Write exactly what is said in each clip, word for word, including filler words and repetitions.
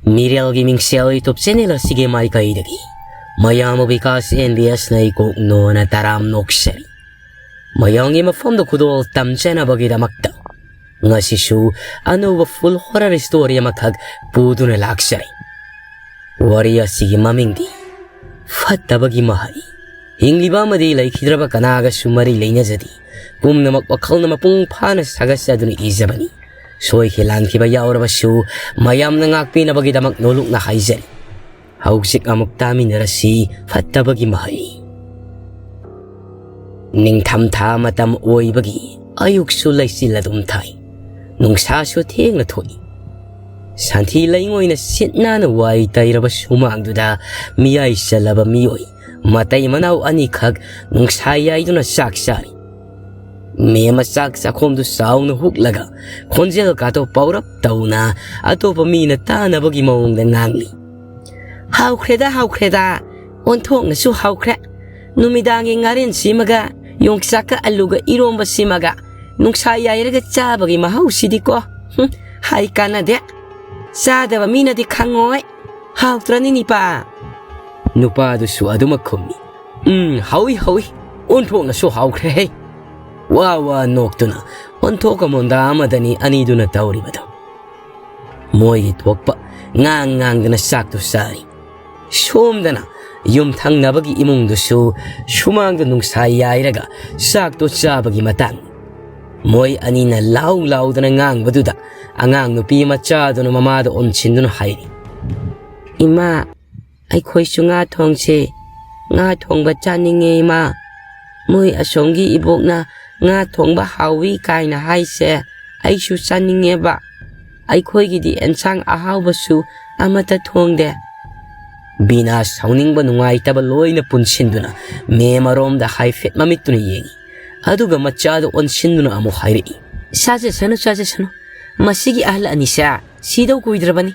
ꯃꯤꯔꯦꯜꯒꯤ ꯃꯤꯡꯁꯦꯜ YouTube channel ꯑꯁꯤꯒꯤ ꯃꯥꯏꯀꯩꯗꯒꯤ ꯃꯌꯥꯝꯕ ꯕꯤꯀꯥꯁ ꯑꯦꯟ ꯕꯤ ꯑꯦꯁꯅ ꯏꯀꯣꯛ ꯅꯣꯅ ꯇꯔꯥꯝ ꯅꯣꯛꯆꯔꯤ꯫ ꯃꯌꯥꯝꯒꯤ ꯃꯐꯝꯗ ꯈꯨꯗꯣꯜ ꯇꯝꯖꯅꯕꯒꯤꯗꯃꯛꯇ ꯉꯁꯤꯁꯨ ꯑꯅꯧꯕ full horror story ꯑꯃꯈꯛ ꯄꯨꯗꯨꯅ ꯂꯥꯛꯆꯔꯤ꯫ ꯋꯥꯔꯤ ꯑꯁꯤꯒꯤ ꯃꯃꯤꯡꯗꯤ ꯐꯠꯇꯕꯒꯤ ꯃꯍꯩ꯫ ꯍꯤꯡꯂꯤꯕ ꯑꯃꯗꯤ ꯂꯩꯈꯤꯗ꯭ꯔꯕ ꯀꯅꯥꯒꯁꯨ ꯃꯔꯤ ꯂꯩꯅꯖꯗꯦ꯫ ꯄꯨꯝꯅꯃꯛ ꯋꯥꯈꯜꯅ ꯃꯄꯨꯡ ꯐꯥꯅ ꯁꯥꯒꯠꯆꯗꯨꯅ ꯏꯖꯕꯅꯤ꯫ ꯁꯣꯏꯈꯤ ꯂꯥꯟꯈꯤꯕ ꯌꯥꯎꯔꯕꯁꯨ ꯃꯌꯥꯝꯅ ꯉꯥꯛꯄꯤꯅꯕꯒꯤꯗꯃꯛ ꯅꯣꯂꯨꯛꯅ ꯍꯥꯏꯖꯔꯤ꯫ ꯍꯧꯖꯤꯛ ꯑꯃꯨꯛ ꯇꯥꯃꯤꯟꯅꯔꯁꯤ ꯐꯠꯇꯕꯒꯤ ꯃꯍꯩ꯫ ꯅꯤꯡꯊꯝꯊꯥ ꯃꯇꯝ ꯑꯣꯏꯕꯒꯤ ꯑꯌꯨꯛꯁꯨ ꯂꯩꯆꯤꯜ ꯑꯗꯨꯝ ꯊꯥꯏ꯫ ꯅꯨꯡꯁꯥꯁꯨ ꯊꯦꯡꯅ ꯊꯣꯛꯏ꯫ ꯁꯟꯊꯤ ꯂꯩꯉꯣꯏꯅ ꯁꯤꯠ ꯅꯥꯟꯅ ꯋꯥꯏ ꯇꯩꯔꯕ ꯁꯨꯃꯥꯡꯗꯨꯗ ꯃꯤꯌꯥꯏ ꯆꯜꯂꯕ ꯃꯤꯑꯣꯏ ꯃꯇꯩ ꯃꯅꯥꯎ ꯑꯅꯤꯈꯛ ꯅꯨꯡꯁꯥ ꯌꯥꯏꯗꯨꯅ ꯆꯥꯛ ꯆꯥꯔꯤ꯫ ꯃꯦꯝꯃ ꯆꯥꯛ ꯆꯥꯛꯈꯣꯝꯗꯨ ꯆꯥꯎꯅ ꯍꯨꯛꯂꯒ ꯈꯣꯟꯖꯦꯜ ꯀꯥꯗꯣ ꯄꯧꯔꯞ ꯇꯧꯅ ꯑꯇꯣꯞꯄ ꯃꯤꯅ ꯇꯥꯅꯕꯒꯤ ꯃꯑꯣꯡꯗ ꯉꯥꯡꯂꯤ꯫ "ꯍꯥꯎꯈ꯭ꯔꯦꯗ, ꯍꯥꯎꯈ꯭ꯔꯦꯗ, ꯑꯣꯟꯊꯣꯛꯅꯁꯨ ꯍꯥꯎꯈ꯭ꯔꯦ꯫ ꯅꯨꯃꯤꯗꯥꯡꯒꯤ ꯉꯥꯔꯦꯟꯁꯤꯃꯒ ꯌꯣꯡꯆꯥꯛꯀ ꯑꯂꯨꯒ ꯏꯔꯣꯝꯕꯁꯤꯃꯒ ꯅꯨꯡꯁꯥ ꯌꯥꯏꯔꯒ ꯆꯥꯕꯒꯤ ꯃꯍꯥꯎꯁꯤꯗꯤꯀꯣ꯫ ꯍꯨꯝ, ꯍꯥꯏ ꯀꯥꯟꯅꯗꯦ꯫ ꯆꯥꯗꯕ ꯃꯤꯅꯗꯤ ꯈꯪꯉꯣꯏ꯫ ꯍꯥꯎꯇ꯭ꯔꯅꯤ, ꯅꯤꯄꯥ?" ꯅꯨꯄꯥꯗꯨꯁꯨ ꯑꯗꯨꯃꯛ ꯈꯨꯝꯃꯤ꯫ "ꯎꯝ, ꯍꯥꯎꯏ, ꯍꯥꯎꯏ꯫ ꯑꯣꯟꯊꯣꯛꯅꯁꯨ ꯍꯥꯎꯈ꯭ꯔꯦꯍꯦ!" ꯋꯥ ꯋꯥ ꯅꯣꯛꯇꯨꯅ ꯑꯣꯟꯊꯣꯛꯀ ꯃꯣꯟꯗꯥ ꯑꯃꯗꯅꯤ ꯑꯅꯤꯗꯨꯅ ꯇꯧꯔꯤꯕꯗꯣ꯫ ꯃꯣꯏꯒꯤ ꯊꯣꯛꯄ ꯉꯥꯡ ꯉꯥꯡꯗꯅ ꯆꯥꯛꯇꯨ ꯆꯥꯔꯤ꯫ ꯁꯣꯝꯗꯅ ꯌꯨꯝꯊꯪꯅꯕꯒꯤ ꯏꯃꯨꯡꯗꯨꯁꯨ ꯁꯨꯃꯥꯡꯗ ꯅꯨꯡꯁꯥ ꯌꯥꯏꯔꯒ ꯆꯥꯛꯇꯨ ꯆꯥꯕꯒꯤ ꯃꯇꯥꯡ꯫ ꯃꯣꯏ ꯑꯅꯤꯅ ꯂꯥꯎ ꯂꯥꯎꯗꯅ ꯉꯥꯡꯕꯗꯨꯗ ꯑꯉꯥꯡ ꯅꯨꯄꯤ ꯃꯆꯥꯗꯨꯅ ꯃꯃꯥꯗ ꯑꯣꯟꯁꯤꯟꯗꯨꯅ ꯍꯥꯏꯔꯤ, "ꯏꯃꯥ, ꯑꯩꯈꯣꯏꯁꯨ ꯉꯥ ꯊꯣꯡꯁꯦ꯫ ꯉꯥ ꯊꯣꯡꯕ ꯆꯥꯅꯤꯡꯉꯦ, ꯏꯃꯥ꯫ ꯃꯣꯏ ꯑꯁꯣꯝꯒꯤ ꯏꯕꯣꯛꯅ ꯉꯥ ꯊꯣꯡꯕ ꯍꯥꯎꯏ ꯀꯥꯏꯅ ꯍꯥꯏꯁꯦ, ꯑꯩꯁꯨ ꯆꯥꯅꯤꯡꯉꯦꯕ꯫ ꯑꯩꯈꯣꯏꯒꯤꯗꯤ ꯑꯦꯟꯁꯥꯡ ꯑꯍꯥꯎꯕꯁꯨ ꯑꯃꯠꯇ ꯊꯣꯡꯗꯦ꯫" ꯕꯤꯅꯥ ꯁꯥꯎꯅꯤꯡꯕ ꯅꯨꯡꯉꯥꯏꯇꯕ ꯂꯣꯏꯅ ꯄꯨꯟꯁꯤꯟꯗꯨꯅ ꯃꯦꯝꯃꯔꯣꯝꯗ ꯍꯥꯏꯐꯦꯠ ꯃꯃꯤꯠꯇꯨꯅ ꯌꯦꯡꯉꯤ꯫ ꯑꯗꯨꯒ ꯃꯆꯥꯗꯨ ꯑꯣꯟꯁꯤꯟꯗꯨꯅ ꯑꯃꯨꯛ ꯍꯥꯏꯔꯛꯏ, "ꯆꯥꯖꯁꯅꯨ, ꯆꯥꯖꯁꯅꯨ꯫ ꯃꯁꯤꯒꯤ ꯑꯍꯜ ꯑꯅꯤꯁꯦ ꯁꯤꯗꯧ ꯀꯨꯏꯗ꯭ꯔꯕꯅꯤ꯫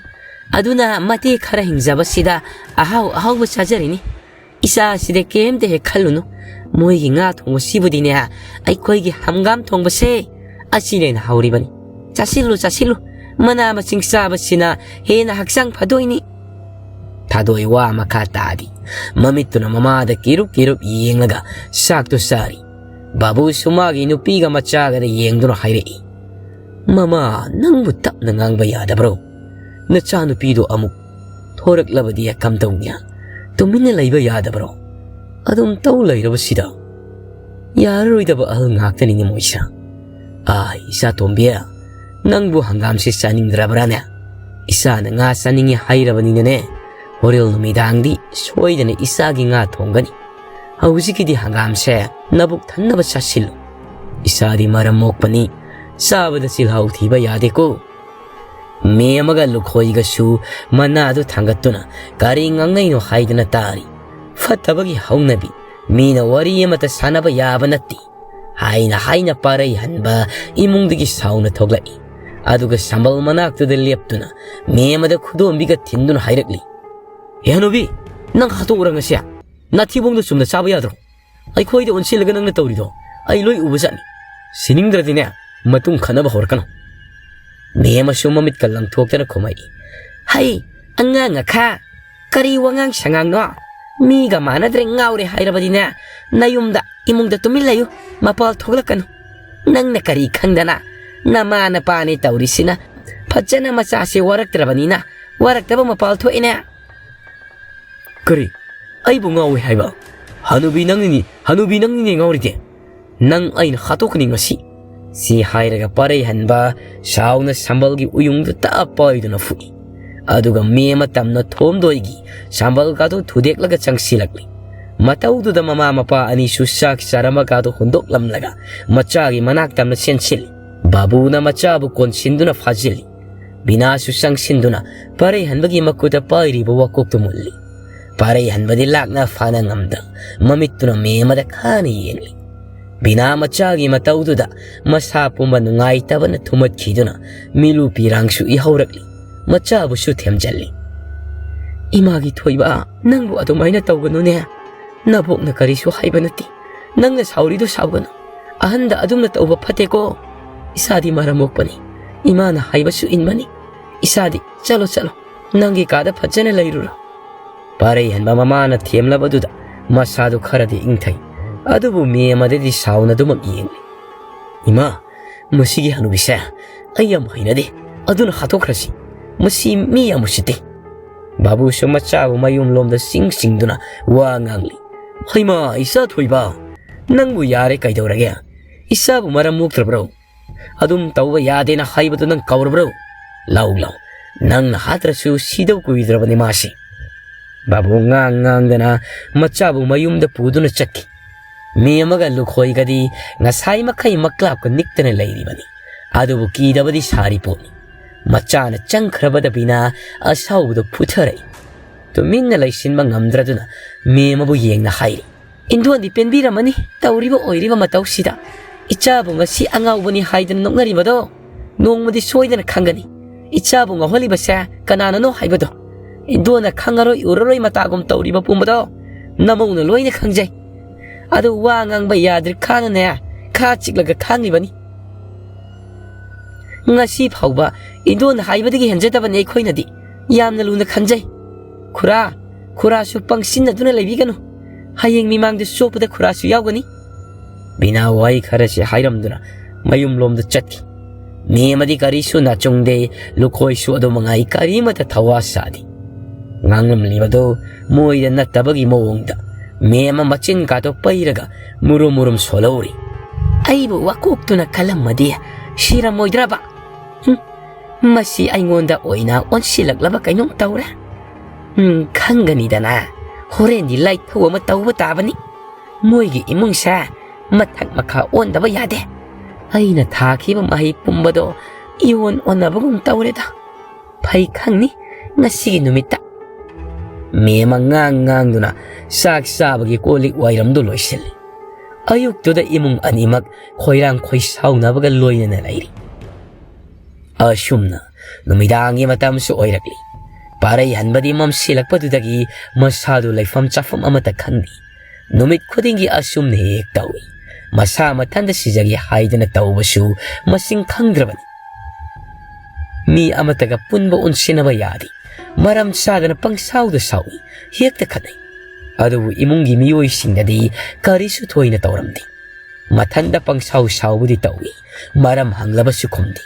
ꯑꯗꯨꯅ ꯃꯇꯦꯛ ꯈꯔ ꯍꯤꯡꯖꯕꯁꯤꯗ ꯑꯍꯥꯎ ꯑꯍꯥꯎꯕ ꯆꯥꯖꯔꯤꯅꯤ꯫ ꯏꯆꯥꯁꯤꯗ ꯀꯩꯝꯇ ꯍꯦꯛ ꯈꯜꯂꯨꯅꯨ꯫ ꯃꯣꯏꯒꯤ ꯉꯥ ꯊꯣꯡꯕꯁꯤꯕꯨꯗꯤꯅꯦ, ꯑꯩꯈꯣꯏꯒꯤ ꯍꯪꯒꯥꯝ ꯊꯣꯡꯕꯁꯦ ꯑꯁꯤꯅ ꯍꯦꯟꯅ ꯍꯥꯎꯔꯤꯕꯅꯤ꯫ ꯆꯥꯁꯤꯜꯂꯨ, ꯆꯥꯁꯤꯜꯂꯨ꯫ ꯃꯅꯥ ꯃꯁꯤꯡ ꯆꯥꯕꯁꯤꯅ ꯍꯦꯟꯅ ꯍꯛꯆꯥꯡ ꯐꯗꯣꯏꯅꯤ꯫ ꯊꯥꯗꯣꯏ ꯋꯥ ꯃꯈꯥ ꯇꯥꯗꯦ꯫ ꯃꯃꯤꯠꯇꯨꯅ ꯃꯃꯥꯗ ꯀꯤꯔꯨꯞ ꯀꯤꯔꯨꯞ ꯌꯦꯡꯂꯒ ꯆꯥꯛꯇꯨ ꯆꯥꯔꯤ꯫ ꯕꯥꯕꯨꯁꯨ ꯃꯥꯒꯤ ꯅꯨꯄꯤꯒ ꯃꯆꯥꯒꯗ ꯌꯦꯡꯗꯨꯅ ꯍꯥꯏꯔꯛꯏ, "ꯃꯃꯥ, ꯅꯪꯕꯨ ꯇꯞꯅ ꯉꯥꯡꯕ ꯌꯥꯗꯕ꯭ꯔꯣ? ꯅꯆꯥꯅꯨꯄꯤꯗꯣ ꯑꯃꯨꯛ ꯊꯣꯔꯛꯂꯕꯗꯤ ꯀꯝꯗꯧꯅꯤ? ꯇꯨꯃꯤꯟꯅ ꯂꯩꯕ ꯌꯥꯗꯕ꯭ꯔꯣ? ꯑꯗꯨꯝ ꯇꯧ ꯂꯩꯔꯕꯁꯤꯗ ꯌꯥꯔꯔꯣꯏꯗꯕ ꯑꯍꯜ ꯉꯥꯛꯇꯅꯤꯅꯦ ꯃꯣꯏꯁꯦ꯫ ꯑꯥ, ꯏꯆꯥ ꯇꯣꯝꯕꯤ, ꯅꯪꯕꯨ ꯍꯪꯒꯥꯝꯁꯦ ꯆꯥꯅꯤꯡꯗ꯭ꯔꯕ꯭ꯔꯥꯅꯦ? ꯏꯆꯥꯅ ꯉꯥ ꯆꯥꯅꯤꯡꯉꯤ ꯍꯥꯏꯔꯕꯅꯤꯅꯅꯦ, ꯍꯣꯔꯦꯟ ꯅꯨꯃꯤꯗꯥꯡꯗꯤ ꯁꯣꯏꯗꯅ ꯏꯆꯥꯒꯤ ꯉꯥ ꯊꯣꯡꯒꯅꯤ꯫ ꯍꯧꯖꯤꯛꯀꯤꯗꯤ ꯍꯪꯒꯥꯝꯁꯦ ꯅꯕꯨꯛ ꯊꯟꯅꯕ ꯆꯥꯁꯤꯜꯂꯨ꯫ ꯏꯆꯥꯗꯤ ꯃꯔꯝ ꯃꯣꯛꯄꯅꯤ, ꯆꯥꯕꯗ ꯆꯤꯜꯍꯥꯎ ꯊꯤꯕ ꯌꯥꯗꯦꯀꯣ"꯫ ꯃꯦꯝꯃꯒ ꯂꯨꯈꯣꯏꯒꯁꯨ ꯃꯅꯥꯗꯨ ꯊꯥꯡꯒꯠꯇꯨꯅ ꯀꯔꯤ ꯉꯥꯡꯅꯩꯅꯣ ꯍꯥꯏꯗꯨꯅ ꯇꯥꯔꯤ꯫ ꯐꯠꯇꯕꯒꯤ ꯍꯧꯅꯕꯤ, ꯃꯤꯅ ꯋꯥꯔꯤ ꯑꯃꯠꯇ ꯁꯥꯟꯅꯕ ꯌꯥꯕ ꯅꯠꯇꯦ ꯍꯥꯏꯅ ꯍꯥꯏꯅ ꯄꯥꯔꯩ ꯍꯟꯕ ꯏꯃꯨꯡꯗꯒꯤ ꯁꯥꯎꯅ ꯊꯣꯛꯂꯛꯏ꯫ ꯑꯗꯨꯒ ꯁꯝꯕꯜ ꯃꯅꯥꯛꯇꯨꯗ ꯂꯦꯞꯇꯨꯅ ꯃꯦꯝꯃꯗ ꯈꯨꯗꯣꯝꯕꯤꯒ ꯊꯤꯟꯗꯨꯅ ꯍꯥꯏꯔꯛꯂꯤ, "ꯍꯦ ꯍꯅꯨꯕꯤ, ꯅꯪ ꯍꯥꯠꯇꯣꯛꯎꯔ ꯉꯁꯤ? ꯅꯥꯊꯤꯕꯣꯡꯗꯣ ꯆꯨꯝꯅ ꯆꯥꯕ ꯌꯥꯗ꯭ꯔꯣ? ꯑꯩꯈꯣꯏꯗ ꯑꯣꯟꯁꯤꯜꯂꯒ ꯅꯪꯅ ꯇꯧꯔꯤꯗꯣ ꯑꯩ ꯂꯣꯏ ꯎꯕ ꯖꯥꯠꯅꯤ꯫ ꯁꯤꯅꯤꯡꯗ꯭ꯔꯗꯤꯅꯦ, ꯃꯇꯨꯡ ꯈꯠꯅꯕ ꯍꯧꯔꯛꯀꯅꯨ"꯫ ꯃꯦꯝ ꯑꯃꯁꯨ ꯃꯃꯤꯠꯀ ꯂꯪꯊꯣꯛꯇꯅ ꯈꯨꯝꯃꯛꯏ, "ꯍꯩ, ꯑꯉꯥꯡ ꯑꯈꯥ, ꯀꯔꯤ ꯋꯥꯉꯥꯡ ꯁꯉꯥꯡꯅꯣ? ꯃꯤꯒ ꯃꯥꯟꯅꯗ꯭ꯔꯦ, ꯉꯥꯎꯔꯦ ꯍꯥꯏꯔꯕꯗꯤꯅꯦ, ꯅꯌꯨꯝꯗ, ꯏꯃꯨꯡꯗ ꯇꯨꯃꯤꯟ ꯂꯩꯌꯨ, ꯃꯄꯥꯜ ꯊꯣꯛꯂꯛꯀꯅꯨ꯫ ꯅꯪꯅ ꯀꯔꯤ ꯈꯪꯗꯅ? ꯅꯃꯥ ꯅꯄꯥꯅꯦ ꯇꯧꯔꯤꯁꯤꯅ, ꯐꯖꯅ ꯃꯆꯥꯁꯦ ꯋꯥꯔꯛꯇ꯭ꯔꯕꯅꯤꯅ, ꯋꯥꯔꯛꯇꯕ ꯃꯄꯥꯜ ꯊꯣꯛꯏꯅꯦ"꯫ "ꯀꯔꯤ? ꯑꯩꯕꯨ ꯉꯥꯎꯏ ꯍꯥꯏꯕ? ꯍꯅꯨꯕꯤ ꯅꯪꯅꯤꯅꯦ, ꯍꯅꯨꯕꯤ ꯅꯪꯅꯤꯅꯦ ꯉꯥꯎꯔꯤꯗꯤ꯫ ꯅꯪ ꯑꯩꯅ ꯍꯥꯠꯇꯣꯛꯀꯅꯤ ꯉꯁꯤ"꯫ ꯁꯤ ꯍꯥꯏꯔꯒ ꯄꯥꯔꯩꯍꯟꯕ ꯁꯥꯎꯅ ꯁꯝꯕꯜꯒꯤ ꯎꯌꯨꯡꯗꯨ ꯇꯞ ꯄꯥꯏꯗꯨꯅ ꯐꯨꯏ꯫ ꯑꯗꯨꯒ ꯃꯦꯝ ꯃꯇꯝꯅ ꯊꯣꯝꯗꯣꯏꯒꯤ ꯁꯝꯕꯜꯒꯗꯨ ꯊꯨꯗꯦꯛꯂꯒ ꯆꯪꯁꯤꯜꯂꯛꯂꯤ꯫ ꯃꯇꯧꯗꯨꯗ ꯃꯃꯥ ꯃꯄꯥ ꯑꯅꯤꯁꯨ ꯆꯥꯛ ꯆꯥꯔꯝꯕꯒꯗꯨ ꯍꯨꯟꯗꯣꯛꯂꯝꯂꯒ ꯃꯆꯥꯒꯤ ꯃꯅꯥꯛ ꯇꯝꯅ ꯆꯦꯟꯁꯤꯜꯂꯤ꯫ ꯕꯥꯕꯨꯅ ꯃꯆꯥꯕꯨ ꯀꯣꯟꯁꯤꯟꯗꯨꯅ ꯐꯥꯖꯤꯜꯂꯤ꯫ ꯕꯤꯅꯥꯁꯨ ꯆꯪꯁꯤꯟꯗꯨꯅ ꯄꯥꯔꯩꯍꯟꯕꯒꯤ ꯃꯈꯨꯠꯇ ꯄꯥꯏꯔꯤꯕ ꯋꯥꯀꯣꯛꯇꯨ ꯃꯨꯜꯂꯤ꯫ ꯄꯥꯔꯩꯍꯟꯕꯗꯤ ꯂꯥꯛꯅ ꯐꯥꯅ ꯉꯝꯗ ꯃꯃꯤꯠꯇꯨꯅ ꯃꯦꯝꯃꯗ ꯈꯥꯅ ꯌꯦꯡꯂꯤ꯫ ꯕꯤꯅꯥ ꯃꯆꯥꯒꯤ ꯃꯇꯧꯗꯨꯗ ꯃꯁꯥ ꯄꯨꯝꯕ ꯅꯨꯡꯉꯥꯏꯇꯕꯅ ꯊꯨꯝꯃꯠꯈꯤꯗꯨꯅ ꯃꯤꯂꯨ ꯄꯤꯔꯥꯡꯁꯨ ꯏꯍꯧꯔꯛꯂꯤ꯫ ꯃꯆꯥꯕꯨꯁꯨ ꯊꯦꯝꯖꯤꯜꯂꯤ꯫ "ꯏꯃꯥꯒꯤ ꯊꯣꯏꯕ, ꯅꯪꯕꯨ ꯑꯗꯨꯃꯥꯏꯅ ꯇꯧꯒꯅꯨꯅꯦ꯫ ꯅꯕꯣꯛꯅ ꯀꯔꯤꯁꯨ ꯍꯥꯏꯕ ꯅꯠꯇꯦ꯫ ꯅꯪꯅ ꯁꯥꯎꯔꯤꯗꯨ ꯁꯥꯎꯒꯅꯨ꯫ ꯑꯍꯟꯗ ꯑꯗꯨꯝꯅ ꯇꯧꯕ ꯐꯠꯇꯦꯀꯣ꯫ ꯏꯆꯥꯗꯤ ꯃꯔꯝ ꯃꯣꯛꯄꯅꯤ꯫ ꯏꯃꯥꯅ ꯍꯥꯏꯕꯁꯨ ꯏꯟꯕꯅꯤ꯫ ꯏꯆꯥꯗꯤ ꯆꯠꯂꯣ, ꯆꯠꯂꯣ, ꯅꯪꯒꯤ ꯀꯥꯗ ꯐꯖꯅ ꯂꯩꯔꯨꯔꯣ꯫ ꯄꯥꯔꯩ ꯍꯟꯕ ꯃꯃꯥꯅ ꯊꯦꯝꯂꯕꯗꯨꯗ ꯃꯁꯥꯗꯨ ꯈꯔꯗꯤ ꯏꯪꯊꯩ꯫ ꯑꯗꯨꯕꯨ ꯃꯦꯝꯃꯗꯗꯤ ꯁꯥꯎꯅꯗꯨꯃꯛ ꯌꯦꯡꯂꯤ꯫ "ꯏꯃꯥ, ꯃꯁꯤꯒꯤ ꯍꯅꯨꯕꯤꯁꯦ ꯑꯩ ꯌꯥꯝ ꯍꯩꯅꯗꯦ꯫ ꯑꯗꯨꯅ ꯍꯥꯠꯇꯣꯛꯈ꯭ꯔꯁꯤ꯫ ꯃꯁꯤ ꯃꯤ ꯌꯥꯝ ꯎꯁꯤꯠꯇꯦ꯫" ꯕꯥꯕꯨꯁꯨ ꯃꯆꯥꯕꯨ ꯃꯌꯨꯝꯂꯣꯝꯗ ꯆꯤꯡ ꯆꯤꯡꯗꯨꯅ ꯋꯥ ꯉꯥꯡꯂꯤ꯫ "ꯍꯩꯃꯥ, ꯏꯆꯥ ꯊꯣꯏꯕ, ꯅꯪꯕꯨ ꯌꯥꯔꯦ ꯀꯩꯗꯧꯔꯒꯦ? ꯏꯆꯥꯕꯨ ꯃꯔꯝ ꯃꯣꯛꯇ꯭ꯔꯕ꯭ꯔꯣ? ꯑꯗꯨꯝ ꯇꯧꯕ ꯌꯥꯗꯦꯅ ꯍꯥꯏꯕꯗꯨ ꯅꯪ ꯀꯥꯎꯔꯕ꯭ꯔꯣ? ꯂꯥꯎ, ꯂꯥꯎ, ꯅꯪꯅ ꯍꯥꯠꯇ꯭ꯔꯁꯨ ꯁꯤꯗꯧ ꯀꯨꯏꯗ꯭ꯔꯕꯅꯤ ꯃꯥꯁꯤ꯫" ꯕꯥꯕꯨ ꯉꯥꯡ ꯉꯥꯡꯗꯅ ꯃꯆꯥꯕꯨ ꯃꯌꯨꯝꯗ ꯄꯨꯗꯨꯅ ꯆꯠꯈꯤ꯫ ꯃꯦꯝꯃꯒ ꯂꯨꯈꯣꯏꯒꯗꯤ ꯉꯁꯥꯏ ꯃꯈꯩ ꯃꯀ꯭ꯂꯥꯞꯀ ꯅꯤꯛꯇꯅ ꯂꯩꯔꯤꯕꯅꯤ꯫ ꯑꯗꯨꯕꯨ ꯀꯤꯗꯕꯗꯤ ꯁꯥꯔꯤ ꯄꯣꯠꯅꯤ꯫ ꯃꯆꯥꯅ ꯆꯪꯈ꯭ꯔꯕꯗ ꯕꯤꯅꯥ ꯑꯁꯥꯎꯕꯗ ꯐꯨꯊꯔꯛꯏ꯫ ꯇꯨꯃꯤꯟꯅ ꯂꯩꯁꯤꯟꯕ ꯉꯝꯗ꯭ꯔꯗꯨꯅ ꯃꯦꯝꯃꯕꯨ ꯌꯦꯡꯅ ꯍꯥꯏꯔꯤ꯫ "ꯏꯟꯗꯣꯟꯗꯤ ꯄꯦꯟꯕꯤꯔꯝꯃꯅꯤ ꯇꯧꯔꯤꯕ ꯑꯣꯏꯔꯤꯕ ꯃꯇꯧꯁꯤꯗ꯫ ꯏꯆꯥꯕꯨ ꯉꯁꯤ ꯑꯉꯥꯎꯕꯅꯤ ꯍꯥꯏꯗꯅ ꯅꯣꯛꯅꯔꯤꯕꯗꯣ ꯅꯣꯡꯃꯗꯤ ꯁꯣꯏꯗꯅ ꯈꯪꯒꯅꯤ꯫ ꯏꯆꯥꯕꯨ ꯉꯥꯎꯍꯜꯂꯤꯕꯁꯦ ꯀꯅꯥꯅꯅꯣ ꯍꯥꯏꯕꯗꯣ ꯏꯟꯗꯣꯟꯅ ꯈꯪꯉꯔꯣꯏ ꯎꯔꯔꯣꯏ ꯃꯇꯥꯒꯨꯝ ꯇꯧꯔꯤꯕ ꯄꯨꯝꯕꯗꯣ ꯅꯃꯧꯅ ꯂꯣꯏꯅ ꯈꯪꯖꯩ꯫ ꯑꯗꯨ ꯋꯥ ꯉꯥꯡꯕ ꯌꯥꯗ꯭ꯔꯤ ꯈꯥꯅꯅꯦ ꯈꯥ ꯆꯤꯛꯂꯒ ꯈꯥꯡꯂꯤꯕꯅꯤ꯫ ꯉꯁꯤ ꯐꯥꯎꯕ ꯏꯟꯗꯣꯟꯅ ꯍꯥꯏꯕꯗꯒꯤ ꯍꯦꯟꯖꯗꯕꯅꯤ ꯑꯩꯈꯣꯏꯅꯗꯤ꯫ ꯌꯥꯝꯅ ꯂꯨꯅ ꯈꯟꯖꯩ꯫ ꯈꯨꯔꯥ, ꯈꯨꯔꯥꯁꯨ ꯄꯪꯁꯤꯟꯅꯗꯨꯅ ꯂꯩꯕꯤꯒꯅꯨ꯫ ꯍꯌꯦꯡ ꯃꯤꯃꯥꯡꯗ ꯆꯣꯞꯄꯗ ꯈꯨꯔꯥꯁꯨ ꯌꯥꯎꯒꯅꯤ꯫" ꯕꯤꯅꯥ ꯋꯥꯍꯩ ꯈꯔꯁꯤ ꯍꯥꯏꯔꯝꯗꯨꯅ ꯃꯌꯨꯝꯂꯣꯝꯗ ꯆꯠꯈꯤ꯫ ꯃꯦꯝꯃꯗꯤ ꯀꯔꯤꯁꯨ ꯅꯥꯆꯨꯡꯗꯦ, ꯂꯨꯈꯣꯏꯁꯨ ꯑꯗꯨ ꯃꯉꯥꯏ ꯀꯔꯤꯃꯠꯇ ꯊꯋꯥ ꯁꯥꯗꯦ꯫ ꯉꯥꯡꯂꯝꯂꯤꯕꯗꯨ ꯃꯣꯏꯗ ꯅꯠꯇꯕꯒꯤ ꯃꯑꯣꯡꯗ ꯃꯦꯝꯃ ꯃꯆꯤꯟ ꯀꯥꯗꯣ ꯄꯩꯔꯒ ꯃꯨꯔꯨꯝ ꯃꯨꯔꯨꯝ ꯁꯣꯜꯍꯧꯔꯤ꯫ "ꯑꯩꯕꯨ ꯋꯥꯀꯣꯛꯇꯨꯅ ꯈꯜꯂꯝꯃꯗꯤ ꯁꯤꯔꯝꯃꯣꯏꯗ꯭ꯔꯕ? ꯍꯨꯝ, ꯃꯁꯤ ꯑꯩꯉꯣꯟꯗ ꯑꯣꯏꯅ ꯑꯣꯟꯁꯤꯜꯂꯛꯂꯕ ꯀꯩꯅꯣꯝ ꯇꯧꯔꯦ꯫ ꯎꯝ, ꯈꯪꯒꯅꯤꯗꯅ, ꯍꯣꯔꯦꯟꯗꯤ ꯂꯥꯏꯊꯧ ꯑꯃ ꯇꯧꯕ ꯇꯥꯕꯅꯤ꯫ ꯃꯣꯏꯒꯤ ꯏꯃꯨꯡꯁꯦ ꯃꯊꯛ ꯃꯈꯥ ꯑꯣꯟꯗꯕ ꯌꯥꯗꯦ꯫ ꯑꯩꯅ ꯊꯥꯈꯤꯕ ꯃꯍꯩ ꯄꯨꯝꯕꯗꯣ ꯏꯑꯣꯟ ꯑꯣꯟꯅꯕꯒꯨꯝ ꯇꯧꯔꯦꯗ꯫ ꯐꯩ ꯈꯪꯅꯤ ꯉꯁꯤꯒꯤ ꯅꯨꯃꯤꯠꯇ꯫" ꯃꯦꯝꯃ ꯉꯥꯡ ꯉꯥꯡꯗꯨꯅ ꯆꯥꯛ ꯆꯥꯕꯒꯤ ꯀꯣꯜ ꯂꯤꯛ ꯋꯥꯏꯔꯝꯗꯨ ꯂꯣꯏꯁꯤꯜꯂꯤ꯫ ꯑꯌꯨꯛꯇꯨꯗ ꯏꯃꯨꯡ ꯑꯅꯤꯃꯛ ꯈꯣꯏꯔꯥꯡ ꯈꯣꯏꯁꯥꯎꯅꯕꯒ ꯂꯣꯏꯅꯅ ꯂꯩꯔꯤ꯫ ꯑꯁꯨꯝꯅ ꯅꯨꯃꯤꯗꯥꯡꯒꯤ ꯃꯇꯝꯁꯨ ꯑꯣꯏꯔꯛꯂꯤ꯫ ꯄꯥꯔꯩ ꯍꯟꯕꯗꯤ ꯃꯝꯁꯤꯜꯂꯛꯄꯗꯨꯗꯒꯤ ꯃꯁꯥꯗꯨ ꯂꯩꯐꯝ ꯆꯥꯐꯝ ꯑꯃꯠꯇ ꯈꯪꯗꯦ꯫ ꯅꯨꯃꯤꯠ ꯈꯨꯗꯤꯡꯒꯤ ꯑꯁꯨꯝꯅ ꯍꯦꯛ ꯍꯦꯛ ꯇꯧꯏ꯫ ꯃꯁꯥ ꯃꯊꯟꯇ ꯁꯤꯖꯒꯦ ꯍꯥꯏꯗꯅ ꯇꯧꯕꯁꯨ ꯃꯁꯤꯡ ꯈꯪꯗ꯭ꯔꯕꯅꯤ꯫ ꯃꯤ ꯑꯃꯠꯇꯒ ꯄꯨꯟꯕ ꯎꯟꯁꯤꯟꯅꯕ ꯌꯥꯗꯦ꯫ ꯃꯔꯝ ꯆꯥꯗꯅ ꯄꯪꯁꯥꯎꯗ ꯁꯥꯎꯏ, ꯍꯦꯛꯇ ꯈꯠꯅꯩ꯫ ꯑꯗꯨꯕꯨ ꯏꯃꯨꯡꯒꯤ ꯃꯤꯑꯣꯏꯁꯤꯡꯅꯗꯤ ꯀꯔꯤꯁꯨ ꯊꯣꯏꯅ ꯇꯧꯔꯝꯗꯦ꯫ ꯃꯊꯟꯗ ꯄꯪꯁꯥꯎ ꯁꯥꯎꯕꯗꯤ ꯇꯧꯏ, ꯃꯔꯝ ꯍꯪꯂꯕꯁꯨ ꯈꯨꯝꯗꯦ꯫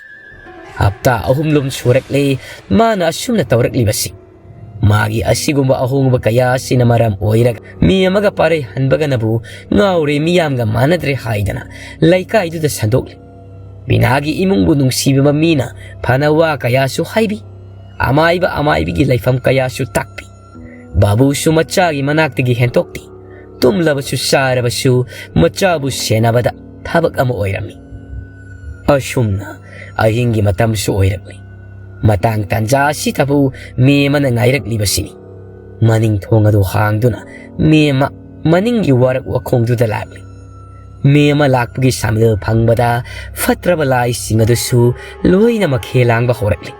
ꯍꯞꯇꯥ ꯑꯍꯨꯝꯂꯣꯝ ꯁꯨꯔꯛꯂꯦ ꯃꯥꯅ ꯑꯁꯨꯝꯅ ꯇꯧꯔꯛꯂꯤꯕꯁꯤ꯫ ꯃꯥꯒꯤ ꯑꯁꯤꯒꯨꯝꯕ ꯑꯍꯣꯡꯕ ꯀꯌꯥ ꯑꯁꯤꯅ ꯃꯔꯝ ꯑꯣꯏꯔꯒ ꯃꯤ ꯑꯃꯒ ꯄꯥꯔꯩ ꯍꯟꯕꯒꯅꯕꯨ ꯉꯥꯎꯔꯦ, ꯃꯤꯌꯥꯝꯒ ꯃꯥꯟꯅꯗ꯭ꯔꯦ ꯍꯥꯏꯗꯅ ꯂꯩꯀꯥꯏꯗꯨꯗ ꯁꯟꯗꯣꯛꯂꯤ꯫ ꯕꯤꯅꯥꯒꯤ ꯏꯃꯨꯡꯕꯨ ꯅꯨꯡꯁꯤꯕꯤꯕ ꯃꯤꯅ ꯐꯅ ꯋꯥ ꯀꯌꯥꯁꯨ ꯍꯥꯏꯕꯤ, ꯑꯃꯥꯏꯕ ꯑꯃꯥꯏꯕꯤꯒꯤ ꯂꯩꯐꯝ ꯀꯌꯥꯁꯨ ꯇꯥꯛꯄꯤ꯫ ꯕꯥꯕꯨꯁꯨ ꯃꯆꯥꯒꯤ ꯃꯅꯥꯛꯇꯒꯤ ꯍꯦꯟꯇꯣꯛꯇꯦ꯫ ꯇꯨꯝꯂꯕꯁꯨ ꯆꯥꯔꯕꯁꯨ ꯃꯆꯥꯕꯨ ꯁꯦꯟꯅꯕꯗ ꯊꯕꯛ ꯑꯃ ꯑꯣꯏꯔꯝꯃꯤ꯫ ꯑꯁꯨꯝꯅ ꯑꯍꯤꯡꯒꯤ ꯃꯇꯝꯁꯨ ꯑꯣꯏꯔꯛꯂꯤ꯫ ꯃꯇꯥꯡ ꯇꯥꯟꯖꯥ ꯑꯁꯤꯗꯕꯨ ꯃꯦꯝꯃꯅ ꯉꯥꯏꯔꯛꯂꯤꯕꯁꯤꯅꯤ꯫ ꯃꯅꯤꯡ ꯊꯣꯡ ꯑꯗꯨ ꯍꯥꯡꯗꯨꯅ ꯃꯦꯝꯃ ꯃꯅꯤꯡꯒꯤ ꯋꯥꯔꯛ ꯋꯥꯈꯣꯡꯗꯨꯗ ꯂꯥꯛꯂꯤ꯫ ꯃꯦꯝꯃ ꯂꯥꯛꯄꯒꯤ ꯁꯥꯃꯤꯜ ꯐꯪꯕꯗ ꯐꯠꯇ꯭ꯔꯕ ꯂꯥꯏꯁꯤꯡ ꯑꯗꯨꯁꯨ ꯂꯣꯏꯅꯃꯛ ꯈꯦ ꯂꯥꯡꯕ ꯍꯧꯔꯛꯂꯤ꯫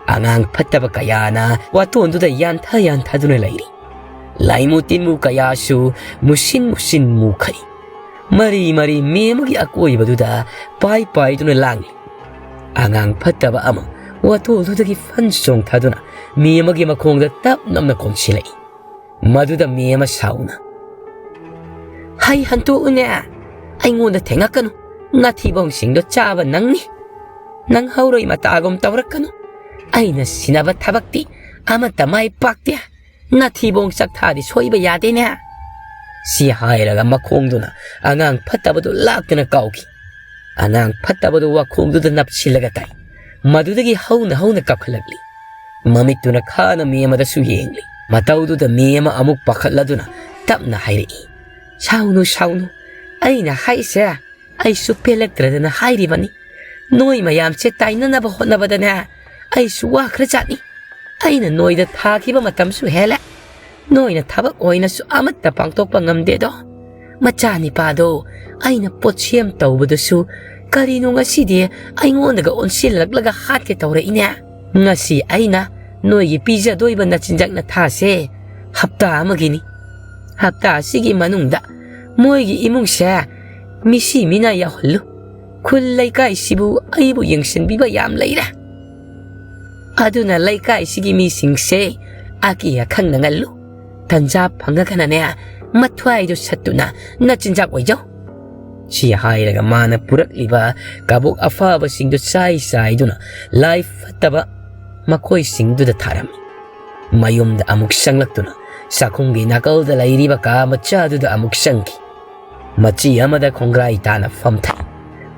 ꯑꯉꯥꯡ ꯐꯠꯇꯕ ꯀꯌꯥꯅ ꯋꯥꯇꯣꯟꯗꯨꯗ ꯌꯥꯟꯊ ꯌꯥꯟꯊꯗꯨꯅ ꯂꯩꯔꯤ꯫ ꯂꯥꯏꯃꯨ ꯇꯤꯟꯃꯨ ꯀꯌꯥꯁꯨ ꯃꯨꯁꯤꯟ ꯃꯨꯁꯤꯟ ꯃꯨꯈꯩ ꯃꯔꯤ ꯃꯔꯤ ꯃꯦꯝꯃꯒꯤ ꯑꯀꯣꯏꯕꯗꯨꯗ ꯄꯥꯏ ꯄꯥꯏꯗꯨꯅ ꯂꯥꯡꯂꯤ꯫ ꯑꯉꯥꯡ ꯐꯠꯇꯕ ꯑꯃ ꯋꯥꯇꯣꯟꯗꯨꯗꯒꯤ ꯐꯟ ꯆꯣꯡꯊꯗꯨꯅ ꯃꯦꯝꯃꯒꯤ ꯃꯈꯣꯡꯗ ꯇꯞ ꯅꯞꯅ ꯀꯣꯟꯁꯤꯜꯂꯛꯏ꯫ ꯃꯗꯨꯗ ꯃꯦꯝꯃ ꯁꯥꯎꯅ, "ꯍꯩ ꯍꯟꯇꯣꯛꯎꯅꯦ, ꯑꯩꯉꯣꯟꯗ ꯊꯦꯡꯉꯛꯀꯅꯨ, ꯅꯥꯊꯤꯕꯣꯡꯁꯤꯡꯗꯣ ꯆꯥꯕ ꯅꯪꯅꯤ꯫ ꯅꯪ ꯍꯧꯔꯣꯏ ꯃꯇꯥꯒꯨꯝ ꯇꯧꯔꯛꯀꯅꯨ꯫ ꯑꯩꯅ ꯁꯤꯟꯅꯕ ꯊꯕꯛꯇꯤ ꯑꯃꯠꯇ ꯃꯥꯏ ꯄꯥꯛꯇꯦ꯫ ꯅꯥꯊꯤꯕꯣꯡ ꯆꯥꯛꯊꯥꯗꯤ ꯁꯣꯏꯕ ꯌꯥꯗꯦꯅꯦ"꯫ ꯁꯤ ꯍꯥꯏꯔꯒ ꯃꯈꯣꯡꯗꯨꯅ ꯑꯉꯥꯡ ꯐꯠꯇꯕꯗꯨ ꯂꯥꯛꯇꯨꯅ ꯀꯥꯎꯈꯤ꯫ ꯑꯉꯥꯡ ꯐꯠꯇꯕꯗꯨ ꯋꯥꯈꯣꯡꯗꯨꯗ ꯅꯞꯁꯤꯜꯂꯒ ꯇꯥꯏ꯫ ꯃꯗꯨꯗꯒꯤ ꯍꯧꯅ ꯍꯧꯅ ꯀꯞꯈꯠꯂꯛꯂꯤ꯫ ꯃꯃꯤꯠꯇꯨꯅ ꯈꯥꯅ ꯃꯦꯝꯃꯗꯁꯨ ꯌꯦꯡꯂꯤ꯫ ꯃꯇꯧꯗꯨꯗ ꯃꯦꯝꯃ ꯑꯃꯨꯛ ꯄꯥꯈꯠꯂꯗꯨꯅ ꯇꯞꯅ ꯍꯥꯏꯔꯛꯏ, "ꯁꯥꯎꯅꯨ, ꯁꯥꯎꯅꯨ꯫ ꯑꯩꯅ ꯍꯥꯏꯁꯦ ꯑꯩꯁꯨ ꯄꯦꯜꯂꯛꯇ꯭ꯔꯗꯅ ꯍꯥꯏꯔꯤꯕꯅꯤ꯫ ꯅꯣꯏ ꯃꯌꯥꯝꯁꯦ ꯇꯥꯏꯅꯅꯕ ꯍꯣꯠꯅꯕꯗꯅꯦ ꯑꯩꯁꯨ ꯋꯥꯈ꯭ꯔꯖꯥꯠꯅꯤ꯫ ꯑꯩꯅ ꯅꯣꯏꯗ ꯊꯥꯈꯤꯕ ꯃꯇꯝꯁꯨ ꯍꯦꯜꯂꯦ꯫ ꯅꯣꯏꯅ ꯊꯕꯛ ꯑꯣꯏꯅꯁꯨ ꯑꯃꯠꯇ ꯄꯥꯡꯊꯣꯛꯄ ꯉꯝꯗꯦꯗꯣ꯫ ꯃꯆꯥ ꯅꯤꯄꯥꯗꯣ ꯑꯩꯅ ꯄꯣꯠꯁꯦꯝ ꯇꯧꯕꯗꯁꯨ ꯀꯔꯤꯅꯣ ꯉꯁꯤꯗꯤ ꯑꯩꯉꯣꯟꯗꯒ ꯑꯣꯟꯁꯤꯜꯂꯛꯂꯒ ꯍꯥꯠꯀꯦ ꯇꯧꯔꯛꯏꯅꯦ꯫ ꯉꯁꯤ ꯑꯩꯅ ꯅꯣꯏꯒꯤ ꯄꯤꯖꯗꯣꯏꯕ ꯅꯆꯤꯟꯖꯥꯛ ꯅꯊꯥꯁꯦ ꯍꯞꯇꯥ ꯑꯃꯒꯤꯅꯤ꯫ ꯍꯞꯇꯥ ꯑꯁꯤꯒꯤ ꯃꯅꯨꯡꯗ ꯃꯣꯏꯒꯤ ꯏꯃꯨꯡꯁꯦ ꯃꯤꯁꯤ ꯃꯤꯅꯥ ꯌꯥꯎꯍꯜꯂꯨ꯫ ꯈꯨꯜ ꯂꯩꯀꯥꯏꯁꯤꯕꯨ ꯑꯩꯕꯨ ꯌꯦꯡꯁꯤꯟꯕꯤꯕ ꯌꯥꯝ ꯂꯩꯔꯦ"꯫ ꯑꯗꯨꯅ ꯂꯩꯀꯥꯏꯁꯤꯒꯤ ꯃꯤꯁꯤꯡꯁꯦ ꯑꯀꯤ ꯑꯈꯪ ꯅꯪꯍꯜꯂꯨ꯫ ꯇꯟꯖꯥ ꯐꯪꯉꯒꯅꯅꯦ, ꯃꯊ꯭ꯋꯥꯏꯗꯨ ꯁꯠꯇꯨꯅ ꯅꯆꯤꯟꯖꯥꯛ ꯑꯣꯏꯖꯧ꯫ ꯁꯤ ꯍꯥꯏꯔꯒ ꯃꯥꯅ ꯄꯨꯔꯛꯂꯤꯕ ꯀꯕꯣꯛ ꯑꯐꯕꯁꯤꯡꯗꯨ ꯆꯥꯏ ꯆꯥꯏꯗꯨꯅ ꯂꯥꯏ ꯐꯠꯇꯕ ꯃꯈꯣꯏꯁꯤꯡꯗꯨꯗ ꯊꯥꯔꯝꯃꯤ꯫ ꯃꯌꯨꯝꯗ ꯑꯃꯨꯛ ꯆꯪꯂꯛꯇꯨꯅ ꯆꯥꯛꯈꯨꯝꯒꯤ ꯅꯥꯀꯜꯗ ꯂꯩꯔꯤꯕ ꯀꯥ ꯃꯆꯥꯗꯨꯗ ꯑꯃꯨꯛ ꯆꯪꯈꯤ꯫ ꯃꯆꯤ ꯑꯃꯗ ꯈꯣꯡꯒ꯭ꯔꯥꯏ ꯇꯥꯅ ꯐꯝꯊꯩ꯫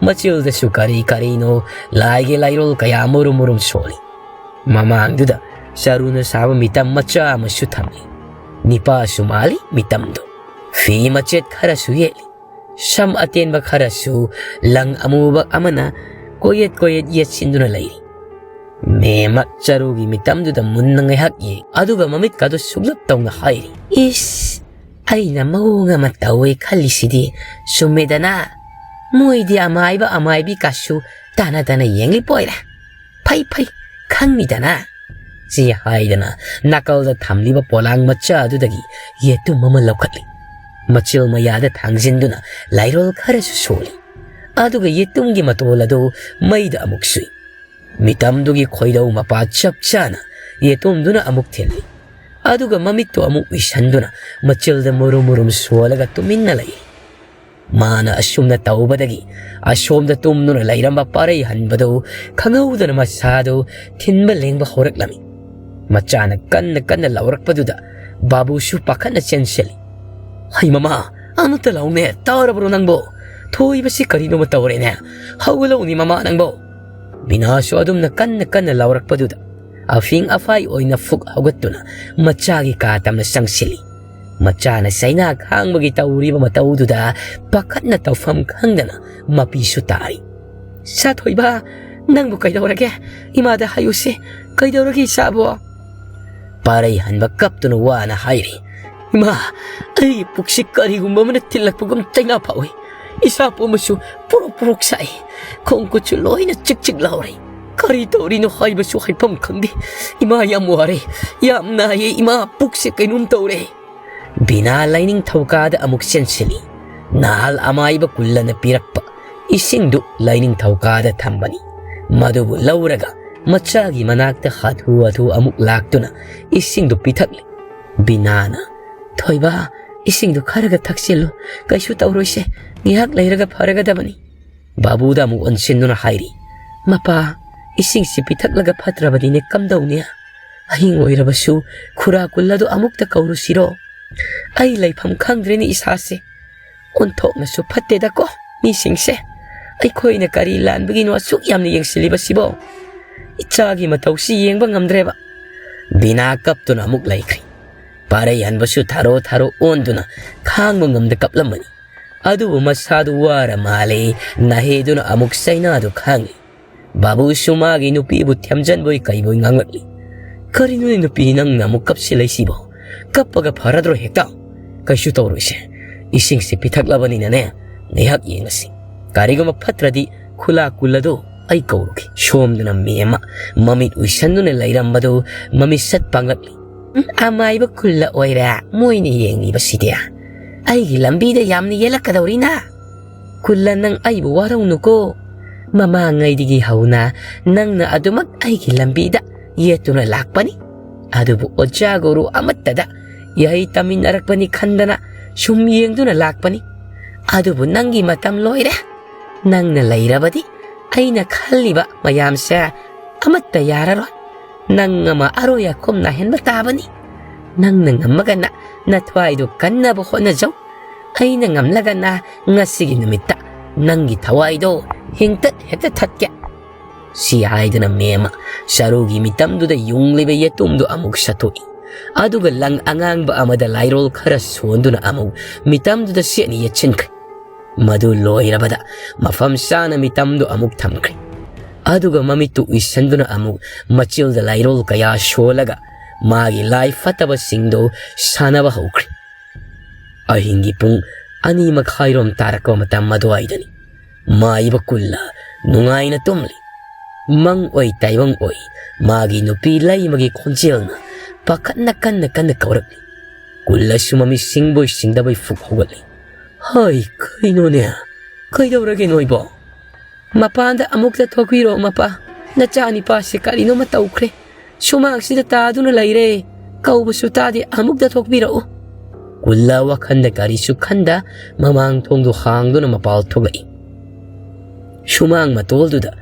ꯃꯆꯤꯜꯗꯁꯨ ꯀꯔꯤ ꯀꯔꯤꯅꯣ ꯂꯥꯏꯒꯤ ꯂꯥꯏꯔꯣꯜ ꯀꯌꯥ ꯃꯔꯨꯝ ꯃꯔꯨꯝ ꯁꯣꯜꯂꯤ꯫ ꯃꯃꯥꯡꯗꯨꯗ ꯆꯔꯨꯅ ꯁꯥꯕ ꯃꯤꯇꯝ ꯃꯆꯥ ꯑꯃꯁꯨ ꯊꯝꯂꯤ꯫ ꯅꯤꯄꯥꯁꯨ ꯃꯥꯜꯂꯤ ꯃꯤꯇꯝꯗꯨ꯫ ꯐꯤ ꯃꯆꯦꯠ ꯈꯔꯁꯨ ꯌꯦꯠꯂꯤ꯫ ꯁꯝ ꯑꯇꯦꯟꯕ ꯈꯔꯁꯨ ꯂꯪ ꯑꯃꯨꯕ ꯑꯃꯅ ꯀꯣꯌꯦꯠ ꯀꯣꯌꯦꯠ ꯌꯦꯠꯁꯤꯟꯗꯨꯅ ꯂꯩꯔꯤ꯫ ꯃꯦꯝꯃ ꯆꯔꯨꯒꯤ ꯃꯤꯇꯝꯗꯨꯗ ꯃꯨꯟꯅ ꯉꯥꯏꯍꯥꯛ ꯌꯦꯡ, ꯑꯗꯨꯒ ꯃꯃꯤꯠꯀꯥꯗꯨ ꯁꯨꯛꯂꯞ ꯇꯧꯅ ꯍꯥꯏꯔꯤ, "ꯏꯁ, ꯑꯩꯅ ꯃꯑꯣꯡ ꯑꯃ ꯇꯧꯋꯦ ꯈꯜꯂꯤꯁꯤꯗꯤ ꯆꯨꯝꯃꯦꯗꯅ꯫ ꯃꯣꯏꯗꯤ ꯑꯃꯥꯏꯕ ꯑꯃꯥꯏꯕꯤ ꯀꯥꯁꯨ ꯇꯥꯅ ꯇꯥꯅ ꯌꯦꯡꯂꯤꯄꯣꯏꯔꯦ꯫ ꯐꯩ ꯐꯩ, ꯈꯪꯅꯤꯗꯅ"꯫ ꯁꯤ ꯍꯥꯏꯗꯅ ꯅꯥꯀꯜꯗ ꯊꯝꯂꯤꯕ ꯄꯣꯂꯥꯡ ꯃꯆꯥ ꯑꯗꯨꯗꯒꯤ ꯌꯦꯇꯨꯝ ꯑꯃ ꯂꯧꯈꯠꯂꯤ꯫ ꯃꯆꯤꯜ ꯃꯌꯥꯗ ꯊꯥꯡꯖꯤꯟꯗꯨꯅ ꯂꯥꯏꯔꯣꯜ ꯈꯔꯁꯨ ꯁꯣꯜꯂꯤ꯫ ꯑꯗꯨꯒ ꯌꯦꯇꯨꯝꯒꯤ ꯃꯇꯣꯜ ꯑꯗꯨ ꯃꯩꯗ ꯑꯃꯨꯛ ꯁꯨꯏ꯫ ꯃꯤꯇꯝꯗꯨꯒꯤ ꯈꯣꯏꯗꯧ ꯃꯄꯥ ꯆꯞ ꯆꯥꯅ ꯌꯦꯇꯨꯝꯗꯨꯅ ꯑꯃꯨꯛ ꯊꯤꯜꯂꯤ꯫ ꯑꯗꯨꯒ ꯃꯃꯤꯠꯇꯨ ꯑꯃꯨꯛ ꯎꯏꯁꯟꯗꯨꯅ ꯃꯆꯤꯜꯗ ꯃꯨꯔꯨꯝ ꯃꯨꯔꯨꯝ ꯁꯣꯜꯂꯒ ꯇꯨꯃꯤꯟꯅ ꯂꯩ꯫ ꯃꯥꯅ ꯑꯁꯨꯝꯅ ꯇꯧꯕꯗꯒꯤ ꯑꯁꯣꯝꯗ ꯇꯨꯝꯗꯨꯅ ꯂꯩꯔꯝꯕ ꯄꯥꯔꯩ ꯍꯟꯕꯗꯨ ꯈꯪꯍꯧꯗꯅ ꯃꯁꯥꯗꯨ ꯊꯤꯟꯕ ꯂꯦꯡꯕ ꯍꯧꯔꯛꯂꯝꯃꯤ꯫ ꯃꯆꯥꯅ ꯀꯟꯅ ꯀꯟꯅ ꯂꯥꯎꯔꯛꯄꯗꯨꯗ ꯕꯥꯕꯨꯁꯨ ꯄꯥꯈꯠꯅ ꯆꯦꯟꯁꯤꯜꯂꯤ꯫ "ꯍꯩ ꯃꯃꯥ, ꯑꯃꯨꯛꯇ ꯂꯥꯎꯅꯦ, ꯇꯥꯔꯕ꯭ꯔꯣ ꯅꯪꯕꯣ? ꯊꯣꯏꯕꯁꯤ ꯀꯔꯤꯅꯣꯃ ꯇꯧꯔꯦꯅꯦ꯫ ꯍꯧꯒꯠꯂꯛꯎꯅꯦ ꯃꯃꯥ ꯅꯪꯕꯣ!" ꯕꯤꯅꯥꯁꯨ ꯑꯗꯨꯝꯅ ꯀꯟꯅ ꯀꯟꯅ ꯂꯥꯎꯔꯛꯄꯗꯨꯗ ꯑꯐꯤꯡ ꯑꯐꯥꯏ ꯑꯣꯏꯅ ꯐꯨꯛ ꯍꯧꯒꯠꯇꯨꯅ ꯃꯆꯥꯒꯤ ꯀꯥ ꯇꯝꯅ ꯆꯪꯁꯤꯜꯂꯤ꯫ ꯃꯆꯥꯅ ꯆꯩꯅꯥ ꯈꯥꯡꯕꯒꯤ ꯇꯧꯔꯤꯕ ꯃꯇꯧꯗꯨꯗ ꯄꯥꯈꯠꯅ ꯇꯧꯐꯝ ꯈꯪꯗꯅ ꯃꯄꯤꯁꯨ ꯇꯥꯔꯤ꯫ "ꯁꯥꯊꯣꯏꯕ, ꯅꯪꯕꯨ ꯀꯩꯗꯧꯔꯒꯦ? ꯏꯃꯥꯗ ꯍꯥꯏꯌꯨꯁꯦ, ꯀꯩꯗꯧꯔꯒꯦ ꯏꯆꯥꯕꯣ?" ꯄꯥꯔꯩ ꯍꯟꯕ ꯀꯞꯇꯨꯅ ꯋꯥꯅ ꯍꯥꯏꯔꯤ, "ꯏꯃꯥ, ꯑꯩꯒꯤ ꯄꯨꯛꯁꯤ ꯀꯔꯤꯒꯨꯝꯕ ꯑꯃꯅ ꯊꯤꯜꯂꯛꯄꯒꯨꯝ ꯆꯩꯅꯥ ꯐꯥꯎꯏ꯫ ꯏꯁꯥ ꯄꯨꯝꯕꯁꯨ ꯄꯨꯔꯨꯛ ꯄꯨꯔꯨꯛ ꯁꯥꯏ꯫ ꯈꯣꯡ ꯈꯨꯠꯁꯨ ꯂꯣꯏꯅ ꯆꯤꯛ ꯆꯤꯛ ꯂꯥꯎꯔꯦ꯫ ꯀꯔꯤ ꯇꯧꯔꯤꯅꯣ ꯍꯥꯏꯕꯁꯨ ꯍꯥꯏꯐꯝ ꯈꯪꯗꯦ꯫ ꯏꯃꯥ, ꯌꯥꯝ ꯋꯥꯔꯦ, ꯌꯥꯝ ꯅꯥꯏꯌꯦ ꯏꯃꯥ, ꯄꯨꯛꯁꯦ ꯀꯩꯅꯣꯝ ꯇꯧꯔꯦ"꯫ ꯕꯤꯅꯥ ꯂꯥꯏꯅꯤꯡꯊꯧ ꯀꯥꯗ ꯑꯃꯨꯛ ꯆꯦꯟꯁꯤꯜꯂꯤ꯫ ꯅꯍꯥꯜ ꯑꯃꯥꯏꯕ ꯀꯨꯜꯂꯅ ꯄꯤꯔꯛꯄ ꯏꯁꯤꯡꯗꯨ ꯂꯥꯏꯅꯤꯡꯊꯧ ꯀꯥꯗ ꯊꯝꯕꯅꯤ꯫ ꯃꯗꯨꯕꯨ ꯂꯧꯔꯒ ꯃꯆꯥꯒꯤ ꯃꯅꯥꯛꯇ ꯍꯥꯊꯨ ꯍꯥꯊꯨ ꯑꯃꯨꯛ ꯂꯥꯛꯇꯨꯅ ꯏꯁꯤꯡꯗꯨ ꯄꯤꯊꯛꯂꯤ꯫ ꯕꯤꯅꯥꯅ, "ꯊꯣꯏꯕ, ꯏꯁꯤꯡꯗꯨ ꯈꯔꯒ ꯊꯛꯆꯤꯜꯂꯨ, ꯀꯩꯁꯨ ꯇꯧꯔꯣꯏꯁꯦ, ꯉꯥꯏꯍꯥꯛ ꯂꯩꯔꯒ ꯐꯔꯒꯗꯕꯅꯤ"꯫ ꯕꯥꯕꯨꯗ ꯑꯃꯨꯛ ꯑꯣꯟꯁꯤꯟꯗꯨꯅ ꯍꯥꯏꯔꯤ, "ꯃꯄꯥ, ꯏꯁꯤꯡꯁꯤ ꯄꯤꯊꯛꯂꯒ ꯐꯠꯇ꯭ꯔꯕꯗꯤꯅꯦ ꯀꯝꯗꯧꯅꯤ? ꯑꯍꯤꯡ ꯑꯣꯏꯔꯕꯁꯨ ꯈꯨꯔꯥ ꯀꯨꯜꯂꯗꯨ ꯑꯃꯨꯛꯇ ꯀꯧꯔꯨꯁꯤꯔꯣ? ꯑꯩ ꯂꯩꯐꯝ ꯈꯪꯗ꯭ꯔꯦꯅꯦ ꯏꯁꯥꯁꯦ꯫ ꯑꯣꯟꯊꯣꯛꯅꯁꯨ ꯐꯠꯇꯦꯗꯀꯣ ꯃꯤꯁꯤꯡꯁꯦ꯫ ꯑꯩꯈꯣꯏꯅ ꯀꯔꯤ ꯂꯥꯟꯕꯒꯤꯅꯣ ꯑꯁꯨꯛ ꯌꯥꯝꯅ ꯌꯦꯡꯁꯤꯜꯂꯤꯕꯁꯤꯕꯣ? ꯏꯆꯥꯒꯤ ꯃꯇꯧꯁꯤ ꯌꯦꯡꯕ ꯉꯝꯗ꯭ꯔꯦꯕ"꯫ ꯕꯤꯅꯥ ꯀꯞꯇꯨꯅ ꯑꯃꯨꯛ ꯂꯩꯈ꯭ꯔꯤ꯫ ꯄꯥꯔꯩ ꯍꯟꯕꯁꯨ ꯊꯥꯔꯣ ꯊꯥꯔꯣ ꯑꯣꯟꯗꯨꯅ ꯈꯥꯡꯕ ꯉꯝꯗ ꯀꯞꯂꯝꯕꯅꯤ꯫ ꯑꯗꯨꯕꯨ ꯃꯁꯥꯗꯨ ꯋꯥꯔ ꯃꯥꯜꯂꯦ, ꯅꯥꯍꯦꯗꯨꯅ ꯑꯃꯨꯛ ꯆꯩꯅꯥꯗꯨ ꯈꯥꯡꯂꯤ꯫ ꯕꯥꯕꯨꯁꯨ ꯃꯥꯒꯤ ꯅꯨꯄꯤꯕꯨ ꯊꯦꯝꯖꯟꯕꯣꯏ ꯀꯩꯕꯣꯏ ꯉꯥꯡꯂꯛꯂꯤ꯫ "ꯀꯔꯤꯅꯣꯅꯦ ꯅꯨꯄꯤ, ꯅꯪꯅ ꯑꯃꯨꯛ ꯀꯞꯁꯤꯜꯂꯛꯏꯁꯤꯕꯣ? ꯀꯞꯄꯒ ꯐꯔꯗ꯭ꯔꯣ ꯍꯦꯛꯇ? ꯀꯩꯁꯨ ꯇꯧꯔꯣꯏꯁꯦ꯫ ꯏꯁꯤꯡꯁꯤ ꯄꯤꯊꯛꯂꯕꯅꯤꯅꯅꯦ, ꯉꯥꯏꯍꯥꯛ ꯌꯦꯡꯉꯁꯤ꯫ ꯀꯔꯤꯒꯨꯝꯕ ꯐꯠꯇ꯭ꯔꯗꯤ ꯈꯨꯂꯥ ꯀꯨꯜꯂꯗꯣ ꯑꯩ ꯀꯧꯔꯨꯒꯦ"꯫ ꯁꯣꯝꯗꯅ ꯃꯦꯝꯃ ꯃꯃꯤꯠ ꯎꯏꯁꯟꯗꯨꯅ ꯂꯩꯔꯝꯕꯗꯨ ꯃꯃꯤꯠꯁꯠ ꯄꯥꯡꯂꯛꯂꯤ꯫ "ꯎꯝ, ꯑꯃꯥꯏꯕ ꯀꯨꯜꯂ ꯑꯣꯏꯔꯦ ꯃꯣꯏꯅ ꯌꯦꯡꯂꯤꯕꯁꯤꯗꯤ꯫ ꯑꯩꯒꯤ ꯂꯝꯕꯤꯗ ꯌꯥꯝꯅ ꯌꯦꯜꯂꯛꯀꯗꯧꯔꯤꯅ꯫ ꯀꯨꯜꯂ, ꯅꯪ ꯑꯩꯕꯨ ꯋꯥꯔꯧꯅꯨꯀꯣ꯫ ꯃꯃꯥꯡꯉꯩꯗꯒꯤ ꯍꯧꯅ ꯅꯪꯅ ꯑꯗꯨꯃꯛ ꯑꯩꯒꯤ ꯂꯝꯕꯤꯗ ꯌꯦꯠꯇꯨꯅ ꯂꯥꯛꯄꯅꯤ꯫ ꯑꯗꯨꯕꯨ ꯑꯣꯖꯥ ꯒꯨꯔꯨ ꯑꯃꯠꯇꯗ ꯏꯍꯩ ꯇꯝꯃꯤꯟꯅꯔꯛꯄꯅꯤ ꯈꯟꯗꯅ ꯁꯨꯝ ꯌꯦꯡꯗꯨꯅ ꯂꯥꯛꯄꯅꯤ꯫ ꯑꯗꯨꯕꯨ ꯅꯪꯒꯤ ꯃꯇꯝ ꯂꯣꯏꯔꯦ꯫ ꯅꯪꯅ ꯂꯩꯔꯕꯗꯤ ꯑꯩꯅ ꯈꯜꯂꯤꯕ ꯃꯌꯥꯝꯁꯦ ꯑꯃꯠꯇ ꯌꯥꯔꯔꯣꯏ꯫ ꯅꯪ ꯑꯃ ꯑꯔꯣꯏ ꯑꯈꯨꯝ ꯅꯥꯍꯦꯟꯕ ꯇꯥꯕꯅꯤ꯫ ꯅꯪꯅ ꯉꯝꯃꯒꯅ ꯅꯊ꯭ꯋꯥꯏꯗꯨ ꯀꯟꯅꯕ ꯍꯣꯠꯅꯖꯧ꯫ ꯑꯩꯅ ꯉꯝꯂꯒꯅ ꯉꯁꯤꯒꯤ ꯅꯨꯃꯤꯠꯇ ꯅꯪꯒꯤ ꯊꯋꯥꯏꯗꯣ ꯍꯤꯡꯇꯠ ꯍꯦꯛꯇ ꯊꯠꯀꯦ"꯫ ꯁꯤ ꯍꯥꯏꯗꯨꯅ ꯃꯦꯝꯃ ꯆꯔꯨꯒꯤ ꯃꯤꯇꯝꯗꯨꯗ ꯌꯨꯡꯂꯤꯕ ꯌꯦꯇꯨꯝꯗꯨ ꯑꯃꯨꯛ ꯁꯠꯇꯣꯛꯏ꯫ ꯑꯗꯨꯒ ꯂꯪ ꯑꯉꯥꯡꯕ ꯑꯃꯗ ꯂꯥꯏꯔꯣꯜ ꯈꯔ ꯁꯣꯟꯗꯨꯅ ꯑꯃꯨꯛ ꯃꯤꯇꯝꯗꯨꯗ ꯁꯦꯠꯅ ꯌꯦꯠꯁꯤꯟꯈ꯭ꯔꯦ꯫ ꯃꯗꯨ ꯂꯣꯏꯔꯕꯗ ꯃꯐꯝ ꯆꯥꯅ ꯃꯤꯇꯝꯗꯨ ꯑꯃꯨꯛ ꯊꯝꯈ꯭ꯔꯦ꯫ ꯑꯗꯨꯒ ꯃꯃꯤꯠꯇꯨ ꯎꯏꯁꯟꯗꯨꯅ ꯑꯃꯨꯛ ꯃꯆꯤꯜꯗ ꯂꯥꯏꯔꯣꯜ ꯀꯌꯥ ꯁꯣꯜꯂꯒ ꯃꯥꯒꯤ ꯂꯥꯏ ꯐꯠꯇꯕꯁꯤꯡꯗꯨ ꯁꯥꯟꯅꯕ ꯍꯧꯈ꯭ꯔꯦ꯫ ꯑꯍꯤꯡꯒꯤ ꯄꯨꯡ ꯑꯅꯤ ꯃꯈꯥꯏꯔꯣꯝ ꯇꯥꯔꯛꯄ ꯃꯇꯝ ꯑꯗꯨꯋꯥꯏꯗꯅꯤ꯫ ꯃꯥꯏꯕ ꯀꯨꯜꯂ ꯅꯨꯡꯉꯥꯏꯅ ꯇꯨꯝꯂꯤ꯫ ꯃꯪ ꯑꯣꯏ ꯇꯥꯏꯕꯪ ꯑꯣꯏ, ꯃꯥꯒꯤ ꯅꯨꯄꯤ ꯂꯩꯃꯒꯤ ꯈꯣꯟꯖꯦꯜꯅ ꯄꯥꯈꯠꯅ ꯀꯟꯅ ꯀꯟꯅ ꯀꯧꯔꯛꯂꯤ꯫ ꯀꯨꯜꯂꯁꯨ ꯃꯃꯤꯠ ꯁꯤꯡꯕꯣꯏ ꯁꯤꯡꯗꯕꯣꯏ ꯐꯨꯛ ꯍꯧꯒꯠꯂꯤ꯫ "ꯍꯩ, ꯀꯩꯅꯣꯅꯦ? ꯀꯩꯗꯧꯔꯒꯦ ꯅꯣꯏꯕꯣ? ꯃꯄꯥꯟꯗ ꯑꯃꯨꯛꯇ ꯊꯣꯛꯄꯤꯔꯣ, ꯃꯄꯥ꯫ "ꯅꯆꯥꯅꯤꯄꯥꯁꯦ ꯀꯔꯤꯅꯣꯃ ꯇꯧꯈ꯭ꯔꯦ꯫ ꯁꯨꯃꯥꯡꯁꯤꯗ ꯇꯥꯗꯨꯅ ꯂꯩꯔꯦ꯫ ꯀꯧꯕꯁꯨ ꯇꯥꯗꯦ, ꯑꯃꯨꯛꯇ ꯊꯣꯛꯄꯤꯔꯛꯎ꯫" ꯀꯨꯜꯂ ꯋꯥꯈꯟꯗ ꯀꯔꯤꯁꯨ ꯈꯟꯗ ꯃꯃꯥꯡ ꯊꯣꯡꯗꯨ ꯍꯥꯡꯗꯨꯅ ꯃꯄꯥꯜ ꯊꯣꯛꯂꯛꯏ꯫ ꯁꯨꯃꯥꯡ ꯃꯇꯣꯜꯗꯨꯗ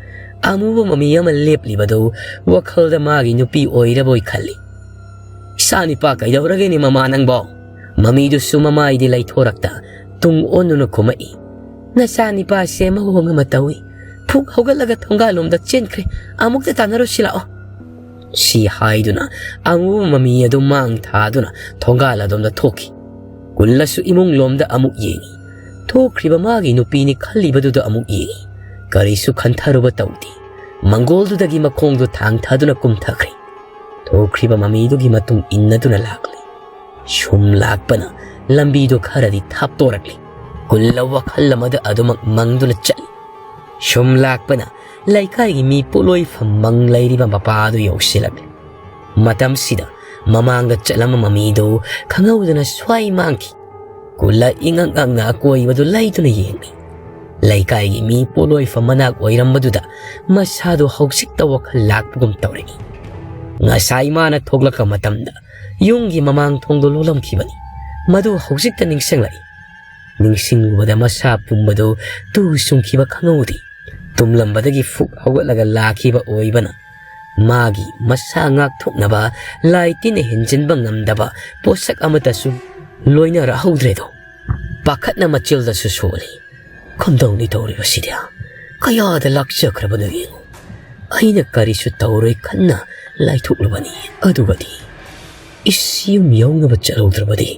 ꯑꯃꯨꯕ ꯃꯃꯤ ꯑꯃ ꯂꯦꯞꯂꯤꯕꯗꯨ ꯋꯥꯈꯜꯗ ꯃꯥꯒꯤ ꯅꯨꯄꯤ ꯑꯣꯏꯔꯕꯣꯏ ꯈꯜꯂꯤ꯫ "ꯏꯆꯥꯅꯤꯄꯥ ꯀꯩꯗꯧꯔꯒꯦꯅꯦ ꯃꯃꯥ ꯅꯪꯕꯣ?" ꯃꯃꯤꯗꯨꯁꯨ ꯃꯃꯥꯏꯗꯤ ꯂꯩꯊꯣꯔꯛꯇ ꯇꯨꯡ ꯑꯣꯟꯗꯨꯅ ꯈꯨꯝꯃꯛꯏ꯫ "ꯅꯆꯥꯅꯤꯄꯥꯁꯦ ꯃꯑꯣꯡ ꯑꯃ ꯇꯧꯏ꯫ ꯐꯨꯛ ꯍꯧꯒꯠꯂꯒ ꯊꯣꯡꯒꯥꯜꯂꯣꯝꯗ ꯆꯦꯟꯈ꯭ꯔꯦ꯫ ꯑꯃꯨꯛꯇ ꯇꯥꯟꯅꯔꯨꯁꯤ ꯂꯥꯛꯑꯣ꯫" ꯁꯤ ꯍꯥꯏꯗꯨꯅ ꯑꯃꯨꯕ ꯃꯃꯤ ꯑꯗꯨ ꯃꯥꯡ ꯊꯥꯗꯨꯅ ꯊꯣꯡꯒꯥꯜ ꯑꯗꯣꯝꯗ ꯊꯣꯛꯈꯤ꯫ ꯀꯨꯜꯂꯁꯨ ꯏꯃꯨꯡ ꯂꯣꯝꯗ ꯑꯃꯨꯛ ꯌꯦꯡꯉꯤ꯫ ꯊꯣꯛꯈ꯭ꯔꯤꯕ ꯃꯥꯒꯤ ꯅꯨꯄꯤꯅꯤ ꯈꯜꯂꯤꯕꯗꯨꯗ ꯑꯃꯨꯛ ꯌꯦꯡꯉꯤ꯫ ꯀꯔꯤꯁꯨ ꯈꯟꯊꯔꯨꯕ ꯇꯧꯗꯦ꯫ ꯃꯪꯒꯣꯜꯗꯨꯗꯒꯤ ꯃꯈꯣꯡꯗꯨ ꯊꯥꯡꯊꯗꯨꯅ ꯀꯨꯝꯊꯈ꯭ꯔꯦ꯫ ꯊꯣꯛꯈ꯭ꯔꯤꯕ ꯃꯃꯤꯗꯨꯒꯤ ꯃꯇꯨꯡ ꯏꯟꯅꯗꯨꯅ ꯂꯥꯛꯂꯤ꯫ ꯁꯨꯝ ꯂꯥꯛꯄꯅ ꯂꯝꯕꯤꯗꯨ ꯈꯔꯗꯤ ꯊꯥꯞꯇꯣꯔꯛꯂꯤ꯫ ꯀꯨꯜꯂ ꯋꯥꯈꯜ ꯑꯃꯗ ꯑꯗꯨꯃꯛ ꯃꯪꯗꯨꯅ ꯆꯠꯂꯤ꯫ ꯁꯨꯝ ꯂꯥꯛꯄꯅ ꯂꯩꯀꯥꯏꯒꯤ ꯃꯤ ꯄꯣꯠꯂꯣꯏꯐꯝ ꯃꯪ ꯂꯩꯔꯤꯕ ꯃꯄꯥ ꯑꯗꯨ ꯌꯧꯁꯤꯜꯂꯛꯂꯤ꯫ ꯃꯇꯝꯁꯤꯗ ꯃꯃꯥꯡꯗ ꯆꯠꯂꯝꯕ ꯃꯃꯤꯗꯨ ꯈꯪꯍꯧꯗꯅ ꯁ꯭ꯋꯥꯏ ꯃꯥꯡꯈꯤ꯫ ꯀꯨꯜꯂ ꯏꯉꯛ ꯉꯛꯅ ꯑꯀꯣꯏꯕꯗꯨ ꯂꯩꯗꯨꯅ ꯌꯦꯡꯂꯤ꯫ ꯂꯩꯀꯥꯏꯒꯤ ꯃꯤ ꯄꯣꯠꯂꯣꯏꯐꯝ ꯃꯅꯥꯛ ꯑꯣꯏꯔꯝꯕꯗꯨꯗ ꯃꯁꯥꯗꯨ ꯍꯧꯖꯤꯛꯇ ꯋꯥꯈꯜ ꯂꯥꯛꯄꯒꯨꯝ ꯇꯧꯔꯛꯏ꯫ ꯉꯁꯥꯏ ꯃꯥꯅ ꯊꯣꯛꯂꯛꯄ ꯃꯇꯝꯗ ꯌꯨꯝꯒꯤ ꯃꯃꯥꯡ ꯊꯣꯡꯗꯣ ꯂꯣꯜꯂꯝꯈꯤꯕꯅꯤ꯫ ꯃꯗꯨ ꯍꯧꯖꯤꯛꯇ ꯅꯤꯡꯁꯤꯡꯂꯛꯏ꯫ ꯅꯤꯡꯁꯤꯡꯂꯨꯕꯗ ꯃꯁꯥ ꯄꯨꯝꯕꯗꯨ ꯇꯨ ꯆꯨꯡꯈꯤꯕ ꯈꯪꯍꯧꯗꯦ꯫ ꯇꯨꯝꯂꯝꯕꯗꯒꯤ ꯐꯨꯛ ꯍꯧꯒꯠꯂꯒ ꯂꯥꯛꯈꯤꯕ ꯑꯣꯏꯕꯅ ꯃꯥꯒꯤ ꯃꯁꯥ ꯉꯥꯛꯊꯣꯛꯅꯕ ꯂꯥꯏ ꯇꯤꯟꯅ ꯍꯦꯟꯖꯤꯟꯕ ꯉꯝꯗꯕ ꯄꯣꯠꯁꯛ ꯑꯃꯠꯇꯁꯨ ꯂꯣꯏꯅꯔꯛꯍꯧꯗ꯭ꯔꯦꯗꯣ꯫ ꯄꯥꯈꯠꯅ ꯃꯆꯤꯜꯗꯁꯨ ꯁꯣꯜꯂꯤ꯫ "ꯀꯝꯗꯧꯅꯤ ꯇꯧꯔꯤꯕꯁꯤꯗꯤ? ꯀꯌꯥꯗ ꯂꯥꯛꯆꯈ꯭ꯔꯕꯅꯣ ꯌꯦꯡꯉꯨ꯫ ꯑꯩꯅ ꯀꯔꯤꯁꯨ ꯇꯧꯔꯣꯏ ꯈꯟꯅ ꯂꯥꯏꯊꯣꯛꯂꯨꯕꯅꯤ꯫ ꯑꯗꯨꯒꯗꯤ ꯏꯁ ꯌꯨꯝ ꯌꯧꯅꯕ ꯆꯠꯍꯧꯗ꯭ꯔꯕꯗꯤ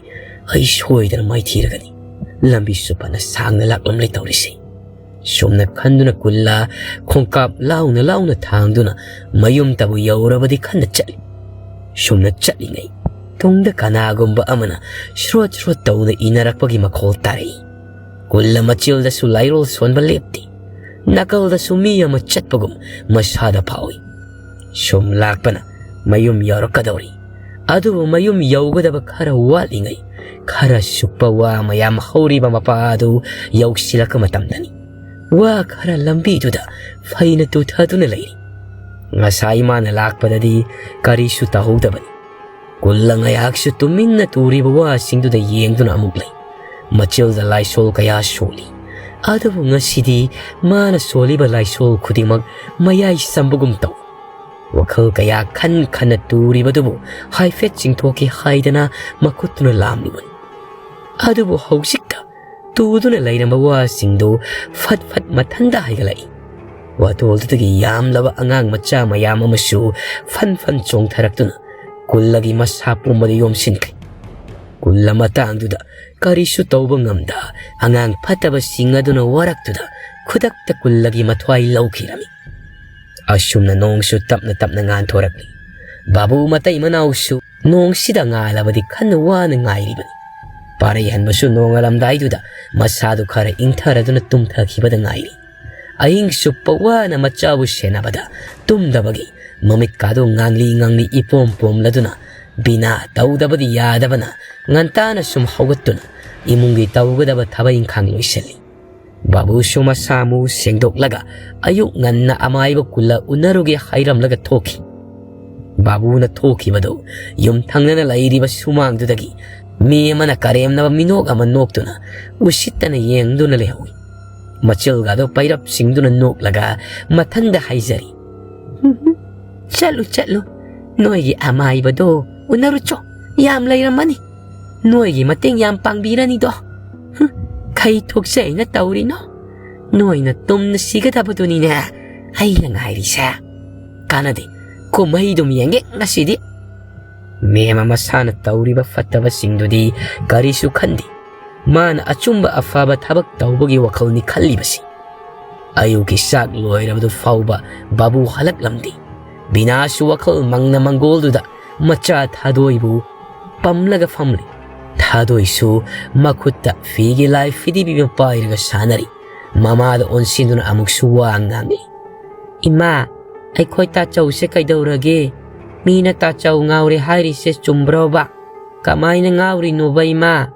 ꯑꯩ ꯁꯣꯏꯗꯅ ꯃꯥꯏꯊꯤꯔꯒꯅꯤ꯫ ꯂꯝꯕꯤꯁꯨ ꯐꯅ ꯁꯥꯡꯅ ꯂꯥꯛꯂꯝꯂꯦ ꯇꯧꯔꯤꯁꯦ꯫" ꯁꯨꯝꯅ ꯈꯟꯗꯨꯅ ꯀꯨꯜꯂ ꯈꯣꯡꯀꯥꯞ ꯂꯥꯎꯅ ꯂꯥꯎꯅ ꯊꯥꯡꯗꯨꯅ ꯃꯌꯨꯝꯇꯕꯨ ꯌꯧꯔꯕꯗꯤ ꯈꯟꯅ ꯆꯠꯂꯤ꯫ ꯁꯨꯝꯅ ꯆꯠꯂꯤꯉꯩ ꯇꯨꯡꯗ ꯀꯅꯥꯒꯨꯝꯕ ꯑꯃꯅ ꯁ꯭ꯔꯣꯠ ꯁ꯭ꯔꯣꯠ ꯇꯧꯅ ꯏꯅꯔꯛꯄꯒꯤ ꯃꯈꯣꯜ ꯇꯥꯔꯛꯏ꯫ ꯀꯨꯜꯂ ꯃꯆꯤꯜꯗꯁꯨ ꯂꯥꯏꯔꯣꯜ ꯁꯣꯟꯕ ꯂꯦꯞꯇꯦ꯫ ꯅꯥꯀꯜꯗꯁꯨ ꯃꯤ ꯑꯃ ꯆꯠꯄꯒꯨꯝ ꯃꯁꯥꯗ ꯐꯥꯎꯏ꯫ ꯁꯨꯝ ꯂꯥꯛꯄꯅ ꯃꯌꯨꯝ ꯌꯧꯔꯛꯀꯗꯧꯔꯤ꯫ ꯑꯗꯨꯕꯨ ꯃꯌꯨꯝ ꯌꯧꯒꯗꯕ ꯈꯔ ꯋꯥꯠꯂꯤꯉꯩ ꯈꯔ ꯁꯨꯛꯄ ꯋꯥ ꯃꯌꯥꯝ ꯍꯧꯔꯤꯕ ꯃꯄꯥ ꯑꯗꯨ ꯌꯧꯁꯤꯜꯂꯛꯄ ꯃꯇꯝꯗꯅꯤ꯫ ꯋꯥ ꯈꯔ ꯂꯝꯕꯤꯗꯨꯗ ꯐꯩꯅ ꯇꯨꯊꯗꯨꯅ ꯂꯩꯔꯤ꯫ ꯉꯁꯥꯏ ꯃꯥꯅ ꯂꯥꯛꯄꯗꯗꯤ ꯀꯔꯤꯁꯨ ꯇꯧꯍꯧꯗꯕꯅꯤ꯫ ꯀꯨꯜꯂ ꯉꯥꯏꯍꯥꯛꯁꯨ ꯇꯨꯃꯤꯟꯅ ꯇꯨꯔꯤꯕ ꯋꯥꯁꯤꯡꯗꯨꯗ ꯌꯦꯡꯗꯨꯅ ꯑꯃꯨꯛ ꯂꯩ꯫ ꯃꯆꯤꯜꯗ ꯂꯥꯏꯁꯣꯜ ꯀꯌꯥ ꯁꯣꯜꯂꯤ꯫ ꯑꯗꯨꯕꯨ ꯉꯁꯤꯗꯤ ꯃꯥꯅ ꯁꯣꯜꯂꯤꯕ ꯂꯥꯏꯁꯣꯜ ꯈꯨꯗꯤꯡꯃꯛ ꯃꯌꯥꯏ ꯆꯝꯕꯒꯨꯝ ꯇꯧ꯫ ꯋꯥꯈꯜ ꯀꯌꯥ ꯈꯟ ꯈꯟꯅ ꯇꯨꯔꯤꯕꯗꯨꯕꯨ ꯍꯥꯏꯐꯦꯠ ꯆꯤꯡꯊꯣꯛꯀꯦ ꯍꯥꯏꯗꯅ ꯃꯈꯨꯠꯇꯨꯅ ꯂꯥꯝꯂꯤꯕꯅꯤ꯫ ꯑꯗꯨꯕꯨ ꯍꯧꯖꯤꯛꯇ ꯇꯨꯗꯨꯅ ꯂꯩꯔꯝꯕ ꯋꯥꯁꯤꯡꯗꯨ ꯐꯠ ꯐꯠ ꯃꯊꯟꯇ ꯍꯥꯏꯒꯠꯂꯛꯏ꯫ ꯋꯥꯇꯣꯜꯗꯨꯗꯒꯤ ꯌꯥꯝꯂꯕ ꯑꯉꯥꯡ ꯃꯆꯥ ꯃꯌꯥꯝ ꯑꯃꯁꯨ ꯐꯟ ꯐꯟ ꯆꯣꯡꯊꯔꯛꯇꯨꯅ ꯀꯨꯜꯂꯒꯤ ꯃꯁꯥ ꯄꯨꯝꯕꯗ ꯌꯣꯝꯁꯤꯟꯈ꯭ꯔꯦ꯫ ꯀꯨꯜꯂ ꯃꯇꯥꯡꯗꯨꯗ ꯀꯔꯤꯁꯨ ꯇꯧꯕ ꯉꯝꯗ ꯑꯉꯥꯡ ꯐꯠꯇꯕꯁꯤꯡ ꯑꯗꯨꯅ ꯋꯥꯔꯛꯇꯨꯗ ꯈꯨꯗꯛꯇ ꯀꯨꯜꯂꯒꯤ ꯃꯊ꯭ꯋꯥꯏ ꯂꯧꯈꯤꯔꯝꯃꯤ꯫ ꯑꯁꯨꯝꯅ ꯅꯣꯡꯁꯨ ꯇꯞꯅ ꯇꯞꯅ ꯉꯥꯟꯊꯣꯔꯛꯂꯤ꯫ ꯕꯥꯕꯨ ꯃꯇꯩ ꯃꯅꯥꯎꯁꯨ ꯅꯣꯡꯁꯤꯗ ꯉꯥꯜꯂꯕꯗꯤ ꯈꯟꯅ ꯋꯥꯅ ꯉꯥꯏꯔꯤꯕꯅꯤ꯫ ꯄꯥꯔꯩꯍꯟꯕꯁꯨ ꯅꯣꯡꯉꯥꯜꯂꯝꯗꯥꯏꯗꯨꯗ ꯃꯁꯥꯗꯨ ꯈꯔ ꯏꯪꯊꯔꯗꯨꯅ ꯇꯨꯝꯊꯈꯤꯕꯗ ꯉꯥꯏꯔꯤ꯫ ꯑꯍꯤꯡ ꯆꯨꯞꯄ ꯋꯥꯅ ꯃꯆꯥꯕꯨ ꯁꯦꯟꯅꯕꯗ ꯇꯨꯝꯗꯕꯒꯤ ꯃꯃꯤꯠꯀꯥꯗꯨ ꯉꯥꯡꯂꯤ ꯉꯥꯡꯂꯤ ꯏꯄꯣꯝ ꯄꯣꯝꯂꯗꯨꯅ ꯕꯤꯅꯥ ꯇꯧꯗꯕꯗꯤ ꯌꯥꯗꯕꯅ ꯉꯟꯇꯥꯅ ꯁꯨꯝ ꯍꯧꯒꯠꯇꯨꯅ ꯏꯃꯨꯡꯒꯤ ꯇꯧꯒꯗꯕ ꯊꯕꯛ ꯏꯪꯈꯥꯡ ꯂꯣꯏꯁꯤꯜꯂꯤ꯫ ꯕꯥꯕꯨꯁꯨ ꯃꯁꯥ ꯃꯎ ꯁꯦꯡꯗꯣꯛꯂꯒ ꯑꯌꯨꯛ ꯉꯟꯅ ꯑꯃꯥꯏꯕ ꯀꯨꯜꯂ ꯎꯅꯔꯨꯒꯦ ꯍꯥꯏꯔꯝꯂꯒ ꯊꯣꯛꯈꯤ꯫ ꯕꯥꯕꯨꯅ ꯊꯣꯛꯈꯤꯕꯗꯨ ꯌꯨꯝ ꯊꯪꯅꯅ ꯂꯩꯔꯤꯕ ꯁꯨꯃꯥꯡꯗꯨꯗꯒꯤ ꯃꯤ ꯑꯃꯅ ꯀꯔꯦꯝꯅꯕ ꯃꯤꯅꯣꯛ ꯑꯃ ꯅꯣꯛꯇꯨꯅ ꯎꯁꯤꯠꯇꯅ ꯌꯦꯡꯗꯨꯅ ꯂꯩꯍꯧꯏ꯫ ꯃꯆꯤꯜꯒꯗꯣ ꯄꯩꯔꯞ ꯁꯤꯡꯗꯨꯅ ꯅꯣꯛꯂꯒ ꯃꯊꯟꯗ ꯍꯥꯏꯖꯔꯤ, "ꯆꯠꯂꯨ, ꯆꯠꯂꯨ, ꯅꯣꯏꯒꯤ ꯑꯃꯥꯏꯕꯗꯣ ꯎꯅꯔꯨꯆꯣ, ꯌꯥꯝ ꯂꯩꯔꯝꯃꯅꯤ꯫ ꯅꯣꯏꯒꯤ ꯃꯇꯦꯡ ꯌꯥꯝ ꯄꯥꯡꯕꯤꯔꯅꯤꯗꯣ꯫ ꯍꯨꯝ, ꯈꯩ ꯊꯣꯛꯆꯩꯅ ꯇꯧꯔꯤꯅꯣ? ꯅꯣꯏꯅ ꯇꯨꯝꯅ ꯁꯤꯒꯗꯕꯗꯨꯅꯤꯅꯦ ꯑꯩꯅ ꯉꯥꯏꯔꯤꯁꯦ꯫ ꯀꯥꯟꯅꯗꯦ, ꯀꯨꯝꯍꯩꯗꯨꯝ ꯌꯦꯡꯒꯦ ꯉꯁꯤꯗꯤ꯫" ꯃꯦꯝꯃ ꯃꯁꯥꯅ ꯇꯧꯔꯤꯕ ꯐꯠꯇꯕꯁꯤꯡꯗꯨꯗꯤ ꯀꯔꯤꯁꯨ ꯈꯟꯗꯦ꯫ ꯃꯥꯅ ꯑꯆꯨꯝꯕ ꯑꯐꯕ ꯊꯕꯛ ꯇꯧꯕꯒꯤ ꯋꯥꯈꯜꯅꯤ ꯈꯜꯂꯤꯕꯁꯤ꯫ ꯑꯌꯨꯛꯀꯤ ꯆꯥꯛ ꯂꯣꯏꯔꯕꯗꯨ ꯐꯥꯎꯕ ꯕꯥꯕꯨ ꯍꯜꯂꯛꯂꯝꯗꯦ꯫ ꯕꯤꯅꯥꯁꯨ ꯋꯥꯈꯜ ꯃꯪꯅ ꯃꯪꯒꯣꯜꯗꯨꯗ ꯃꯆꯥ ꯊꯥꯗꯣꯏꯕꯨ ꯄꯝꯂꯒ ꯐꯝꯂꯤ꯫ ꯊꯥꯗꯣꯏꯁꯨ ꯃꯈꯨꯠꯇ ꯐꯤꯒꯤ ꯂꯥꯏ ꯐꯤꯗꯤꯕꯤ ꯑꯃ ꯄꯥꯏꯔꯒ ꯁꯥꯟꯅꯔꯤ꯫ ꯃꯃꯥꯗ ꯑꯣꯟꯁꯤꯟꯗꯨꯅ ꯑꯃꯨꯛꯁꯨ ꯋꯥ ꯉꯥꯡꯏ꯫ "ꯏꯃꯥ, ꯑꯩꯈꯣꯏ ꯇꯥꯆꯧꯁꯦ ꯀꯩꯗꯧꯔꯒꯦ? ꯃꯤꯅ ꯇꯥꯆꯧ ꯉꯥꯎꯔꯦ ꯍꯥꯏꯔꯤꯁꯦ ꯆꯨꯝꯕ꯭ꯔꯣꯕ? ꯀꯃꯥꯏꯅ ꯉꯥꯎꯔꯤꯅꯣꯕ, ꯏꯃꯥ?"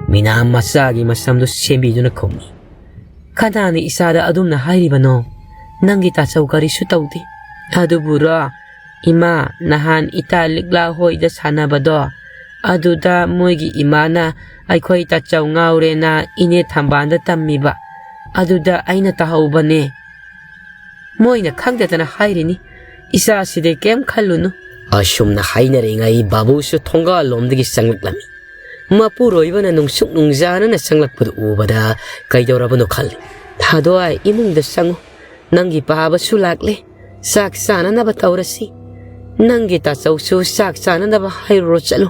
ꯃꯤꯅꯥ ꯃꯆꯥꯒꯤ ꯃꯁꯝꯗꯨ ꯁꯦꯝꯕꯤꯗꯨꯅ ꯈꯨꯝꯃꯤ꯫ "ꯀꯅꯥꯅ ꯏꯆꯥꯗ ꯑꯗꯨꯝꯅ ꯍꯥꯏꯔꯤꯕꯅꯣ? ꯅꯪꯒꯤ ꯇꯥꯆꯧ ꯀꯔꯤꯁꯨ ꯇꯧꯗꯦ꯫ ꯑꯗꯨꯕꯨꯔꯣ, ꯏꯃꯥ, ꯅꯍꯥꯟ ꯏꯇꯥ ꯂꯤꯛꯂꯥ ꯍꯣꯏꯗ ꯁꯥꯟꯅꯕꯗꯣ, ꯑꯗꯨꯗ ꯃꯣꯏꯒꯤ ꯏꯃꯥꯅ ꯑꯩꯈꯣꯏ ꯇꯥꯆꯧ ꯉꯥꯎꯔꯦꯅ ꯏꯅꯦ ꯊꯝꯕꯥꯜꯗ ꯇꯝꯃꯤꯕ, ꯑꯗꯨꯗ ꯑꯩꯅ ꯇꯥꯍꯧꯕꯅꯦ꯫ ꯃꯣꯏꯅ ꯈꯪꯗꯗꯅ ꯍꯥꯏꯔꯤꯅꯤ, ꯏꯆꯥꯁꯤꯗꯤ ꯀꯩꯝ ꯈꯜꯂꯨꯅꯨ꯫ ꯑꯁꯨꯝꯅ ꯍꯥꯏꯅꯔꯤꯉꯩ ꯕꯥꯕꯨꯁꯨ ꯊꯣꯡꯒꯥꯜꯂꯣꯝꯗꯒꯤ ꯆꯪꯂꯛꯂꯝꯃꯤ꯫ ꯃꯄꯨꯔꯣꯏꯕꯅ ꯅꯨꯡꯁꯨꯛ ꯅꯨꯡꯖꯥꯅꯅ ꯆꯪꯂꯛꯄꯗꯨ ꯎꯕꯗ ꯀꯩꯗꯧꯔꯕꯅꯣ ꯈꯜꯂꯤ꯫ "ꯊꯥꯗꯣꯏ, ꯏꯃꯨꯡꯗ ꯆꯪꯉꯨ, ꯅꯪꯒꯤ ꯄꯥꯕꯁꯨ ꯂꯥꯛꯂꯦ, ꯆꯥꯛ ꯆꯥꯅꯅꯕ ꯇꯧꯔꯁꯤ꯫ ꯅꯪꯒꯤ ꯇꯥꯆꯧꯁꯨ ꯆꯥꯛ ꯆꯥꯅꯅꯕ ꯍꯥꯏꯔꯨꯔꯣ ꯆꯠꯂꯨ꯫"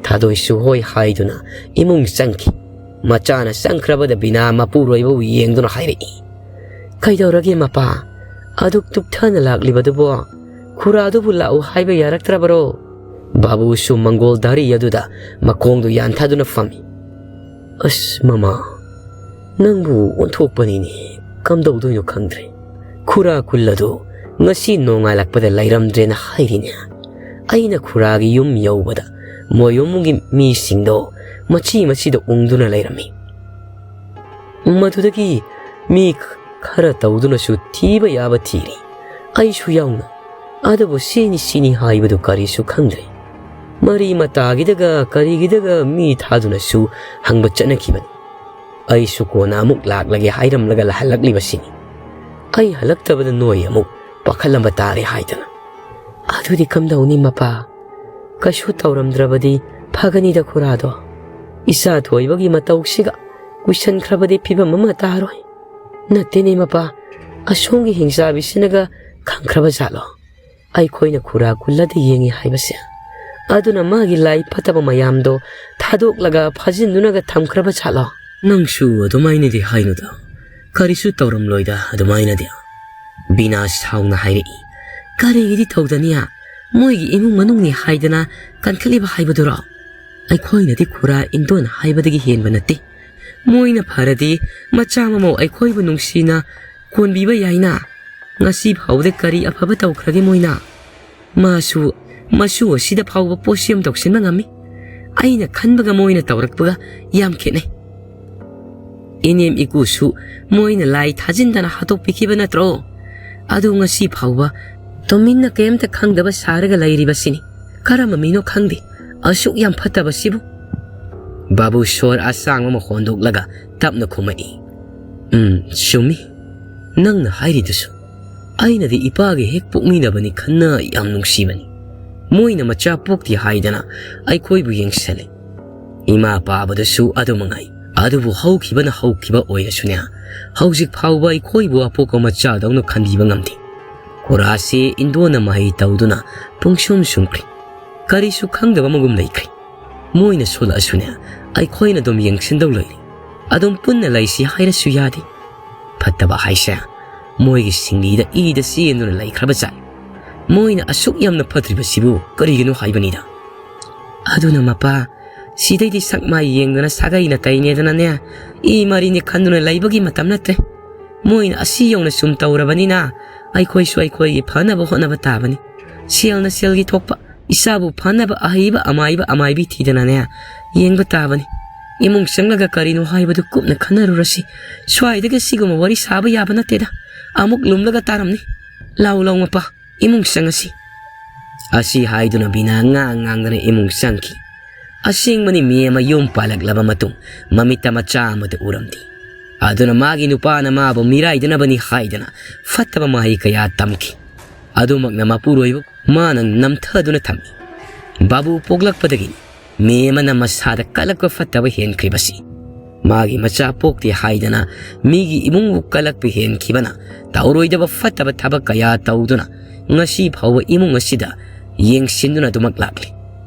ꯊꯥꯗꯣꯏꯁꯨ ꯍꯣꯏ ꯍꯥꯏꯗꯨꯅ ꯏꯃꯨꯡ ꯆꯪꯈꯤ꯫ ꯃꯆꯥꯅ ꯆꯪꯈ꯭ꯔꯕꯗ ꯕꯤꯅꯥ ꯃꯄꯨꯔꯣꯏꯕꯕꯨ ꯌꯦꯡꯗꯨꯅ ꯍꯥꯏꯔꯛꯏ, "ꯀꯩꯗꯧꯔꯒꯦ ꯃꯄꯥ? ꯑꯗꯨꯛ ꯇꯨꯞꯊꯅ ꯂꯥꯛꯂꯤꯕꯗꯨꯕꯣ? ꯈꯨꯔꯥꯗꯨꯕꯨ ꯂꯥꯛꯎ ꯍꯥꯏꯕ ꯌꯥꯔꯛꯇ꯭ꯔꯕꯔꯣ?" ꯕꯥꯕꯨꯁꯨ ꯃꯪꯒꯣꯜ ꯙꯥꯔꯤ ꯑꯗꯨꯗ ꯃꯈꯣꯡꯗꯨ ꯌꯥꯟꯊꯗꯨꯅ ꯐꯝꯃꯤ꯫ "ꯑꯁ ꯃꯃꯥ, ꯅꯪꯕꯨ ꯑꯣꯟꯊꯣꯛꯄꯅꯤꯅꯦ, ꯀꯝꯗꯧꯗꯣꯏꯅꯣ ꯈꯪꯗ꯭ꯔꯦ꯫ ꯈꯨꯔꯥ ꯀꯨꯜ ꯑꯗꯨ ꯉꯁꯤ ꯅꯣꯡꯉꯥꯜꯂꯛꯄꯗ ꯂꯩꯔꯝꯗ꯭ꯔꯦꯅ ꯍꯥꯏꯔꯤꯅꯦ꯫ ꯑꯩꯅ ꯈꯨꯔꯥꯒꯤ ꯌꯨꯝ ꯌꯧꯕꯗ ꯃꯣꯏꯌꯨꯝꯒꯤ ꯃꯤꯁꯤꯡꯗꯣ ꯃꯆꯤ ꯃꯆꯤꯗ ꯎꯪꯗꯨꯅ ꯂꯩꯔꯝꯃꯤ꯫ ꯃꯗꯨꯗꯒꯤ ꯃꯤ ꯈꯔ ꯇꯧꯗꯨꯅꯁꯨ ꯊꯤꯕ ꯌꯥꯕ ꯊꯤꯔꯤ, ꯑꯩꯁꯨ ꯌꯥꯎꯅ꯫ ꯑꯗꯨꯕꯨ ꯁꯤꯅꯤ ꯁꯤꯅꯤ ꯍꯥꯏꯕꯗꯨ ꯀꯔꯤꯁꯨ ꯈꯪꯗ꯭ꯔꯦ꯫ ꯃꯔꯤ ꯃꯇꯥꯒꯤꯗꯒ ꯀꯔꯤꯒꯤꯗꯒ ꯃꯤ ꯊꯥꯗꯨꯅꯁꯨ ꯍꯪꯕ ꯆꯠꯅꯈꯤꯕꯅꯤ꯫ ꯑꯩꯁꯨ ꯀꯣꯟꯅ ꯑꯃꯨꯛ ꯂꯥꯛꯂꯒꯦ ꯍꯥꯏꯔꯝꯂꯒ ꯍꯜꯂꯛꯂꯤꯕꯁꯤꯅꯤ꯫ ꯑꯩ ꯍꯜꯂꯛꯇꯕꯗ ꯅꯣꯏ ꯑꯃꯨꯛ ꯄꯥꯈꯠꯂꯝꯕ ꯇꯥꯔꯦ ꯍꯥꯏꯗꯅ꯫" "ꯑꯗꯨꯗꯤ ꯀꯝꯗꯧꯅꯤ ꯃꯄꯥ? ꯀꯩꯁꯨ ꯇꯧꯔꯝꯗ꯭ꯔꯕꯗꯤ ꯐꯒꯅꯤꯗ ꯈꯨꯔꯥꯗꯣ꯫ ꯏꯆꯥ ꯊꯣꯏꯕꯒꯤ ꯃꯇꯧꯁꯤꯒ ꯀꯨꯏꯁꯟꯈ꯭ꯔꯕꯗꯤ ꯐꯤꯕꯝ ꯑꯃ ꯇꯥꯔꯣꯏ꯫ ꯅꯠꯇꯦꯅꯦ ꯃꯄꯥ, ꯑꯁꯣꯝꯒꯤ ꯍꯤꯡꯆꯥꯕꯤꯁꯤꯅꯒ ꯈꯪꯈ꯭ꯔꯕ ꯖꯥꯠꯂꯣ? ꯑꯩꯈꯣꯏꯅ ꯈꯨꯔꯥ ꯀꯨꯜꯂꯗ ꯌꯦꯡꯉꯤ ꯍꯥꯏꯕꯁꯦ꯫ ꯑꯗꯨꯅ ꯃꯥꯒꯤ ꯂꯥꯏ ꯐꯠꯇꯕ ꯃꯌꯥꯝꯗꯣ ꯊꯥꯗꯣꯛꯂꯒ ꯐꯥꯖꯤꯟꯗꯨꯅꯒ ꯊꯝꯈ꯭ꯔꯕ ꯖꯥꯠꯂꯣ?" "ꯅꯪꯁꯨ ꯑꯗꯨꯃꯥꯏꯅꯗꯤ ꯍꯥꯏꯅꯨꯗ, ꯀꯔꯤꯁꯨ ꯇꯧꯔꯝꯂꯣꯏꯗ ꯑꯗꯨꯃꯥꯏꯅꯗꯤ꯫" ꯕꯤꯅꯥ ꯁꯥꯎꯅ ꯍꯥꯏꯔꯛꯏ꯫ "ꯀꯔꯤꯒꯤꯗꯤ ꯇꯧꯗꯅꯤ? ꯃꯣꯏꯒꯤ ꯏꯃꯨꯡ ꯃꯅꯨꯡꯅꯤ ꯍꯥꯏꯗꯅ ꯀꯟꯈꯠꯂꯤꯕ ꯍꯥꯏꯕꯗꯨꯔꯣ? ꯑꯩꯈꯣꯏꯅꯗꯤ ꯈꯨꯔꯥ ꯏꯟꯗꯣꯟ ꯍꯥꯏꯕꯗꯒꯤ ꯍꯦꯟꯕ ꯅꯠꯇꯦ꯫ ꯃꯣꯏꯅ ꯐꯔꯗꯤ ꯃꯆꯥ ꯃꯃꯧ ꯑꯩꯈꯣꯏꯕꯨ ꯅꯨꯡꯁꯤꯅ ꯀꯣꯟꯕꯤꯕ ꯌꯥꯏꯅ꯫ ꯉꯁꯤ ꯐꯥꯎꯕꯗ ꯀꯔꯤ ꯑꯐꯕ ꯇꯧꯈ꯭ꯔꯒꯦ ꯃꯣꯏꯅ? ꯃꯥꯁꯨ ꯃꯁꯨ ꯑꯁꯤꯗ ꯐꯥꯎꯕ ꯄꯣꯠꯁꯦꯝ ꯇꯧꯁꯤꯟꯕ ꯉꯝꯃꯤ꯫ ꯑꯩꯅ ꯈꯟꯕꯒ ꯃꯣꯏꯅ ꯇꯧꯔꯛꯄꯒ ꯌꯥꯝ ꯈꯦꯠꯅꯩ꯫ ꯏꯅꯦꯝ ꯏꯀꯨꯁꯨ ꯃꯣꯏꯅ ꯂꯥꯏ ꯊꯥꯖꯤꯟꯗꯅ ꯍꯥꯠꯇꯣꯛꯄꯤꯈꯤꯕ ꯅꯠꯇ꯭ꯔꯣ? ꯑꯗꯨ ꯉꯁꯤ ꯐꯥꯎꯕ ꯇꯨꯃꯤꯟꯅ ꯀꯩꯝꯇ ꯈꯪꯗꯕ ꯁꯥꯔꯒ ꯂꯩꯔꯤꯕꯁꯤꯅꯤ꯫ ꯀꯔꯝꯕ ꯃꯤꯅꯣ ꯈꯪꯗꯦ, ꯑꯁꯨꯛ ꯌꯥꯝ ꯐꯠꯇꯕꯁꯤꯕꯨ꯫ ꯕꯥꯕꯨ ꯁꯣꯔ ꯑꯁꯥꯡꯕ ꯑꯃ ꯍꯣꯟꯗꯣꯛꯂꯒ ꯇꯞꯅ ꯈꯨꯝꯃꯛꯏ, "ꯎꯝ, ꯆꯨꯝꯃꯤ꯫ ꯅꯪꯅ ꯍꯥꯏꯔꯤꯗꯨꯁꯨ꯫ ꯑꯩꯅꯗꯤ ꯏꯄꯥꯒ ꯍꯦꯛ ꯄꯣꯛꯃꯤꯟꯅꯕꯅꯤ ꯈꯟꯅ ꯌꯥꯝ ꯅꯨꯡꯁꯤꯕꯅꯤ꯫ ꯃꯣꯏꯅ ꯃꯆꯥ ꯄꯣꯛꯇꯦ ꯍꯥꯏꯗꯅ ꯑꯩꯈꯣꯏꯕꯨ ꯌꯦꯡꯁꯜꯂꯤ꯫ ꯏꯃꯥ ꯄꯥꯕꯗꯁꯨ ꯑꯗꯨ ꯃꯉꯥꯏ꯫ ꯑꯗꯨꯕꯨ ꯍꯧꯈꯤꯕꯅ ꯍꯧꯈꯤꯕ ꯑꯣꯏꯔꯁꯨꯅꯦ, ꯍꯧꯖꯤꯛ ꯐꯥꯎꯕ ꯑꯩꯈꯣꯏꯕꯨ ꯑꯄꯣꯛꯄ ꯃꯆꯥꯗꯧꯅ ꯈꯟꯕꯤꯕ ꯉꯝꯗꯦ꯫ ꯈꯨꯔꯥꯁꯤ ꯏꯟꯗꯣꯟꯅ ꯃꯍꯩ ꯇꯧꯗꯨꯅ ꯄꯨꯡꯁꯨꯝ ꯁꯨꯝꯈ꯭ꯔꯦ꯫ ꯀꯔꯤꯁꯨ ꯈꯪꯗꯕ ꯑꯃꯒꯨꯝ ꯂꯩꯈ꯭ꯔꯦ꯫ ꯃꯣꯏꯅ ꯁꯣꯜꯂꯛꯑꯁꯨꯅꯦ, ꯑꯩꯈꯣꯏꯅ ꯑꯗꯨꯝ ꯌꯦꯡꯁꯤꯟꯗꯧ ꯂꯩꯔꯦ꯫ ꯑꯗꯨꯝ ꯄꯨꯟꯅ ꯂꯩꯁꯤ ꯍꯥꯏꯔꯁꯨ ꯌꯥꯗꯦ꯫ ꯐꯠꯇꯕ ꯍꯥꯏꯁꯦ ꯃꯣꯏꯒꯤ ꯁꯤꯡꯂꯤꯗ ꯏꯗ ꯆꯦꯟꯗꯨꯅ ꯂꯩꯈ꯭ꯔꯕ ꯖꯥꯠꯅꯤ꯫ ꯃꯣꯏꯅ ꯑꯁꯨꯛ ꯌꯥꯝꯅ ꯐꯠꯇ꯭ꯔꯤꯕꯁꯤꯕꯨ ꯀꯔꯤꯒꯤꯅꯣ ꯍꯥꯏꯕꯅꯤꯗ꯫ ꯑꯗꯨꯅ ꯃꯄꯥ, ꯁꯤꯗꯩꯗꯤ ꯁꯛ ꯃꯥꯏ ꯌꯦꯡꯗꯅ ꯁꯥꯒꯩ ꯅꯥꯇꯩꯅꯦꯗꯅꯅꯦ, ꯏ ꯃꯔꯤꯅꯦ ꯈꯟꯗꯨꯅ ꯂꯩꯕꯒꯤ ꯃꯇꯝ ꯅꯠꯇ꯭ꯔꯦ꯫ ꯃꯣꯏꯅ ꯑꯁꯤ ꯌꯧꯅ ꯁꯨꯝ ꯇꯧꯔꯕꯅꯤꯅ ꯑꯩꯈꯣꯏꯁꯨ ꯑꯩꯈꯣꯏꯒꯤ ꯐꯅꯕ ꯍꯣꯠꯅꯕ ꯇꯥꯕꯅꯤ꯫ ꯁꯦꯜꯅ ꯁꯦꯜꯒꯤ ꯊꯣꯛꯄ, ꯏꯆꯥꯕꯨ ꯐꯅꯕ ꯑꯍꯩꯕ ꯑꯃꯥꯏꯕ ꯑꯃꯥꯏꯕꯤ ꯊꯤꯗꯅꯅꯦ ꯌꯦꯡꯕ ꯇꯥꯕꯅꯤ꯫ ꯏꯃꯨꯡ ꯆꯪꯂꯒ ꯀꯔꯤꯅꯣ ꯍꯥꯏꯕꯗꯨ ꯀꯨꯞꯅ ꯈꯟꯅꯔꯨꯔꯁꯤ꯫ ꯁ꯭ꯋꯥꯏꯗꯒꯤ ꯁꯤꯒꯨꯝꯕ ꯋꯥꯔꯤ ꯁꯥꯕ ꯌꯥꯕ ꯅꯠꯇꯦꯗ꯫ ꯑꯃꯨꯛ ꯂꯨꯝꯂꯒ ꯇꯥꯔꯝꯅꯤ꯫ ꯂꯥꯎ ꯂꯥꯎ ꯃꯄꯥ, ꯏꯃꯨꯡ ꯆꯪꯉꯁꯤ꯫ ꯑꯁꯤ ꯍꯥꯏꯗꯨꯅ ꯕꯤꯅꯥ ꯉꯥꯡ ꯉꯥꯡꯗꯅ ꯏꯃꯨꯡ ꯆꯪꯈꯤ꯫ ꯑꯁꯦꯡꯕꯅꯤ, ꯃꯤ ꯑꯃ ꯌꯨꯝ ꯄꯥꯜꯂꯛꯂꯕ ꯃꯇꯨꯡ ꯃꯃꯤꯠꯇ ꯃꯆꯥ ꯑꯃꯗ ꯎꯔꯝꯗꯦ꯫ ꯑꯗꯨꯅ ꯃꯥꯒꯤ ꯅꯨꯄꯥꯅ ꯃꯥꯕꯨ ꯃꯤꯔꯥꯏꯗꯅꯕꯅꯤ ꯍꯥꯏꯗꯅ ꯐꯠꯇꯕ ꯃꯍꯩ ꯀꯌꯥ ꯇꯝꯈꯤ꯫ ꯑꯗꯨꯃꯛꯅ ꯃꯄꯨꯔꯣꯏꯕ ꯃꯥꯅ ꯅꯝꯊꯗꯨꯅ ꯊꯝꯃꯤ꯫ ꯕꯥꯕꯨ ꯄꯣꯛꯂꯛꯄꯗꯒꯤ ꯃꯤ ꯑꯃꯅ ꯃꯁꯥꯗ ꯀꯜꯂꯛꯄ ꯐꯠꯇꯕ ꯍꯦꯟꯈ꯭ꯔꯤꯕꯁꯤ꯫ ꯃꯥꯒꯤ ꯃꯆꯥ ꯄꯣꯛꯇꯦ ꯍꯥꯏꯗꯅ ꯃꯤꯒꯤ ꯏꯃꯨꯡꯕꯨ ꯀꯜꯂꯛꯄ ꯍꯦꯟꯈꯤꯕꯅ ꯇꯧꯔꯣꯏꯗꯕ ꯐꯠꯇꯕ ꯊꯕꯛ ꯀꯌꯥ ꯇꯧꯗꯨꯅ ꯉꯁꯤ ꯐꯥꯎꯕ ꯏꯃꯨꯡ ꯑꯁꯤꯗ ꯌꯦꯡꯁꯤꯟꯗꯨꯅ ꯑꯗꯨꯃꯛ ꯂꯥꯛꯂꯤ꯫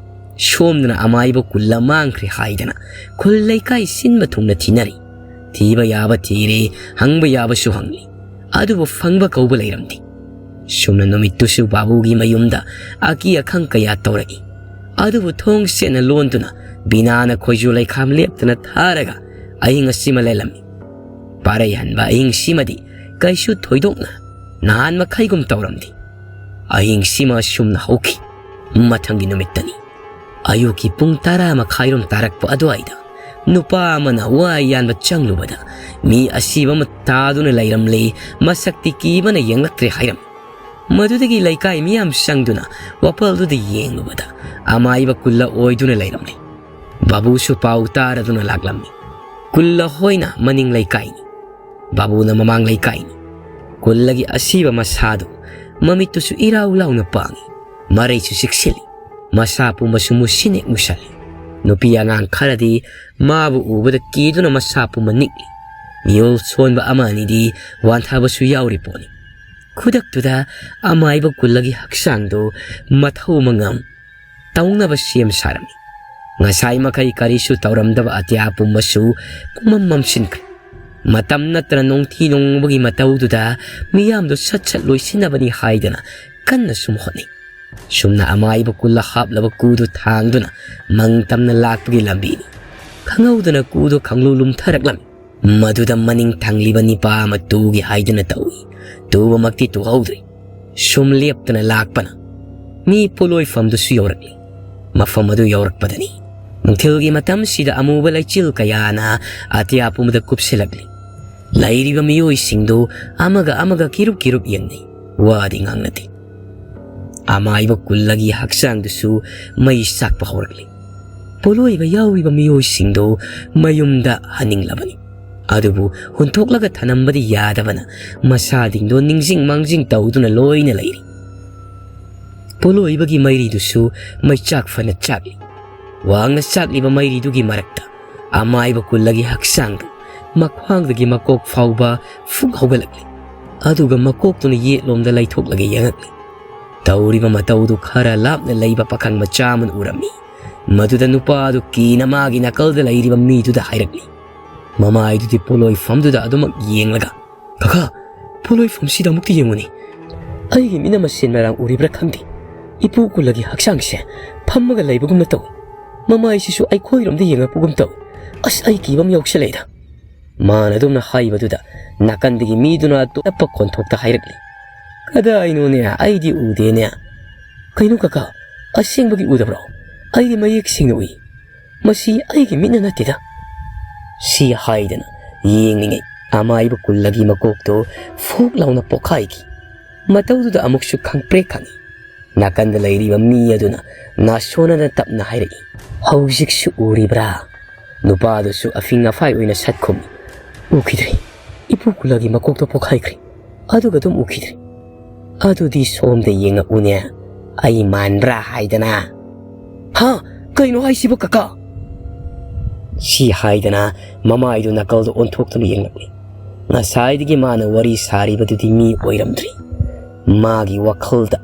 ꯁꯣꯝꯗꯅ ꯑꯃꯥꯏꯕ ꯀꯨꯜꯂ ꯃꯥꯡꯈ꯭ꯔꯦ ꯍꯥꯏꯗꯅ ꯈꯨꯜ ꯂꯩꯀꯥꯏ ꯁꯤꯟꯕ ꯊꯨꯡꯅ ꯊꯤꯅꯔꯤ꯫ ꯊꯤꯕ ꯌꯥꯕ ꯊꯤꯔꯦ, ꯍꯪꯕ ꯌꯥꯕꯁꯨ ꯍꯪꯂꯤ꯫ ꯑꯗꯨꯕꯨ ꯐꯪꯕ ꯀꯧꯕ ꯂꯩꯔꯝꯗꯦ꯫ ꯁꯨꯝꯅ ꯅꯨꯃꯤꯠꯇꯨꯁꯨ ꯕꯥꯕꯨꯒꯤ ꯃꯌꯨꯝꯗ ꯑꯀꯤ ꯑꯈꯪ ꯀꯌꯥ ꯇꯧꯔꯛꯏ꯫ ꯑꯗꯨꯕꯨ ꯊꯣꯡ ꯁꯦꯠꯅ ꯂꯣꯟꯗꯨꯅ ꯕꯤꯅꯥꯅ ꯈꯣꯏꯖꯨ ꯂꯩꯈꯥꯝ ꯂꯦꯞꯇꯅ ꯊꯥꯔꯒ ꯑꯍꯤꯡ ꯑꯁꯤꯃ ꯂꯦꯜꯂꯝꯃꯤ꯫ ꯄꯥꯔꯩ ꯍꯟꯕ ꯑꯍꯤꯡꯁꯤꯃꯗꯤ ꯀꯩꯁꯨ ꯊꯣꯏꯗꯣꯛꯅ ꯅꯍꯥꯟ ꯃꯈꯩꯒꯨꯝ ꯇꯧꯔꯝꯗꯦ꯫ ꯑꯍꯤꯡꯁꯤꯃ ꯁꯨꯝꯅ ꯍꯧꯈꯤ꯫ ꯃꯊꯪꯒꯤ ꯅꯨꯃꯤꯠꯇꯅꯤ꯫ ꯑꯌꯨꯛꯀꯤ ꯄꯨꯡ ꯇꯔꯥ ꯃꯈꯥꯏꯔꯣꯝ ꯇꯥꯔꯛꯄ ꯑꯗꯨꯋꯥꯏꯗ ꯅꯨꯄꯥ ꯑꯃꯅ ꯋꯥ ꯌꯥꯟꯕ ꯆꯪꯂꯨꯕꯗ ꯃꯤ ꯑꯁꯤꯕ ꯑꯃ ꯇꯥꯗꯨꯅ ꯂꯩꯔꯝꯂꯦ꯫ ꯃꯁꯛꯇꯤ ꯀꯤꯕꯅ ꯌꯦꯡꯂꯛꯇ꯭ꯔꯦ ꯍꯥꯏꯔꯝꯃꯤ꯫ ꯃꯗꯨꯗꯒꯤ ꯂꯩꯀꯥꯏ ꯃꯤꯌꯥꯝ ꯆꯪꯗꯨꯅ ꯋꯥꯄꯜꯗꯨꯗ ꯌꯦꯡꯂꯨꯕꯗ ꯑꯃꯥꯏꯕ ꯀꯨꯜꯂ ꯑꯣꯏꯗꯨꯅ ꯂꯩꯔꯝꯂꯦ꯫ ꯕꯥꯕꯨꯁꯨ ꯄꯥꯎ ꯇꯥꯔꯗꯨꯅ ꯂꯥꯛꯂꯝꯃꯤ꯫ ꯀꯨꯜꯂ ꯍꯣꯏꯅ ꯃꯅꯤꯡ ꯂꯩꯀꯥꯏꯅꯤ, ꯕꯥꯕꯨꯅ ꯃꯃꯥꯡ ꯂꯩꯀꯥꯏꯅꯤ꯫ ꯀꯨꯜꯂꯒꯤ ꯑꯁꯤꯕ ꯃꯁꯥꯗꯨ ꯃꯃꯤꯠꯇꯨꯁꯨ ꯏꯔꯥꯎ ꯂꯥꯎꯅ ꯄꯥꯡꯏ, ꯃꯔꯩꯁꯨ ꯆꯤꯛꯁꯤꯜꯂꯤ, ꯃꯁꯥ ꯄꯨꯝꯕꯁꯨ ꯃꯨꯁꯤꯟ ꯍꯦꯛ ꯃꯨꯁꯜꯂꯤ꯫ ꯅꯨꯄꯤ ꯑꯉꯥꯡ ꯈꯔꯗꯤ ꯃꯥꯕꯨ ꯎꯕꯗ ꯀꯤꯗꯨꯅ ꯃꯁꯥ ꯄꯨꯝꯕ ꯅꯤꯛꯂꯤ꯫ ꯃꯤꯑꯣꯜ ꯁꯣꯟꯕ ꯑꯃ ꯑꯅꯤꯗꯤ ꯋꯥꯟꯊꯕꯁꯨ ꯌꯥꯎꯔꯤ ꯄꯣꯠꯅꯤ꯫ ꯈꯨꯗꯛꯇꯨꯗ ꯑꯃꯥꯏꯕ ꯀꯨꯜꯂꯒꯤ ꯍꯛꯆꯥꯡꯗꯨ ꯃꯊꯧ ꯃꯉꯝ ꯇꯧꯅꯕ ꯁꯦꯝ ꯁꯥꯔꯝꯃꯤ꯫ ꯉꯁꯥꯏ ꯃꯈꯩ ꯀꯔꯤꯁꯨ ꯇꯧꯔꯝꯗꯕ ꯑꯇꯤꯌꯥ ꯄꯨꯝꯕꯁꯨ ꯄꯨꯝꯃꯝ ꯃꯝꯁꯤꯟꯈ꯭ꯔꯦ꯫ ꯃꯇꯝ ꯅꯠꯇꯅ ꯅꯣꯡꯊꯤ ꯅꯣꯡꯃꯒꯤ ꯃꯇꯧꯗꯨꯗ ꯃꯤꯌꯥꯝꯗꯨ ꯁꯠ ꯁꯠ ꯂꯣꯏꯁꯤꯟꯅꯕꯅꯤ ꯍꯥꯏꯗꯅ ꯀꯟꯅ ꯁꯨꯝ ꯍꯣꯠꯅꯩ꯫ ꯁꯨꯝꯅ ꯑꯃꯥꯏꯕ ꯀꯨꯜꯂ ꯍꯥꯞꯂꯕ ꯀꯨꯗꯨ ꯊꯥꯡꯗꯨꯅ ꯃꯪ ꯇꯝꯅ ꯂꯥꯛꯄꯒꯤ ꯂꯝꯕꯤꯅꯤ꯫ ꯈꯪꯍꯧꯗꯅ ꯀꯨꯗꯨ ꯈꯪꯂꯨ ꯂꯨꯝꯊꯔꯛꯂꯝꯃꯤ꯫ ꯃꯗꯨꯗ ꯃꯅꯤꯡ ꯊꯪꯂꯤꯕ ꯅꯤꯄꯥ ꯑꯃ ꯇꯨꯒꯦ ꯍꯥꯏꯗꯨꯅ ꯇꯧꯏ꯫ ꯇꯨꯕꯃꯛꯇꯤ ꯇꯨꯍꯧꯗ꯭ꯔꯤ꯫ ꯁꯨꯝ ꯂꯦꯞꯇꯅ ꯂꯥꯛꯄꯅ ꯃꯤ ꯄꯣꯠꯂꯣꯏꯐꯝꯗꯨꯁꯨ ꯌꯧꯔꯛꯂꯤ꯫ ꯃꯐꯝ ꯑꯗꯨ ꯌꯧꯔꯛꯄꯗꯅꯤ ꯅꯨꯡꯊꯤꯜꯒꯤ ꯃꯇꯝꯁꯤꯗ ꯑꯃꯨꯕ ꯂꯩꯆꯤꯜ ꯀꯌꯥꯅ ꯑꯇꯤꯌꯥ ꯄꯨꯝꯕꯗ ꯀꯨꯞꯁꯤꯜꯂꯛꯂꯤ꯫ ꯂꯩꯔꯤꯕ ꯃꯤꯑꯣꯏꯁꯤꯡꯗꯨ ꯑꯃꯒ ꯑꯃꯒ ꯀꯤꯔꯨꯞ ꯀꯤꯔꯨꯞ ꯌꯦꯡꯅꯩ꯫ ꯋꯥꯗꯤ ꯉꯥꯡꯅꯗꯦ꯫ ꯑꯃꯥꯏꯕ ꯀꯨꯜꯂꯒꯤ ꯍꯛꯆꯥꯡꯗꯨꯁꯨ ꯃꯩ ꯆꯥꯛꯄ ꯍꯧꯔꯛꯂꯤ꯫ ꯄꯣꯠꯂꯣꯏꯕ ꯌꯥꯎꯔꯤꯕ ꯃꯤꯑꯣꯏꯁꯤꯡꯗꯨ ꯃꯌꯨꯝꯗ ꯍꯟꯅꯤꯡꯂꯕꯅꯤ꯫ ꯑꯗꯨꯕꯨ ꯍꯨꯟꯊꯣꯛꯂꯒ ꯊꯅꯝꯕꯗꯤ ꯌꯥꯗꯕꯅ ꯃꯁꯥꯁꯤꯡꯗꯣ ꯅꯤꯡꯁꯤꯡ ꯃꯥꯡꯖꯤꯡ ꯇꯧꯗꯨꯅ ꯂꯣꯏꯅ ꯂꯩꯔꯤ꯫ ꯄꯣꯠꯂꯣꯏꯕꯒꯤ ꯃꯩꯔꯤꯗꯨꯁꯨ ꯃꯩꯆꯥꯛ ꯐꯅ ꯆꯥꯛꯂꯤ꯫ ꯋꯥꯡꯅ ꯆꯥꯛꯂꯤꯕ ꯃꯩꯔꯤꯗꯨꯒꯤ ꯃꯔꯛꯇ ꯑꯃꯥꯏꯕ ꯀꯨꯜꯂꯒꯤ ꯍꯛꯆꯥꯡꯗꯨ ꯃꯈ꯭ꯋꯥꯡꯗꯒꯤ ꯃꯀꯣꯛ ꯐꯥꯎꯕ ꯐꯨꯛ ꯍꯧꯒꯠꯂꯛꯂꯤ꯫ ꯑꯗꯨꯒ ꯃꯀꯣꯛꯇꯨꯅ ꯌꯦꯠꯂꯣꯝꯗ ꯂꯩꯊꯣꯛꯂꯒ ꯌꯦꯡꯉꯛꯂꯤ꯫ ꯇꯧꯔꯤꯕ ꯃꯇꯧꯗꯨ ꯈꯔ ꯂꯥꯞꯅ ꯂꯩꯕ ꯄꯥꯈꯪ ꯃꯆꯥ ꯑꯃꯅ ꯎꯔꯝꯃꯤ꯫ ꯃꯗꯨꯗ ꯅꯨꯄꯥ ꯑꯗꯨ ꯀꯤꯅ ꯃꯥꯒꯤ ꯅꯥꯀꯜꯗ ꯂꯩꯔꯤꯕ ꯃꯤꯗꯨꯗ ꯍꯥꯏꯔꯛꯂꯤ꯫ ꯃꯃꯥꯏꯗꯨꯗꯤ ꯄꯣꯠꯂꯣꯏꯐꯝꯗꯨꯗ ꯑꯗꯨꯃꯛ ꯌꯦꯡꯂꯒ, "ꯀꯀꯥ, ꯄꯣꯠꯂꯣꯏꯐꯝꯁꯤꯗ ꯑꯃꯨꯛꯇ ꯌꯦꯡꯉꯨꯅꯦ꯫ ꯑꯩꯒꯤ ꯃꯤꯠꯅ ꯃꯁꯦꯟ ꯃꯔꯥꯡ ꯎꯔꯤꯕ꯭ꯔꯥ ꯈꯪꯗꯦ꯫ ꯏꯄꯨ ꯀꯨꯜꯂꯒꯤ ꯍꯛꯆꯥꯡꯁꯦ ꯐꯝꯃꯒ ꯂꯩꯕꯒꯨꯝꯅ ꯇꯧꯏ꯫ ꯃꯃꯥꯏꯁꯤꯁꯨ ꯑꯩꯈꯣꯏꯔꯣꯝꯗ ꯌꯦꯡꯉꯛꯄꯒꯨꯝ ꯇꯧꯏ꯫ ꯑꯁ, ꯑꯩ ꯀꯤꯕ ꯑꯃ ꯌꯥꯎꯁꯜꯂꯛꯏꯗ꯫" ꯃꯥꯅ ꯑꯗꯨꯝꯅ ꯍꯥꯏꯕꯗꯨꯗ ꯅꯥꯀꯟꯗꯒꯤ ꯃꯤꯗꯨꯅ ꯇꯨꯔꯞꯄ ꯈꯣꯟꯊꯣꯛꯇ ꯍꯥꯏꯔꯛꯂꯤ, "ꯀꯗꯥꯏꯅꯣꯅꯦ? ꯑꯩꯗꯤ ꯎꯗꯦꯅꯦ꯫" "ꯀꯩꯅꯣ ꯀꯀꯥ, ꯑꯁꯦꯡꯕꯒꯤ ꯎꯗꯕ꯭ꯔꯣ? ꯑꯩꯗꯤ ꯃꯌꯦꯛ ꯁꯦꯡꯅ ꯎꯏ꯫ ꯃꯁꯤ ꯑꯩꯒꯤ ꯃꯤꯠꯅ ꯅꯠꯇꯦꯗ꯫" ꯁꯤ ꯍꯥꯏꯗꯅ ꯌꯦꯡꯂꯤꯉꯩ ꯑꯃꯥꯏꯕ ꯀꯨꯜꯂꯒꯤ ꯃꯀꯣꯛꯇꯨ ꯐꯨꯛ ꯂꯥꯎꯅ ꯄꯣꯛꯈꯥꯏꯈꯤ꯫ ꯃꯇꯧꯗꯨꯗ ꯑꯃꯨꯛꯁꯨ ꯈꯪꯄ꯭ꯔꯦꯛ ꯈꯪꯏ꯫ ꯅꯥꯀꯟꯗ ꯂꯩꯔꯤꯕ ꯃꯤ ꯑꯗꯨꯅ ꯅꯥꯁꯣꯟꯅꯅ ꯇꯞꯅ ꯍꯥꯏꯔꯛꯏ, "ꯍꯧꯖꯤꯛꯁꯨ ꯎꯔꯤꯕ꯭ꯔꯥ?" ꯅꯨꯄꯥꯗꯨꯁꯨ ꯑꯐꯤꯡ ꯑꯐꯥꯏ ꯑꯣꯏꯅ ꯁꯠ ꯈꯨꯝꯃꯤ, "ꯎꯈꯤꯗ꯭ꯔꯦ꯫ ꯏꯄꯨ ꯀꯨꯜꯂꯒꯤ ꯃꯀꯣꯛꯇꯣ ꯄꯣꯛꯈꯥꯏꯈ꯭ꯔꯦ꯫ ꯑꯗꯨꯒ ꯑꯗꯨꯝ ꯎꯈꯤꯗ꯭ꯔꯦ꯫ ꯑꯗꯨꯗꯤ ꯁꯣꯝꯗ ꯌꯦꯡꯉꯛꯎꯅꯦ꯫ ꯑꯩ ꯃꯥꯟꯕ꯭ꯔꯥ ꯍꯥꯏꯗꯅ?" "ꯍꯥ? ꯀꯩꯅꯣ ꯍꯥꯏꯁꯤꯕꯣ, ꯀꯀꯥ?" ꯁꯤ ꯍꯥꯏꯗꯅ ꯃꯃꯥꯏꯗꯨ ꯅꯥꯀꯜꯗ ꯑꯣꯟꯊꯣꯛꯇꯨꯅ ꯌꯦꯡꯂꯛꯂꯤ꯫ ꯉꯁꯥꯏꯗꯒꯤ ꯃꯥꯅ ꯋꯥꯔꯤ ꯁꯥꯔꯤꯕꯗꯨꯗꯤ ꯃꯤ ꯑꯣꯏꯔꯝꯗ꯭ꯔꯤ꯫ ꯃꯥꯒꯤ ꯋꯥꯈꯜꯗ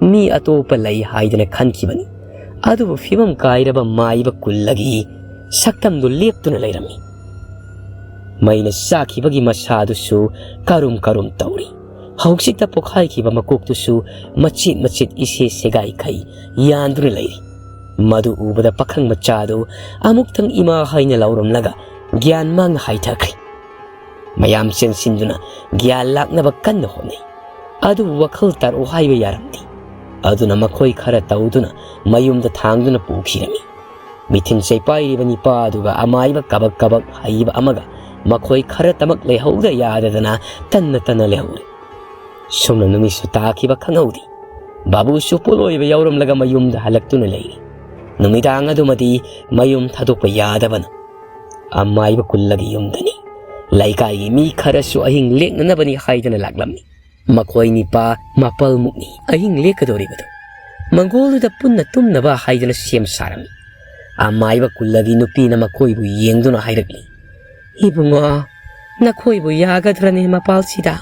ꯃꯤ ꯑꯇꯣꯞꯄ ꯂꯩ ꯍꯥꯏꯗꯅ ꯈꯟꯈꯤꯕꯅꯤ꯫ ꯑꯗꯨꯕꯨ ꯐꯤꯕꯝ ꯀꯥꯏꯔꯕ ꯃꯥꯏꯕ ꯀꯨꯜꯂꯒꯤ ꯁꯛꯇꯝꯗꯨ ꯂꯦꯞꯇꯨꯅ ꯂꯩꯔꯝꯃꯤ꯫ ꯃꯩꯅ ꯆꯥꯛꯈꯤꯕꯒꯤ ꯃꯁꯥꯗꯨꯁꯨ ꯀꯔꯨꯝ ꯀꯔꯨꯝ ꯇꯧꯔꯤ꯫ ꯍꯧꯖꯤꯛꯇ ꯄꯣꯈꯥꯏꯈꯤꯕ ꯃꯀꯣꯛꯇꯨꯁꯨ ꯃꯆꯦꯠ ꯃꯆꯦꯠ ꯏꯁꯦ ꯁꯦꯒꯥꯏꯈꯩ ꯌꯥꯟꯗꯨꯅ ꯂꯩꯔꯤ꯫ ꯃꯗꯨ ꯎꯕꯗ ꯄꯥꯈꯪ ꯃꯆꯥꯗꯨ ꯑꯃꯨꯛꯇꯪ ꯏꯃꯥ ꯍꯥꯏꯅ ꯂꯥꯎꯔꯝꯂꯒ ꯒ꯭ꯌꯥꯟ ꯃꯥꯡꯅ ꯍꯥꯏꯊꯈ꯭ꯔꯦ꯫ ꯃꯌꯥꯝ ꯆꯦꯟꯁꯤꯟꯗꯨꯅ ꯒ꯭ꯌꯥꯟ ꯂꯥꯛꯅꯕ ꯀꯟꯅ ꯍꯣꯠꯅꯩ꯫ ꯑꯗꯨꯕꯨ ꯋꯥꯈꯜ ꯇꯥꯔꯛꯎ ꯍꯥꯏꯕ ꯌꯥꯔꯝꯗꯦ꯫ ꯑꯗꯨꯅ ꯃꯈꯣꯏ ꯈꯔ ꯇꯧꯗꯨꯅ ꯃꯌꯨꯝꯗ ꯊꯥꯡꯗꯨꯅ ꯄꯨꯈꯤꯔꯝꯃꯤ꯫ ꯃꯤꯊꯤꯟ ꯆꯩꯄꯥꯏꯔꯤꯕ ꯅꯤꯄꯥ ꯑꯗꯨꯒ ꯑꯃꯥꯏꯕ ꯀꯕꯛ ꯀꯕꯛ ꯍꯩꯕ ꯑꯃꯒ ꯃꯈꯣꯏ ꯈꯔꯇꯃꯛ ꯂꯩꯍꯧꯗ ꯌꯥꯗꯗꯅ ꯇꯟꯅ ꯇꯟꯅ ꯂꯩꯍꯧꯔꯤ꯫ ꯁꯨꯝꯅ ꯅꯨꯃꯤꯠꯁꯨ ꯇꯥꯈꯤꯕ ꯈꯪꯍꯧꯗꯦ꯫ ꯕꯥꯕꯨꯁꯨ ꯄꯣꯠꯂꯣꯏꯕ ꯌꯥꯎꯔꯝꯂꯒ ꯃꯌꯨꯝꯗ ꯍꯜꯂꯛꯇꯨꯅ ꯂꯩꯔꯤ꯫ ꯅꯨꯃꯤꯗꯥꯡ ꯑꯗꯨꯃꯗꯤ ꯃꯌꯨꯝ ꯊꯥꯗꯣꯛꯄ ꯌꯥꯗꯕꯅ ꯑꯃꯥꯏꯕ ꯀꯨꯜꯂꯒꯤ ꯌꯨꯝꯗꯅꯤ꯫ ꯂꯩꯀꯥꯏꯒꯤ ꯃꯤ ꯈꯔꯁꯨ ꯑꯍꯤꯡ ꯂꯦꯛꯅꯅꯕꯅꯤ ꯍꯥꯏꯗꯅ ꯂꯥꯛꯂꯝꯃꯤ꯫ ꯃꯈꯣꯏ ꯅꯤꯄꯥ ꯃꯥꯄꯜꯃꯨꯛꯅꯤ ꯑꯍꯤꯡ ꯂꯦꯛꯀꯗꯧꯔꯤꯕꯗꯨ꯫ ꯃꯪꯒꯣꯜꯗꯨꯗ ꯄꯨꯟꯅ ꯇꯨꯝꯅꯕ ꯍꯥꯏꯗꯅ ꯁꯦꯝ ꯁꯥꯔꯝꯃꯤ꯫ ꯑꯃꯥꯏꯕ ꯀꯨꯜꯂꯒꯤ ꯅꯨꯄꯤꯅ ꯃꯈꯣꯏꯕꯨ ꯌꯦꯡꯗꯨꯅ ꯍꯥꯏꯔꯛꯂꯤ, "ꯏꯕꯨꯡꯉꯣ, ꯅꯈꯣꯏꯕꯨ ꯌꯥꯒꯗ꯭ꯔꯅꯦ ꯃꯄꯥꯜꯁꯤꯗ?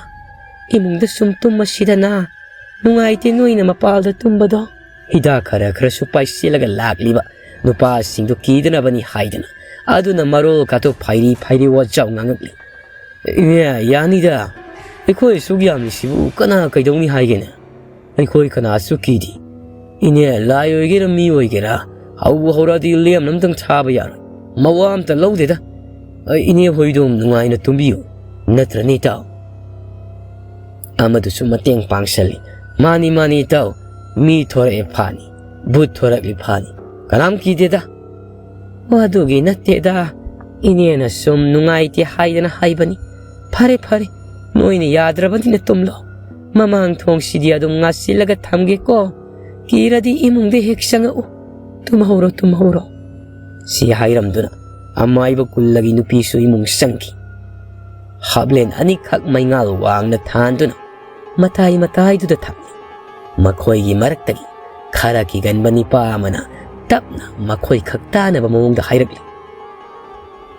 ꯏꯃꯨꯡꯗ ꯁꯨꯝ ꯇꯨꯝꯃꯁꯤꯗꯅ꯫ ꯅꯨꯡꯉꯥꯏꯇꯦ ꯅꯣꯏꯅ ꯃꯄꯥꯜꯗ ꯇꯨꯝꯕꯗꯣ꯫" ꯍꯤꯗꯥꯛ ꯈꯔ ꯈꯔꯁꯨ ꯄꯥꯏꯁꯤꯜꯂꯒ ꯂꯥꯛꯂꯤꯕ ꯅꯨꯄꯥꯁꯤꯡꯗꯨ ꯀꯤꯗꯅꯕꯅꯤ ꯍꯥꯏꯗꯅ ꯑꯗꯨꯅ ꯃꯔꯣꯜ ꯀꯥꯇꯨ ꯐꯥꯏꯔꯤ ꯐꯥꯏꯔꯤ ꯋꯥꯖꯥꯎ ꯉꯥꯡꯉꯛꯂꯤ꯫ "ꯏꯅꯦ, ꯌꯥꯅꯤꯗ꯫ ꯑꯩꯈꯣꯏ ꯑꯁꯨꯛ ꯌꯥꯝꯂꯤꯁꯤꯕꯨ ꯀꯅꯥ ꯀꯩꯗꯧꯅꯤ ꯍꯥꯏꯒꯦꯅꯦ? ꯑꯩꯈꯣꯏ ꯀꯅꯥꯁꯨ ꯀꯤꯗꯦ꯫ ꯏꯅꯦ, ꯂꯥꯏ ꯑꯣꯏꯒꯦꯔꯥ ꯃꯤ ꯑꯣꯏꯒꯦꯔꯥ, ꯍꯧꯕꯨ ꯍꯧꯔꯛꯑꯗꯤ ꯂꯦꯝꯅ ꯑꯝꯇꯪ ꯊꯥꯕ ꯌꯥꯔꯣꯏ꯫ ꯃꯋꯥ ꯑꯝꯇ ꯂꯧꯗꯦꯗ꯫ ꯑꯩ ꯏꯅꯦ ꯍꯣꯏꯗꯣ ꯅꯨꯡꯉꯥꯏꯅ ꯇꯨꯝꯕꯤꯌꯨ꯫ ꯅꯠꯇ꯭ꯔꯅꯦ ꯏꯇꯥꯎ?" ꯑꯃꯗꯨꯁꯨ ꯃꯇꯦꯡ ꯄꯥꯡꯁꯜꯂꯤ꯫ "ꯃꯥꯅꯤ, ꯃꯥꯅꯤ ꯏꯇꯥꯎ, ꯃꯤ ꯊꯣꯔꯛꯑꯦ ꯐꯥꯅꯤ, ꯚꯨꯠ ꯊꯣꯔꯛꯂꯤ ꯐꯥꯅꯤ, ꯀꯅꯥꯝ ꯀꯤꯗꯦꯗ꯫" "ꯑꯣ, ꯑꯗꯨꯒꯤ ꯅꯠꯇꯦꯗ, ꯏꯅꯦꯅ ꯁꯨꯝ ꯅꯨꯡꯉꯥꯏꯇꯦ ꯍꯥꯏꯗꯅ ꯍꯥꯏꯕꯅꯤ꯫ ꯐꯔꯦ, ꯐꯔꯦ, ꯅꯣꯏꯅ ꯌꯥꯗ꯭ꯔꯕꯅꯤꯅ ꯇꯨꯝꯂꯣ꯫ "ꯃꯃꯥꯡ ꯊꯣꯡꯁꯤꯗꯤ ꯑꯗꯨꯝ ꯉꯥꯁꯤꯜꯂꯒ ꯊꯝꯒꯦꯀꯣ꯫ ꯀꯤꯔꯗꯤ ꯏꯃꯨꯡꯗ ꯍꯦꯛ ꯆꯪꯉꯛꯎ꯫ ꯇꯨꯝꯍꯧꯔꯣ, ꯇꯨꯝꯍꯧꯔꯣ"꯫ ꯁꯤ ꯍꯥꯏꯔꯝꯗꯨꯅ ꯑꯃꯥꯏꯕ ꯀꯨꯜꯂꯒꯤ ꯅꯨꯄꯤꯁꯨ ꯏꯃꯨꯡ ꯆꯪꯈꯤ꯫ ꯍꯥꯞꯂꯦꯟ ꯑꯅꯤꯈꯛ ꯃꯩꯉꯥꯜ ꯋꯥꯡꯅ ꯊꯥꯟꯗꯨꯅ ꯃꯇꯥꯏ ꯃꯇꯥꯏꯗꯨꯗ ꯊꯝꯃꯤ꯫ ꯃꯈꯣꯏꯒꯤ ꯃꯔꯛꯇꯒꯤ ꯈꯔ ꯀꯤꯒꯟꯕ ꯅꯤꯄꯥ ꯑꯃꯅ ꯇꯞꯅ ꯃꯈꯣꯏ ꯈꯛ ꯇꯥꯅꯕ ꯃꯑꯣꯡꯗ ꯍꯥꯏꯔꯛꯂꯤ,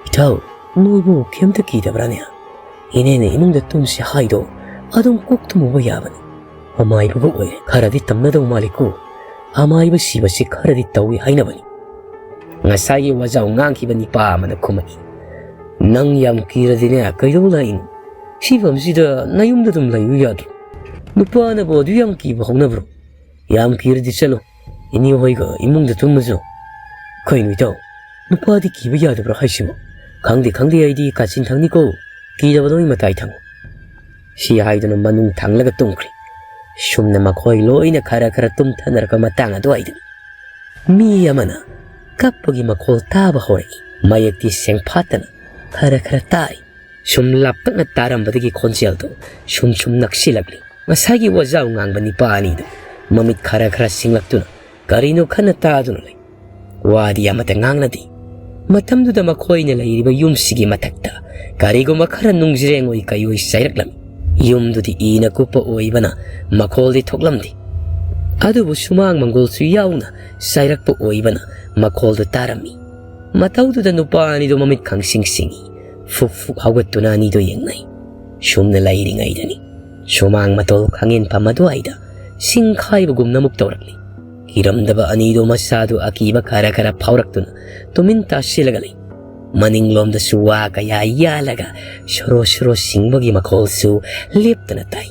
"ꯏꯇꯥꯎ, ꯅꯣꯏꯕꯨ ꯀꯩꯝꯇ ꯀꯤꯗꯕ꯭ꯔꯥꯅꯦ? ꯏꯅꯦꯅ ꯏꯃꯨꯡꯗ ꯇꯨꯝꯁꯤ ꯍꯥꯏꯗꯣ ꯑꯗꯨꯝ ꯀꯣꯛ ꯇꯨꯝꯃꯨꯕ ꯌꯥꯕꯅꯤ꯫ ꯑꯃꯥꯏꯕꯒ ꯑꯣꯏꯔꯦ, ꯈꯔꯗꯤ ꯇꯝꯅꯗꯧ ꯃꯥꯜꯂꯤꯀꯣ꯫ ꯑꯃꯥꯏꯕ ꯁꯤꯕꯁꯤ ꯈꯔꯗꯤ ꯇꯧꯏ ꯍꯥꯏꯅꯕꯅꯤ"꯫ ꯉꯁꯥꯏꯒꯤ ꯋꯥꯖꯥꯎ ꯉꯥꯡꯈꯤꯕ ꯅꯤꯄꯥ ꯑꯃꯅ ꯈꯨꯝꯃꯛꯏ, "ꯅꯪ ꯌꯥꯝ ꯀꯤꯔꯗꯤꯅꯦ, ꯀꯩꯗꯧ ꯂꯥꯛꯏꯅꯣ? ꯁꯤꯐꯝꯁꯤꯗ ꯅꯌꯨꯝꯗ ꯑꯗꯨꯝ ꯂꯩꯌꯨ ꯌꯥꯗ꯭ꯔꯣ? ꯅꯨꯄꯥꯅꯕꯨ ꯑꯗꯨ ꯌꯥꯝ ꯀꯤꯕ ꯍꯧꯅꯕ꯭ꯔꯣ? ꯌꯥꯝ ꯀꯤꯔꯗꯤ ꯆꯠꯂꯣ, ꯏꯅꯦ ꯍꯣꯏꯒ ꯏꯃꯨꯡꯗ ꯇꯨꯝꯃꯁꯨ"꯫ "ꯀꯩꯅꯣ ꯏꯇꯥꯎ, ꯅꯨꯄꯥꯗꯤ ꯀꯤꯕ ꯌꯥꯗꯕ꯭ꯔꯥ ꯍꯥꯏꯁꯤꯕꯣ? ꯈꯪꯗꯦ, ꯈꯪꯗꯦ, ꯑꯩꯗꯤ ꯀꯥꯆꯤꯟ ꯊꯪꯅꯤꯀꯣ, ꯀꯤꯗꯕ ꯅꯣꯏ ꯃꯇꯥꯏ ꯊꯪꯉꯨ"꯫ ꯁꯤ ꯍꯥꯏꯗꯨꯅ ꯃꯅꯨꯡ ꯊꯪꯂꯒ ꯇꯨꯝꯈ꯭ꯔꯦ꯫ ꯁꯨꯝꯅ ꯃꯈꯣꯏ ꯂꯣꯏꯅ ꯈꯔ ꯈꯔ ꯇꯨꯝꯊꯅꯔꯛꯄ ꯃꯇꯥꯡ ꯑꯗꯨꯋꯥꯏꯗꯅꯤ ꯃꯤ ꯑꯃꯅ ꯀꯞꯄꯒꯤ ꯃꯈꯣꯜ ꯇꯥꯕ ꯍꯧꯔꯛꯏ꯫ ꯃꯌꯦꯛꯇꯤ ꯁꯦꯡꯐꯥꯠꯇꯅ ꯈꯔ ꯈꯔ ꯇꯥꯔꯤ꯫ ꯁꯨꯝ ꯂꯥꯞꯇꯛꯅ ꯇꯥꯔꯝꯕꯗꯒꯤ ꯈꯣꯟꯖꯦꯜꯗꯨ ꯁꯨꯝ ꯁꯨꯝ ꯅꯛꯁꯤꯜꯂꯛꯂꯤ꯫ ꯉꯁꯥꯏꯒꯤ ꯋꯥꯖꯥꯎ ꯉꯥꯡꯕ ꯅꯤꯄꯥ ꯑꯅꯤꯗꯨ ꯃꯃꯤꯠ ꯈꯔ ꯈꯔ ꯁꯤꯡꯂꯛꯇꯨꯅ ꯀꯔꯤꯅꯣ ꯈꯟꯅ ꯇꯥꯗꯨꯅ ꯂꯩ꯫ ꯋꯥꯗꯤ ꯑꯃꯠꯇ ꯉꯥꯡꯅꯗꯦ꯫ ꯃꯇꯝꯗꯨꯗ ꯃꯈꯣꯏꯅ ꯂꯩꯔꯤꯕ ꯌꯨꯝꯁꯤꯒꯤ ꯃꯊꯛꯇ ꯀꯔꯤꯒꯨꯝꯕ ꯈꯔ ꯅꯨꯡꯖ꯭ꯔꯦꯡ ꯑꯣꯏ ꯀꯩꯑꯣꯏ ꯆꯥꯏꯔꯛꯂꯝꯃꯤ꯫ ꯌꯨꯝꯗꯨꯗꯤ ꯏꯅ ꯀꯨꯞꯄ ꯑꯣꯏꯕꯅ ꯃꯈꯣꯜꯗꯤ ꯊꯣꯛꯂꯝꯗꯦ꯫ ꯑꯗꯨꯕꯨ ꯁꯨꯃꯥꯡ ꯃꯪꯒꯣꯜꯁꯨ ꯌꯥꯎꯅ ꯆꯥꯏꯔꯛꯄ ꯑꯣꯏꯕꯅ ꯃꯈꯣꯜꯗꯨ ꯇꯥꯔꯝꯃꯤ꯫ ꯃꯇꯧꯗꯨꯗ ꯅꯨꯄꯥ ꯑꯅꯤꯗꯨ ꯃꯃꯤꯠ ꯈꯪꯁꯤꯡ ꯁꯤꯡꯏ꯫ ꯐꯨꯛ ꯐꯨꯛ ꯍꯧꯒꯠꯇꯨꯅ ꯑꯅꯤꯗꯨ ꯌꯦꯡꯅꯩ꯫ ꯁꯨꯝꯅ ꯂꯩꯔꯤꯉꯩꯗꯅꯤ ꯁꯨꯃꯥꯡ ꯃꯇꯣꯜ ꯈꯥꯡꯉꯦꯟꯐꯝ ꯑꯗꯨꯋꯥꯏꯗ ꯁꯤꯡꯈꯥꯏꯕꯒꯨꯝꯅ ꯑꯃꯨꯛ ꯇꯧꯔꯛꯂꯤ꯫ ꯀꯤꯔꯝꯗꯕ ꯑꯅꯤꯗꯨ ꯃꯁꯥꯗꯨ ꯑꯀꯤꯕ ꯈꯔ ꯈꯔ ꯐꯥꯎꯔꯛꯇꯨꯅ ꯇꯨꯃꯤꯟ ꯇꯥꯁꯤꯜꯂꯒ ꯂꯩ꯫ ꯃꯅꯤꯡꯂꯣꯝꯗꯁꯨ ꯋꯥ ꯀꯌꯥ ꯌꯥꯜꯂꯒ ꯁꯣꯔꯣ ꯁꯣꯔꯣ ꯁꯤꯡꯕꯒꯤ ꯃꯈꯣꯜꯁꯨ ꯂꯦꯞꯇꯅ ꯇꯥꯏ꯫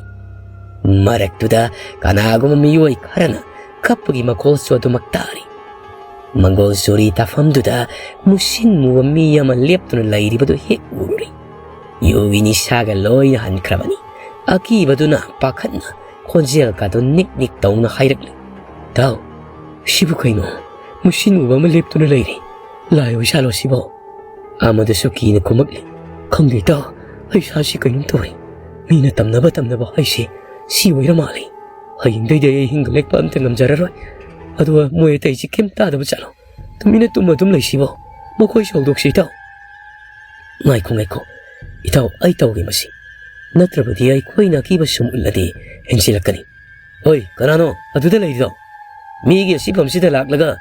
ꯃꯔꯛꯇꯨꯗ ꯀꯅꯥꯒꯨꯝꯕ ꯃꯤꯑꯣꯏ ꯈꯔꯅ ꯀꯞꯄꯒꯤ ꯃꯈꯣꯜꯁꯨ ꯑꯗꯨꯃꯛ ꯇꯥꯔꯤ꯫ ꯃꯪꯒꯣꯜ ꯆꯨꯔꯤ ꯇꯥꯐꯝꯗꯨꯗ ꯃꯨꯁꯤꯟ ꯃꯨꯕ ꯃꯤ ꯑꯃ ꯂꯦꯞꯇꯨꯅ ꯂꯩꯔꯤꯕꯗꯨ ꯍꯦꯛ ꯎꯔꯨꯔꯦ꯫ ꯌꯨꯒꯤ ꯅꯤꯁꯥꯒ ꯂꯣꯏꯅ ꯍꯟꯈ꯭ꯔꯕꯅꯤ꯫ ꯑꯀꯤꯕꯗꯨꯅ ꯄꯥꯈꯠꯅ ꯈꯣꯟꯖꯦꯜꯒꯗꯨ ꯅꯤꯛ ꯅꯤꯛ ꯇꯧꯅ ꯍꯥꯏꯔꯛꯂꯤ, "ꯇꯥꯎ, ꯁꯤꯕꯨ ꯀꯩꯅꯣ? ꯃꯨꯁꯤꯟ ꯃꯨꯕ ꯑꯃ ꯂꯦꯞꯇꯨꯅ ꯂꯩꯔꯤ꯫ ꯂꯥꯏ ꯑꯣꯏꯖꯥꯠꯂꯣ ꯁꯤꯕꯣ?" ꯑꯃꯗꯨꯁꯨ ꯀꯤꯅ ꯈꯨꯝꯃꯛꯂꯤ, "ꯈꯪꯗꯦ ꯇꯥꯎ, ꯑꯩ ꯏꯁꯥꯁꯤ ꯀꯩꯅꯣꯝ ꯇꯧꯔꯦ꯫ ꯃꯤꯅ ꯇꯝꯅꯕ ꯇꯝꯅꯕ ꯍꯥꯏꯁꯦ ꯁꯤ ꯑꯣꯏꯔ ꯃꯥꯜꯂꯦ꯫ ꯍꯌꯦꯡꯗꯩꯗꯤ ꯑꯩ ꯑꯍꯤꯡꯗ ꯂꯦꯛꯄ ꯑꯝꯇ ꯉꯝꯖꯔꯔꯣꯏ꯫ ꯑꯗꯨꯒ ꯃꯣꯏ ꯑꯇꯩꯁꯤ ꯀꯩꯝ ꯇꯥꯗꯕ ꯆꯠꯂꯣ꯫ ꯇꯨꯃꯤꯟꯅ ꯇꯨꯝꯃ ꯑꯗꯨꯝ ꯂꯩꯁꯤꯕꯣ꯫ ꯃꯈꯣꯏꯁꯨ ꯍꯧꯗꯣꯛꯁꯤ ꯏꯇꯥꯎ꯫ ꯉꯥꯏꯈꯣ, ꯉꯥꯏꯈꯣ꯫ ꯏꯇꯥꯎ, ꯑꯩ ꯇꯧꯒꯦ ꯃꯁꯤ꯫ ꯅꯠꯇ꯭ꯔꯕꯗꯤ ꯑꯩꯈꯣꯏꯅ ꯑꯀꯤꯕ ꯁꯨꯝ ꯎꯠꯂꯗꯤ ꯍꯦꯟꯖꯤꯜꯂꯛꯀꯅꯤ꯫ ꯍꯣꯏ, ꯀꯅꯥꯅꯣ ꯑꯗꯨꯗ ꯂꯩꯔꯤꯗꯣ? ꯃꯤꯒꯤ ꯑꯁꯤꯐꯝꯁꯤꯗ ꯂꯥꯛꯂꯒ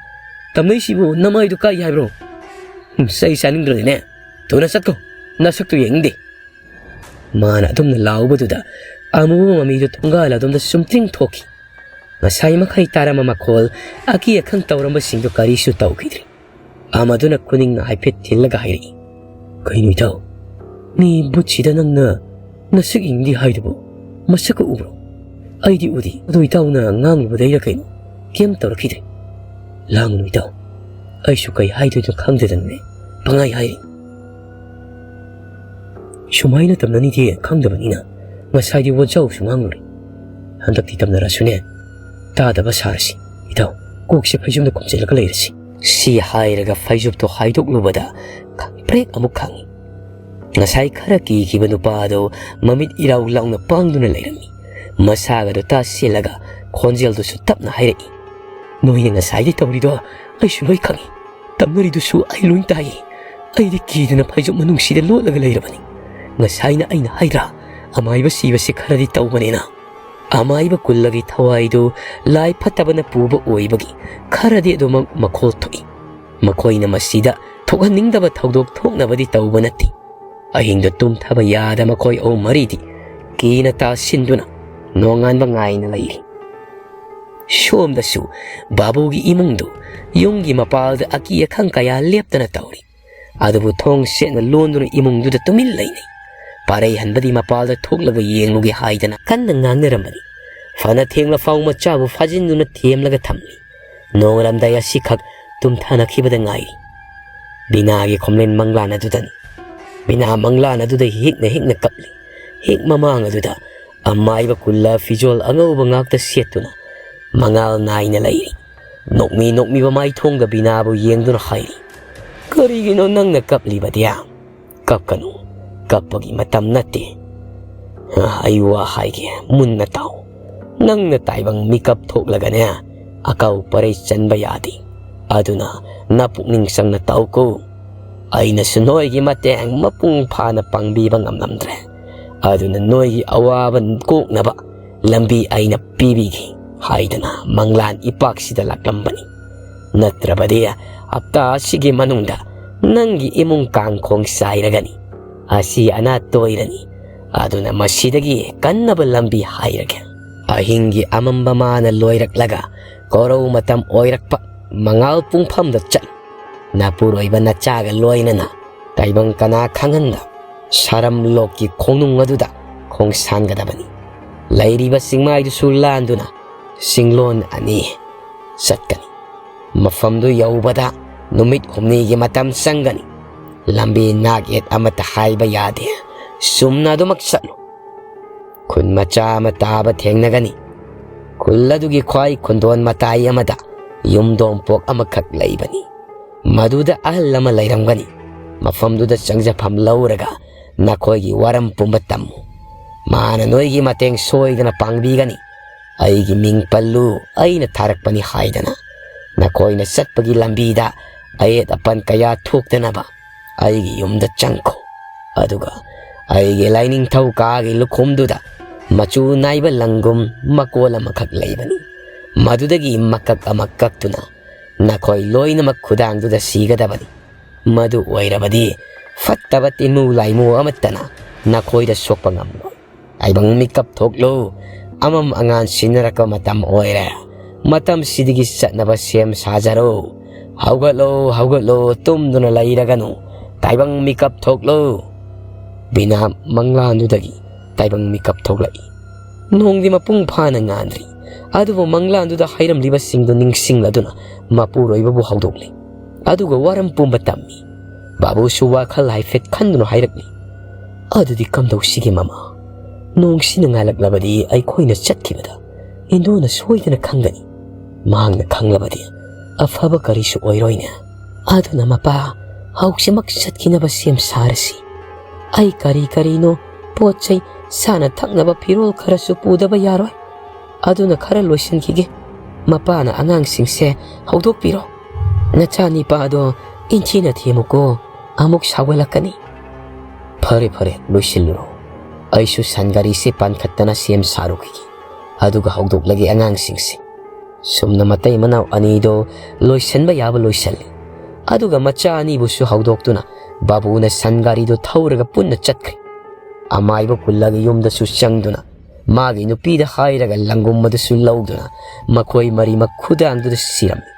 ꯇꯝꯅꯩꯁꯤꯕꯨ ꯅꯃꯥꯏꯗꯨ ꯀꯥꯏ ꯍꯥꯏꯕ꯭ꯔꯣ? ꯍꯨꯝ, ꯆꯩ ꯆꯥꯅꯤꯡꯗ꯭ꯔꯗꯤꯅꯦ, ꯊꯨꯅ ꯆꯠꯈꯣ꯫ ꯅꯁꯛꯇꯨ ꯌꯦꯡꯅꯤꯡꯗꯦ꯫ ꯃꯥꯅ ꯑꯗꯨꯝꯅ ꯂꯥꯎꯕꯗꯨꯗ ꯑꯃꯨꯕ ꯃꯃꯤꯗꯨ ꯊꯣꯡꯒꯥꯜ ꯑꯗꯣꯝꯗ ꯆꯨꯝꯇ꯭ꯔꯤꯡ ꯊꯣꯛꯈꯤ꯫ ꯉꯁꯥꯏ ꯃꯈꯩ ꯇꯥꯔꯝꯕ ꯃꯈꯣꯜ, ꯑꯀꯤ ꯑꯈꯪ ꯇꯧꯔꯝꯕꯁꯤꯡꯗꯨ ꯀꯔꯤꯁꯨ ꯇꯧꯈꯤꯗ꯭ꯔꯦ꯫ ꯑꯃꯗꯨꯅ ꯈꯨꯅꯤꯡꯅ ꯍꯥꯏꯐꯦꯠ ꯊꯤꯜꯂꯒ ꯍꯥꯏꯔꯛꯏ, "ꯀꯩꯅꯣ ꯏꯇꯥꯎ, ꯃꯤ ꯕꯨꯠꯁꯤꯗ ꯅꯪꯅ ꯅꯁꯛ ꯌꯦꯡꯗꯦ ꯍꯥꯏꯗꯨꯕꯨ ꯃꯁꯛꯀ ꯎꯕ꯭ꯔꯣ? ꯑꯩꯗꯤ ꯎꯗꯦ꯫ ꯑꯗꯣ ꯏꯇꯥꯎꯅ ꯉꯥꯡꯂꯨꯕꯗꯩꯔ ꯀꯩꯅꯣ, ꯀꯩꯝ ꯇꯧꯔꯛꯈꯤꯗ꯭ꯔꯦ꯫ ꯂꯥꯡꯒꯅꯨ ꯏꯇꯥꯎ, ꯑꯩꯁꯨ ꯀꯩ ꯍꯥꯏꯗꯣꯏꯅꯣ ꯈꯪꯗꯗꯅꯅꯦ ꯄꯪꯍꯥꯏ ꯍꯥꯏꯔꯤ꯫ ꯁꯨꯃꯥꯏꯅ ꯇꯝꯅꯅꯤꯗꯤ ꯈꯪꯗꯕꯅꯤꯅ ꯉꯁꯥꯏꯗꯤ ꯋꯥꯖꯥꯎꯁꯨ ꯉꯥꯡꯂꯨꯔꯦ꯫ ꯍꯟꯗꯛꯇꯤ ꯇꯝꯅꯔꯁꯨꯅꯦ, ꯇꯥꯗꯕ ꯁꯥꯔꯁꯤ꯫ ꯏꯇꯥꯎ, ꯀꯣꯛꯁꯦ ꯐꯩꯖꯨꯝꯗ ꯈꯨꯝꯖꯤꯜꯂꯒ ꯂꯩꯔꯁꯤ꯫" ꯁꯤ ꯍꯥꯏꯔꯒ ꯐꯩꯖꯨꯞꯇꯣ ꯍꯥꯏꯗꯣꯛꯂꯨꯕꯗ ꯈꯪꯄ꯭ꯔꯦꯛ ꯑꯃꯨꯛ ꯈꯪꯉꯤ꯫ ꯉꯁꯥꯏ ꯈꯔ ꯀꯤꯈꯤꯕ ꯅꯨꯄꯥ ꯑꯗꯨ ꯃꯃꯤꯠ ꯏꯔꯥꯎ ꯂꯥꯎꯅ ꯄꯥꯡꯗꯨꯅ ꯂꯩꯔꯝꯃꯤ꯫ ꯃꯁꯥꯒꯗꯨ ꯇꯥꯁꯤꯜꯂꯒ ꯈꯣꯟꯖꯦꯜꯗꯨꯁꯨ ꯇꯞꯅ ꯍꯥꯏꯔꯛꯏ, "ꯅꯣꯏꯅ ꯉꯁꯥꯏꯗꯩ ꯇꯧꯔꯤꯗꯣ ꯑꯩꯁꯨ ꯂꯣꯏ ꯈꯪꯉꯤ꯫ ꯇꯝꯅꯔꯤꯗꯨꯁꯨ ꯑꯩ ꯂꯣꯏ ꯇꯥꯏꯌꯦ꯫ ꯑꯩꯗꯤ ꯀꯤꯗꯅ ꯐꯩꯖꯨꯞ ꯃꯅꯨꯡꯁꯤꯗ ꯂꯣꯠꯂꯒ ꯂꯩꯔꯕꯅꯤ꯫ ꯉꯁꯥꯏꯅ ꯑꯩꯅ ꯍꯥꯏꯗ꯭ꯔꯥ, ꯑꯃꯥꯏꯕ ꯁꯤꯕꯁꯤ ꯈꯔꯗꯤ ꯇꯧꯕꯅꯦꯅ?" ꯑꯃꯥꯏꯕ ꯀꯨꯜꯂꯒꯤ ꯊꯋꯥꯏꯗꯨ ꯂꯥꯏ ꯐꯠꯇꯕꯅ ꯄꯨꯕ ꯑꯣꯏꯕꯒꯤ ꯈꯔꯗꯤ ꯑꯗꯨꯃꯛ ꯃꯈꯣꯜ ꯊꯣꯛꯏ꯫ ꯃꯈꯣꯏꯅ ꯃꯁꯤꯗ ꯊꯣꯛꯍꯟꯅꯤꯡꯗꯕ ꯊꯧꯗꯣꯛ ꯊꯣꯛꯅꯕꯗꯤ ꯇꯧꯕ ꯅꯠꯇꯦ꯫ ꯑꯍꯤꯡꯗꯨ ꯇꯨꯝꯊꯕ ꯌꯥꯗ ꯃꯈꯣꯏ ꯑꯍꯨꯝ ꯃꯔꯤꯗꯤ ꯀꯤꯅ ꯇꯥꯁꯤꯟꯗꯨꯅ ꯅꯣꯡꯉꯥꯟꯕ ꯉꯥꯏꯅ ꯂꯩꯔꯤ꯫ ꯁꯣꯝꯗꯁꯨ ꯕꯥꯕꯨꯒꯤ ꯏꯃꯨꯡꯗꯨ ꯌꯨꯝꯒꯤ ꯃꯄꯥꯜꯗ ꯑꯀꯤ ꯑꯈꯪ ꯀꯌꯥ ꯂꯦꯞꯇꯅ ꯇꯧꯔꯤ꯫ ꯑꯗꯨꯕꯨ ꯊꯣꯡ ꯁꯦꯠꯅ ꯂꯣꯟꯗꯨꯅ ꯏꯃꯨꯡꯗꯨꯗ ꯇꯨꯃꯤꯟ ꯂꯩꯅꯩ꯫ ꯄꯥꯔꯩ ꯍꯟꯕꯗꯤ ꯃꯄꯥꯜꯗ ꯊꯣꯛꯂꯒ ꯌꯦꯡꯂꯨꯒꯦ ꯍꯥꯏꯗꯅ ꯀꯟꯅ ꯉꯥꯡꯅꯔꯝꯕꯅꯤ꯫ ꯐꯅ ꯊꯦꯡꯂ ꯐꯥꯎ ꯃꯆꯥꯕꯨ ꯐꯥꯖꯤꯟꯗꯨꯅ ꯊꯦꯝꯂꯒ ꯊꯝꯂꯤ꯫ ꯅꯣꯡꯉꯥꯜꯂꯝꯗꯥꯏ ꯑꯁꯤꯈꯛ ꯇꯨꯝꯊꯅꯈꯤꯕꯗ ꯉꯥꯏꯔꯤ꯫ ꯕꯤꯅꯥꯒꯤ ꯈꯣꯝꯂꯦꯟ ꯃꯪꯂꯥꯟ ꯑꯗꯨꯗꯅꯤ꯫ ꯕꯤꯅꯥ ꯃꯪꯂꯥꯟ ꯑꯗꯨꯗ ꯍꯤꯛꯅ ꯍꯤꯛꯅ ꯀꯞꯂꯤ꯫ ꯍꯦꯛ ꯃꯃꯥꯡ ꯑꯗꯨꯗ ꯑꯃꯥꯏꯕ ꯀꯨꯜꯂ ꯐꯤꯖꯣꯜ ꯑꯉꯧꯕ ꯉꯥꯛꯇ ꯁꯦꯠꯇꯨꯅ ꯃꯉꯥꯜ ꯅꯥꯏꯅ ꯂꯩꯔꯤ꯫ ꯅꯣꯛꯃꯤ ꯅꯣꯛꯃꯤꯕ ꯃꯥꯏꯊꯣꯡꯗ ꯕꯤꯅꯥꯕꯨ ꯌꯦꯡꯗꯨꯅ ꯍꯥꯏꯔꯤ, "ꯀꯔꯤꯒꯤꯅꯣ ꯅꯪꯅ ꯀꯞꯂꯤꯕꯗꯤ? ꯀꯞꯀꯅꯨ, ꯀꯞꯄꯒꯤ ꯃꯇꯝ ꯅꯠꯇꯦ꯫ ꯑ, ꯑꯩ ꯋꯥ ꯍꯥꯏꯒꯦ, ꯃꯨꯟꯅ ꯇꯥꯎ꯫ ꯅꯪꯅ ꯇꯥꯏꯕꯪ ꯃꯤꯀꯞ ꯊꯣꯛꯂꯒꯅꯦ, ꯑꯀꯥꯎ ꯄꯔꯩ ꯆꯟꯕ ꯌꯥꯗꯦ꯫ ꯑꯗꯨꯅ ꯅꯄꯨꯛꯅꯤꯡ ꯆꯪꯅ ꯇꯥꯎꯀꯣ꯫ ꯑꯩꯅꯁꯨ ꯅꯣꯏꯒꯤ ꯃꯇꯦꯡ ꯃꯄꯨꯡ ꯐꯥꯅ ꯄꯥꯡꯕꯤꯕ ꯉꯝꯂꯝꯗ꯭ꯔꯦ꯫ ꯑꯗꯨꯅ ꯅꯣꯏꯒꯤ ꯑꯋꯥꯕ ꯀꯣꯛꯅꯕ ꯂꯝꯕꯤ ꯑꯩꯅ ꯄꯤꯕꯤꯒꯦ ꯍꯥꯏꯗꯅ ꯃꯪꯂꯥꯟ ꯏꯄꯥꯛꯁꯤꯗ ꯂꯥꯛꯂꯝꯕꯅꯤ꯫ ꯅꯠꯇ꯭ꯔꯕꯗꯤ ꯍꯞꯇꯥ ꯑꯁꯤꯒꯤ ꯃꯅꯨꯡꯗ ꯅꯪꯒꯤ ꯏꯃꯨꯡ ꯀꯥꯡꯈꯣꯡ ꯆꯥꯏꯔꯒꯅꯤ, ꯑꯁꯤ ꯑꯅꯥ ꯇꯣꯏꯔꯅꯤ꯫ ꯑꯗꯨꯅ ꯃꯁꯤꯗꯒꯤ ꯀꯟꯅꯕ ꯂꯝꯕꯤ ꯍꯥꯏꯔꯒꯦ꯫ ꯑꯍꯤꯡꯒꯤ ꯑꯃꯝꯕ ꯃꯥꯅ ꯂꯣꯏꯔꯛꯂꯒ ꯀꯣꯔꯧ ꯃꯇꯝ ꯑꯣꯏꯔꯛꯄ ꯃꯉꯥꯜ ꯄꯨꯡꯐꯝꯗ ꯆꯠꯂꯨ꯫ ꯅꯄꯨꯔꯣꯏꯕ ꯅꯆꯥꯒ ꯂꯣꯏꯅꯅ ꯇꯥꯏꯕꯪ ꯀꯅꯥ ꯈꯪꯍꯟꯗ ꯁꯥꯔꯝ ꯂꯣꯛꯀꯤ ꯈꯣꯡꯅꯨꯡ ꯑꯗꯨꯗ ꯈꯣꯡꯁꯥꯟꯒꯗꯕꯅꯤ꯫ ꯂꯩꯔꯤꯕ ꯆꯤꯡꯃꯥꯏꯗꯨꯁꯨ ꯂꯥꯟꯗꯨꯅ ꯆꯤꯡꯂꯣꯟ ꯑꯅꯤ ꯆꯠꯀꯅꯤ꯫ ꯃꯐꯝꯗꯨ ꯌꯧꯕꯗ ꯅꯨꯃꯤꯠ ꯍꯨꯝꯅꯤꯒꯤ ꯃꯇꯝ ꯆꯪꯒꯅꯤ꯫ ꯂꯝꯕꯤ ꯅꯥꯛ ꯌꯦꯠ ꯑꯃꯠꯇ ꯍꯥꯏꯕ ꯌꯥꯗꯦ꯫ ꯆꯨꯝꯅ ꯑꯗꯨꯃꯛ ꯆꯠꯂꯨ꯫ ꯈꯨꯟ ꯃꯆꯥ ꯑꯃ ꯇꯥꯕ ꯊꯦꯡꯅꯒꯅꯤ꯫ ꯈꯨꯜ ꯑꯗꯨꯒꯤ ꯈ꯭ꯋꯥꯏ ꯈꯨꯟꯗꯣꯟ ꯃꯇꯥꯏ ꯑꯃꯗ ꯌꯨꯝꯗꯣꯡꯄꯣꯛ ꯑꯃꯈꯛ ꯂꯩꯕꯅꯤ꯫ ꯃꯗꯨꯗ ꯑꯍꯜ ꯑꯃ ꯂꯩꯔꯝꯒꯅꯤ꯫ ꯃꯐꯝꯗꯨꯗ ꯆꯪꯖꯐꯝ ꯂꯧꯔꯒ ꯅꯈꯣꯏꯒꯤ ꯋꯥꯔꯝ ꯄꯨꯝꯕ ꯇꯝꯃꯨ꯫ ꯃꯥꯅ ꯅꯣꯏꯒꯤ ꯃꯇꯦꯡ ꯁꯣꯏꯗꯅ ꯄꯥꯡꯕꯤꯒꯅꯤ꯫ ꯑꯩꯒꯤ ꯃꯤꯡ ꯄꯜꯂꯨ, ꯑꯩꯅ ꯊꯥꯔꯛꯄꯅꯤ ꯍꯥꯏꯗꯅ꯫ ꯅꯈꯣꯏꯅ ꯆꯠꯄꯒꯤ ꯂꯝꯕꯤꯗ ꯑꯌꯦꯠ ꯑꯄꯟ ꯀꯌꯥ ꯊꯣꯛꯇꯅꯕ ꯑꯩꯒꯤ ꯌꯨꯝꯗ ꯆꯪꯈꯣ꯫ ꯑꯗꯨꯒ ꯑꯩꯒꯤ ꯂꯥꯏꯅꯤꯡꯊꯧ ꯀꯥꯒꯤ ꯂꯨꯈꯣꯝꯗꯨꯗ ꯃꯆꯨ ꯅꯥꯏꯕ ꯂꯪꯒꯨꯝ ꯃꯀꯣꯜ ꯑꯃꯈꯛ ꯂꯩꯕꯅꯤ꯫ ꯃꯗꯨꯗꯒꯤ ꯃꯀꯛ ꯑꯃ ꯀꯛꯇꯨꯅ ꯅꯈꯣꯏ ꯂꯣꯏꯅꯃꯛ ꯈꯨꯗꯥꯡꯗꯨꯗ ꯁꯤꯒꯗꯕꯅꯤ꯫ ꯃꯗꯨ ꯑꯣꯏꯔꯕꯗꯤ ꯐꯠꯇꯕ ꯇꯤꯟꯃꯨ ꯂꯥꯏꯃꯨ ꯑꯃꯠꯇꯅ ꯅꯈꯣꯏꯗ ꯁꯣꯛꯄ ꯉꯝꯂꯣꯏ꯫ ꯇꯥꯏꯕꯪ ꯃꯤꯀꯞ ꯊꯣꯛꯂꯨ꯫ ꯑꯃꯝ ꯑꯉꯥꯟ ꯁꯤꯟꯅꯔꯛꯄ ꯃꯇꯝ ꯑꯣꯏꯔꯦ꯫ ꯃꯇꯝꯁꯤꯗꯒꯤ ꯆꯠꯅꯕ ꯁꯦꯝ ꯁꯥꯖꯔꯣ꯫ ꯍꯧꯒꯠꯂꯣ, ꯍꯧꯒꯠꯂꯣ, ꯇꯨꯝꯗꯨꯅ ꯂꯩꯔꯒꯅꯨ꯫ ꯇꯥꯏꯕꯪ ꯃꯤꯀꯞ ꯊꯣꯛꯂꯨ꯫ ꯕꯤꯅꯥ ꯃꯪꯂꯥꯟꯗꯨꯗꯒꯤ ꯇꯥꯏꯕꯪ ꯃꯤꯀꯞ ꯊꯣꯛꯂꯛꯏ꯫ ꯅꯣꯡꯗꯤ ꯃꯄꯨꯡ ꯐꯥꯅ ꯉꯥꯟꯗ꯭ꯔꯤ, ꯑꯗꯨꯕꯨ ꯃꯪꯂꯥꯟꯗꯨꯗ ꯍꯥꯏꯔꯝꯂꯤꯕꯁꯤꯡꯗꯨ ꯅꯤꯡꯁꯤꯡꯂꯗꯨꯅ ꯃꯄꯨꯔꯣꯏꯕꯕꯨ ꯍꯧꯗꯣꯛꯂꯤ꯫ ꯑꯗꯨꯒ ꯋꯥꯔꯝ ꯄꯨꯝꯕ ꯇꯝꯃꯤ꯫ ꯕꯥꯕꯨꯁꯨ ꯋꯥꯈꯜ ꯍꯥꯏꯐꯦꯠ ꯈꯟꯗꯨꯅ ꯍꯥꯏꯔꯛꯂꯤ, "ꯑꯗꯨꯗꯤ ꯀꯝꯗꯧꯁꯤꯒꯦ ꯃꯃꯥ? ꯅꯣꯡꯁꯤꯅ ꯉꯥꯜꯂꯛꯂꯕꯗꯤ ꯑꯩꯈꯣꯏꯅ ꯆꯠꯈꯤꯕꯗ ꯏꯟꯗꯣꯅ ꯁꯣꯏꯗꯅ ꯈꯪꯒꯅꯤ꯫ ꯃꯍꯥꯛꯅ ꯈꯪꯂꯕꯗꯤ ꯑꯐꯕ ꯀꯔꯤꯁꯨ ꯑꯣꯏꯔꯣꯏꯅꯦ꯫ ꯑꯗꯨꯅ ꯃꯄꯥ, ꯍꯧꯖꯤꯛꯃꯛ ꯆꯠꯈꯤꯅꯕ ꯁꯦꯝ ꯁꯥꯔꯁꯤ꯫ ꯑꯩ ꯀꯔꯤ ꯀꯔꯤꯅꯣ ꯄꯣꯠ ꯆꯩ ꯆꯥꯅ ꯊꯛꯅꯕ ꯐꯤꯔꯣꯜ ꯈꯔꯁꯨ ꯄꯨꯗꯕ ꯌꯥꯔꯣꯏ꯫ ꯑꯗꯨꯅ ꯈꯔ ꯂꯣꯏꯁꯤꯟꯈꯤꯒꯦ꯫ ꯃꯄꯥꯅ ꯑꯉꯥꯡꯁꯤꯡꯁꯦ ꯍꯧꯗꯣꯛꯄꯤꯔꯣ꯫ ꯅꯆꯥꯅꯤꯄꯥꯗꯣ ꯏꯟꯊꯤꯅ ꯊꯦꯝꯃꯨꯀꯣ, ꯑꯃꯨꯛ ꯁꯥꯎꯒꯠꯂꯛꯀꯅꯤ꯫ ꯐꯔꯦ, ꯐꯔꯦ, ꯂꯣꯏꯁꯤꯜꯂꯨꯔꯣ꯫ ꯑꯩꯁꯨ ꯁꯟ ꯒꯥꯔꯤꯁꯦ ꯄꯥꯟꯈꯠꯇꯅ ꯁꯦꯝ ꯁꯥꯔꯨꯈꯤꯒꯦ꯫ ꯑꯗꯨꯒ ꯍꯧꯗꯣꯛꯂꯒꯦ ꯑꯉꯥꯡꯁꯤꯡꯁꯦ꯫ ꯁꯨꯝꯅ ꯃꯇꯩ ꯃꯅꯥꯎ ꯑꯅꯤꯗꯣ ꯂꯣꯏꯁꯤꯟꯕ ꯌꯥꯕ ꯂꯣꯏꯁꯤꯜꯂꯤ꯫ ꯑꯗꯨꯒ ꯃꯆꯥ ꯑꯅꯤꯕꯨꯁꯨ ꯍꯧꯗꯣꯛꯇꯨꯅ ꯕꯥꯕꯨꯅ ꯁꯟ ꯒꯥꯔꯤꯗꯣ ꯊꯧꯔꯒ ꯄꯨꯟꯅ ꯆꯠꯈ꯭ꯔꯦ꯫ ꯑꯃꯥꯏꯕ ꯀꯨꯜꯂꯒ ꯌꯨꯝꯗꯁꯨ ꯆꯪꯗꯨꯅ ꯃꯥꯒꯤ ꯅꯨꯄꯤꯗ ꯍꯥꯏꯔꯒ ꯂꯪꯒꯨꯝ ꯑꯗꯨꯁꯨ ꯂꯧꯗꯨꯅ ꯃꯈꯣꯏ ꯃꯔꯤꯃꯛ ꯈꯨꯗꯥꯡꯗꯨꯗ ꯁꯤꯔꯝꯃꯤ꯫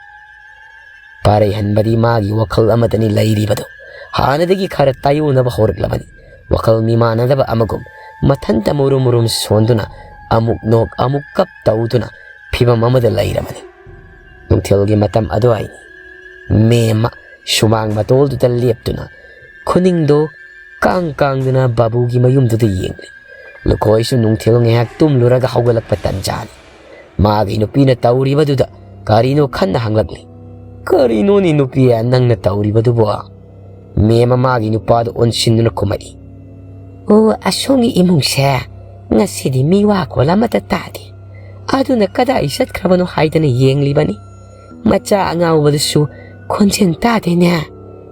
ꯄꯥꯔꯩꯍꯟꯕꯗꯤ ꯃꯥꯒꯤ ꯋꯥꯈꯜ ꯑꯃꯗꯅꯤ ꯂꯩꯔꯤꯕꯗꯨ꯫ ꯍꯥꯟꯅꯗꯒꯤ ꯈꯔ ꯇꯥꯏꯑꯣꯟꯅꯕ ꯍꯧꯔꯛꯂꯕꯅꯤ꯫ ꯋꯥꯈꯜ ꯃꯤꯃꯥꯟꯅꯗꯕ ꯑꯃꯒꯨꯝ ꯃꯊꯟꯇ ꯃꯨꯔꯨꯝ ꯃꯨꯔꯨꯝ ꯁꯣꯟꯗꯨꯅ ꯑꯃꯨꯛ ꯅꯣꯛ ꯑꯃꯨꯛ ꯀꯞ ꯇꯧꯗꯨꯅ ꯐꯤꯚꯝ ꯑꯃꯗ ꯂꯩꯔꯕꯅꯤ꯫ ꯅꯨꯡꯊꯤꯜꯒꯤ ꯃꯇꯝ ꯑꯗꯨꯋꯥꯏꯅꯤ꯫ ꯃꯦꯝꯃ ꯁꯨꯃꯥꯡ ꯃꯇꯣꯜꯗꯨꯗ ꯂꯦꯞꯇꯨꯅ ꯈꯨꯅꯤꯡꯗꯣ ꯀꯥꯡ ꯀꯥꯡꯗꯨꯅ ꯕꯥꯕꯨꯒꯤ ꯃꯌꯨꯝꯗꯨꯗ ꯌꯦꯡꯂꯤ꯫ ꯂꯨꯈꯣꯏꯁꯨ ꯅꯨꯡꯊꯤꯜ ꯉꯥꯏꯍꯥꯛ ꯇꯨꯝꯂꯨꯔꯒ ꯍꯧꯒꯠꯂꯛꯄ ꯇꯟꯖꯥꯅꯤ꯫ ꯃꯥꯒꯤ ꯅꯨꯄꯤꯅ ꯇꯧꯔꯤꯕꯗꯨꯗ ꯀꯔꯤꯅꯣ ꯈꯟꯅ ꯍꯪꯂꯛꯂꯤ꯫ "ꯀꯔꯤꯅꯣꯅꯦ ꯅꯨꯄꯤ, ꯅꯪꯅ ꯇꯧꯔꯤꯕꯗꯨꯕꯣ?" ꯃꯦꯝꯃ ꯃꯥꯒꯤ ꯅꯨꯄꯥꯗꯨ ꯑꯣꯟꯁꯤꯟꯗꯨꯅ ꯈꯨꯝꯃꯛꯏ꯫ "ꯑꯣ, ꯑꯁꯣꯝꯒꯤ ꯏꯃꯨꯡꯁꯦ ꯉꯁꯤꯗꯤ ꯃꯤ ꯋꯥ ꯈꯣꯜ ꯑꯃꯠꯇ ꯇꯥꯗꯦ꯫ ꯑꯗꯨꯅ ꯀꯗꯥꯏ ꯆꯠꯈ꯭ꯔꯕꯅꯣ ꯍꯥꯏꯗꯅ ꯌꯦꯡꯂꯤꯕꯅꯤ꯫ ꯃꯆꯥ ꯑꯉꯥꯎꯕꯗꯨꯁꯨ ꯈꯣꯟꯖꯦꯜ ꯇꯥꯗꯦꯅꯦ꯫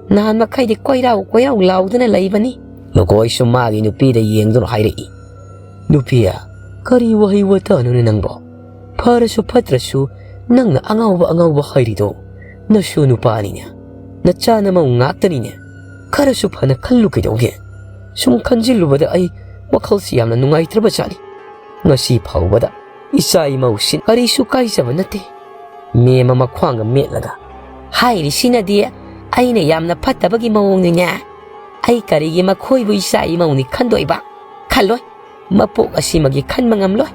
ꯅꯍꯥꯟ ꯃꯈꯩꯗꯤ ꯀꯣꯏꯔꯥꯎ ꯀꯣꯏꯔꯥꯎ ꯂꯥꯎꯗꯨꯅ ꯂꯩꯕꯅꯤ꯫" ꯂꯨꯀꯣꯏꯁꯨ ꯃꯥꯒꯤ ꯅꯨꯄꯤꯗ ꯌꯦꯡꯗꯨꯅ ꯍꯥꯏꯔꯛꯏ꯫ "ꯅꯨꯄꯤ, ꯀꯔꯤ ꯋꯥꯍꯩ ꯋꯥꯇꯥꯅꯣꯅꯦ ꯅꯪꯕꯣ? ꯐꯔꯁꯨ ꯐꯠꯇ꯭ꯔꯁꯨ ꯅꯪꯅ ꯑꯉꯥꯎꯕ ꯑꯉꯥꯎꯕ ꯍꯥꯏꯔꯤꯗꯣ ꯅꯁꯨ ꯅꯨꯄꯥꯅꯤꯅꯦ, ꯅꯆꯥ ꯅꯃꯧ ꯉꯥꯛꯇꯅꯤꯅꯦ꯫ ꯈꯔꯁꯨ ꯐꯅ ꯈꯜꯂꯨ ꯀꯩꯗꯧꯒꯦ? ꯁꯨꯝ ꯈꯟꯖꯤꯜꯂꯨꯕꯗ ꯑꯩ ꯋꯥꯈꯜꯁꯤ ꯌꯥꯝꯅ ꯅꯨꯡꯉꯥꯏꯇ꯭ꯔꯕ ꯖꯥꯠꯅꯤ꯫ ꯉꯁꯤ ꯐꯥꯎꯕꯗ ꯏꯆꯥ ꯏꯃꯧꯁꯤꯡ ꯀꯔꯤꯁꯨ ꯀꯥꯏꯖꯕ ꯅꯠꯇꯦ꯫" ꯃꯦꯝꯃ ꯃꯈ꯭ꯋꯥꯡꯒ ꯃꯦꯠꯂꯒ, "ꯍꯥꯏꯔꯤꯁꯤꯅꯗꯤ ꯑꯩꯅ ꯌꯥꯝꯅ ꯐꯠꯇꯕꯒꯤ ꯃꯑꯣꯡꯅꯤꯅꯦ꯫ ꯑꯩ ꯀꯔꯤꯒꯤ ꯃꯈꯣꯏꯕꯨ ꯏꯆꯥ ꯏꯃꯧꯅꯤ ꯈꯟꯗꯣꯏꯕ? ꯈꯜꯂꯣꯏ꯫ ꯃꯄꯣꯛ ꯑꯁꯤꯃꯒꯤ ꯈꯟꯕ ꯉꯝꯂꯣꯏ꯫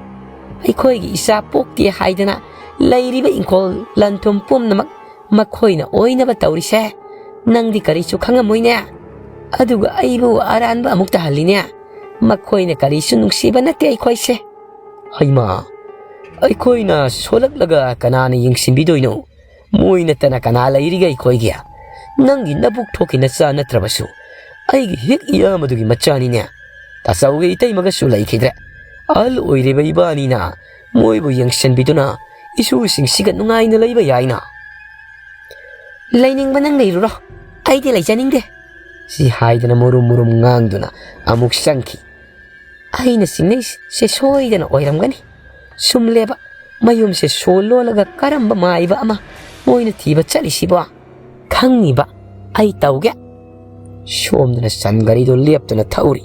ꯑꯩꯈꯣꯏꯒꯤ ꯏꯆꯥ ꯄꯣꯛꯇꯦ ꯍꯥꯏꯗꯅ ꯂꯩꯔꯤꯕ ꯏꯪꯈꯣꯜ ꯂꯟ ꯊꯨꯝ ꯄꯨꯝꯅꯃꯛ ꯃꯈꯣꯏꯅ ꯑꯣꯏꯅꯕ ꯇꯧꯔꯤꯁꯦ ꯅꯪꯗꯤ ꯀꯔꯤꯁꯨ ꯈꯪꯉꯝꯃꯣꯏꯅꯦ꯫ ꯑꯗꯨꯒ ꯑꯩꯕꯨ ꯑꯔꯥꯟꯕ ꯑꯃꯨꯛ ꯇꯥꯍꯜꯂꯤꯅꯦ꯫ ꯃꯈꯣꯏꯅ ꯀꯔꯤꯁꯨ ꯅꯨꯡꯁꯤꯕ ꯅꯠꯇꯦ ꯑꯩꯈꯣꯏꯁꯦ꯫" "ꯍꯩꯃꯥ, ꯑꯩꯈꯣꯏꯅ ꯁꯣꯜꯂꯛꯂꯒ ꯀꯅꯥꯅ ꯌꯦꯡꯁꯤꯟꯕꯤꯗꯣꯏꯅꯣ? ꯃꯣꯏ ꯅꯠꯇꯅ ꯀꯅꯥ ꯂꯩꯔꯤꯒꯦ ꯑꯩꯈꯣꯏꯒꯤ? ꯅꯪꯒꯤ ꯅꯕꯨꯛ ꯊꯣꯛꯀꯤ ꯅꯆꯥ ꯅꯠꯇ꯭ꯔꯕꯁꯨ ꯑꯩꯒꯤ ꯍꯦꯛ ꯏꯌꯥꯝꯕꯗꯨꯒꯤ ꯃꯆꯥꯅꯤꯅꯦ꯫ ꯇꯥꯆꯧꯒ ꯏꯇꯩꯃꯒꯁꯨ ꯂꯩꯈꯤꯗ꯭ꯔꯦ꯫ ꯑꯍꯜ ꯑꯣꯏꯔꯤꯕ ꯏꯕꯥꯅꯤꯅ ꯃꯣꯏꯕꯨ ꯌꯦꯡꯁꯤꯟꯕꯤꯗꯨꯅ ꯏꯁꯨꯁꯤꯡꯁꯤꯒ ꯅꯨꯡꯉꯥꯏꯅ ꯂꯩꯕ ꯌꯥꯏꯅ꯫ "ꯂꯩꯅꯤꯡꯕ ꯅꯪ ꯂꯩꯔꯨꯔꯣ, ꯑꯩꯗꯤ ꯂꯩꯖꯅꯤꯡꯗꯦ," ꯁꯤ ꯍꯥꯏꯗꯅ ꯃꯨꯔꯨꯝ ꯃꯨꯔꯨꯝ ꯉꯥꯡꯗꯨꯅ ꯑꯃꯨꯛ ꯆꯪꯈꯤ꯫ "ꯑꯩꯅ ꯆꯤꯡꯅꯩꯁꯦ ꯁꯣꯏꯗꯅ ꯑꯣꯏꯔꯝꯒꯅꯤ꯫ ꯁꯨꯝꯂꯦꯕ, ꯃꯌꯨꯝꯁꯦ ꯁꯣ ꯂꯣꯜꯂꯒ ꯀꯔꯝꯕ ꯃꯥꯏꯕ ꯑꯃ ꯃꯣꯏꯅ ꯊꯤꯕ ꯆꯠꯂꯤꯁꯤꯕꯣ? ꯈꯪꯉꯤꯕ ꯑꯩ ꯇꯧꯒꯦ꯫" ꯁꯣꯝꯗꯅ ꯁꯟ ꯒꯥꯔꯤꯗꯨ ꯂꯦꯞꯇꯨꯅ ꯊꯧꯔꯤ꯫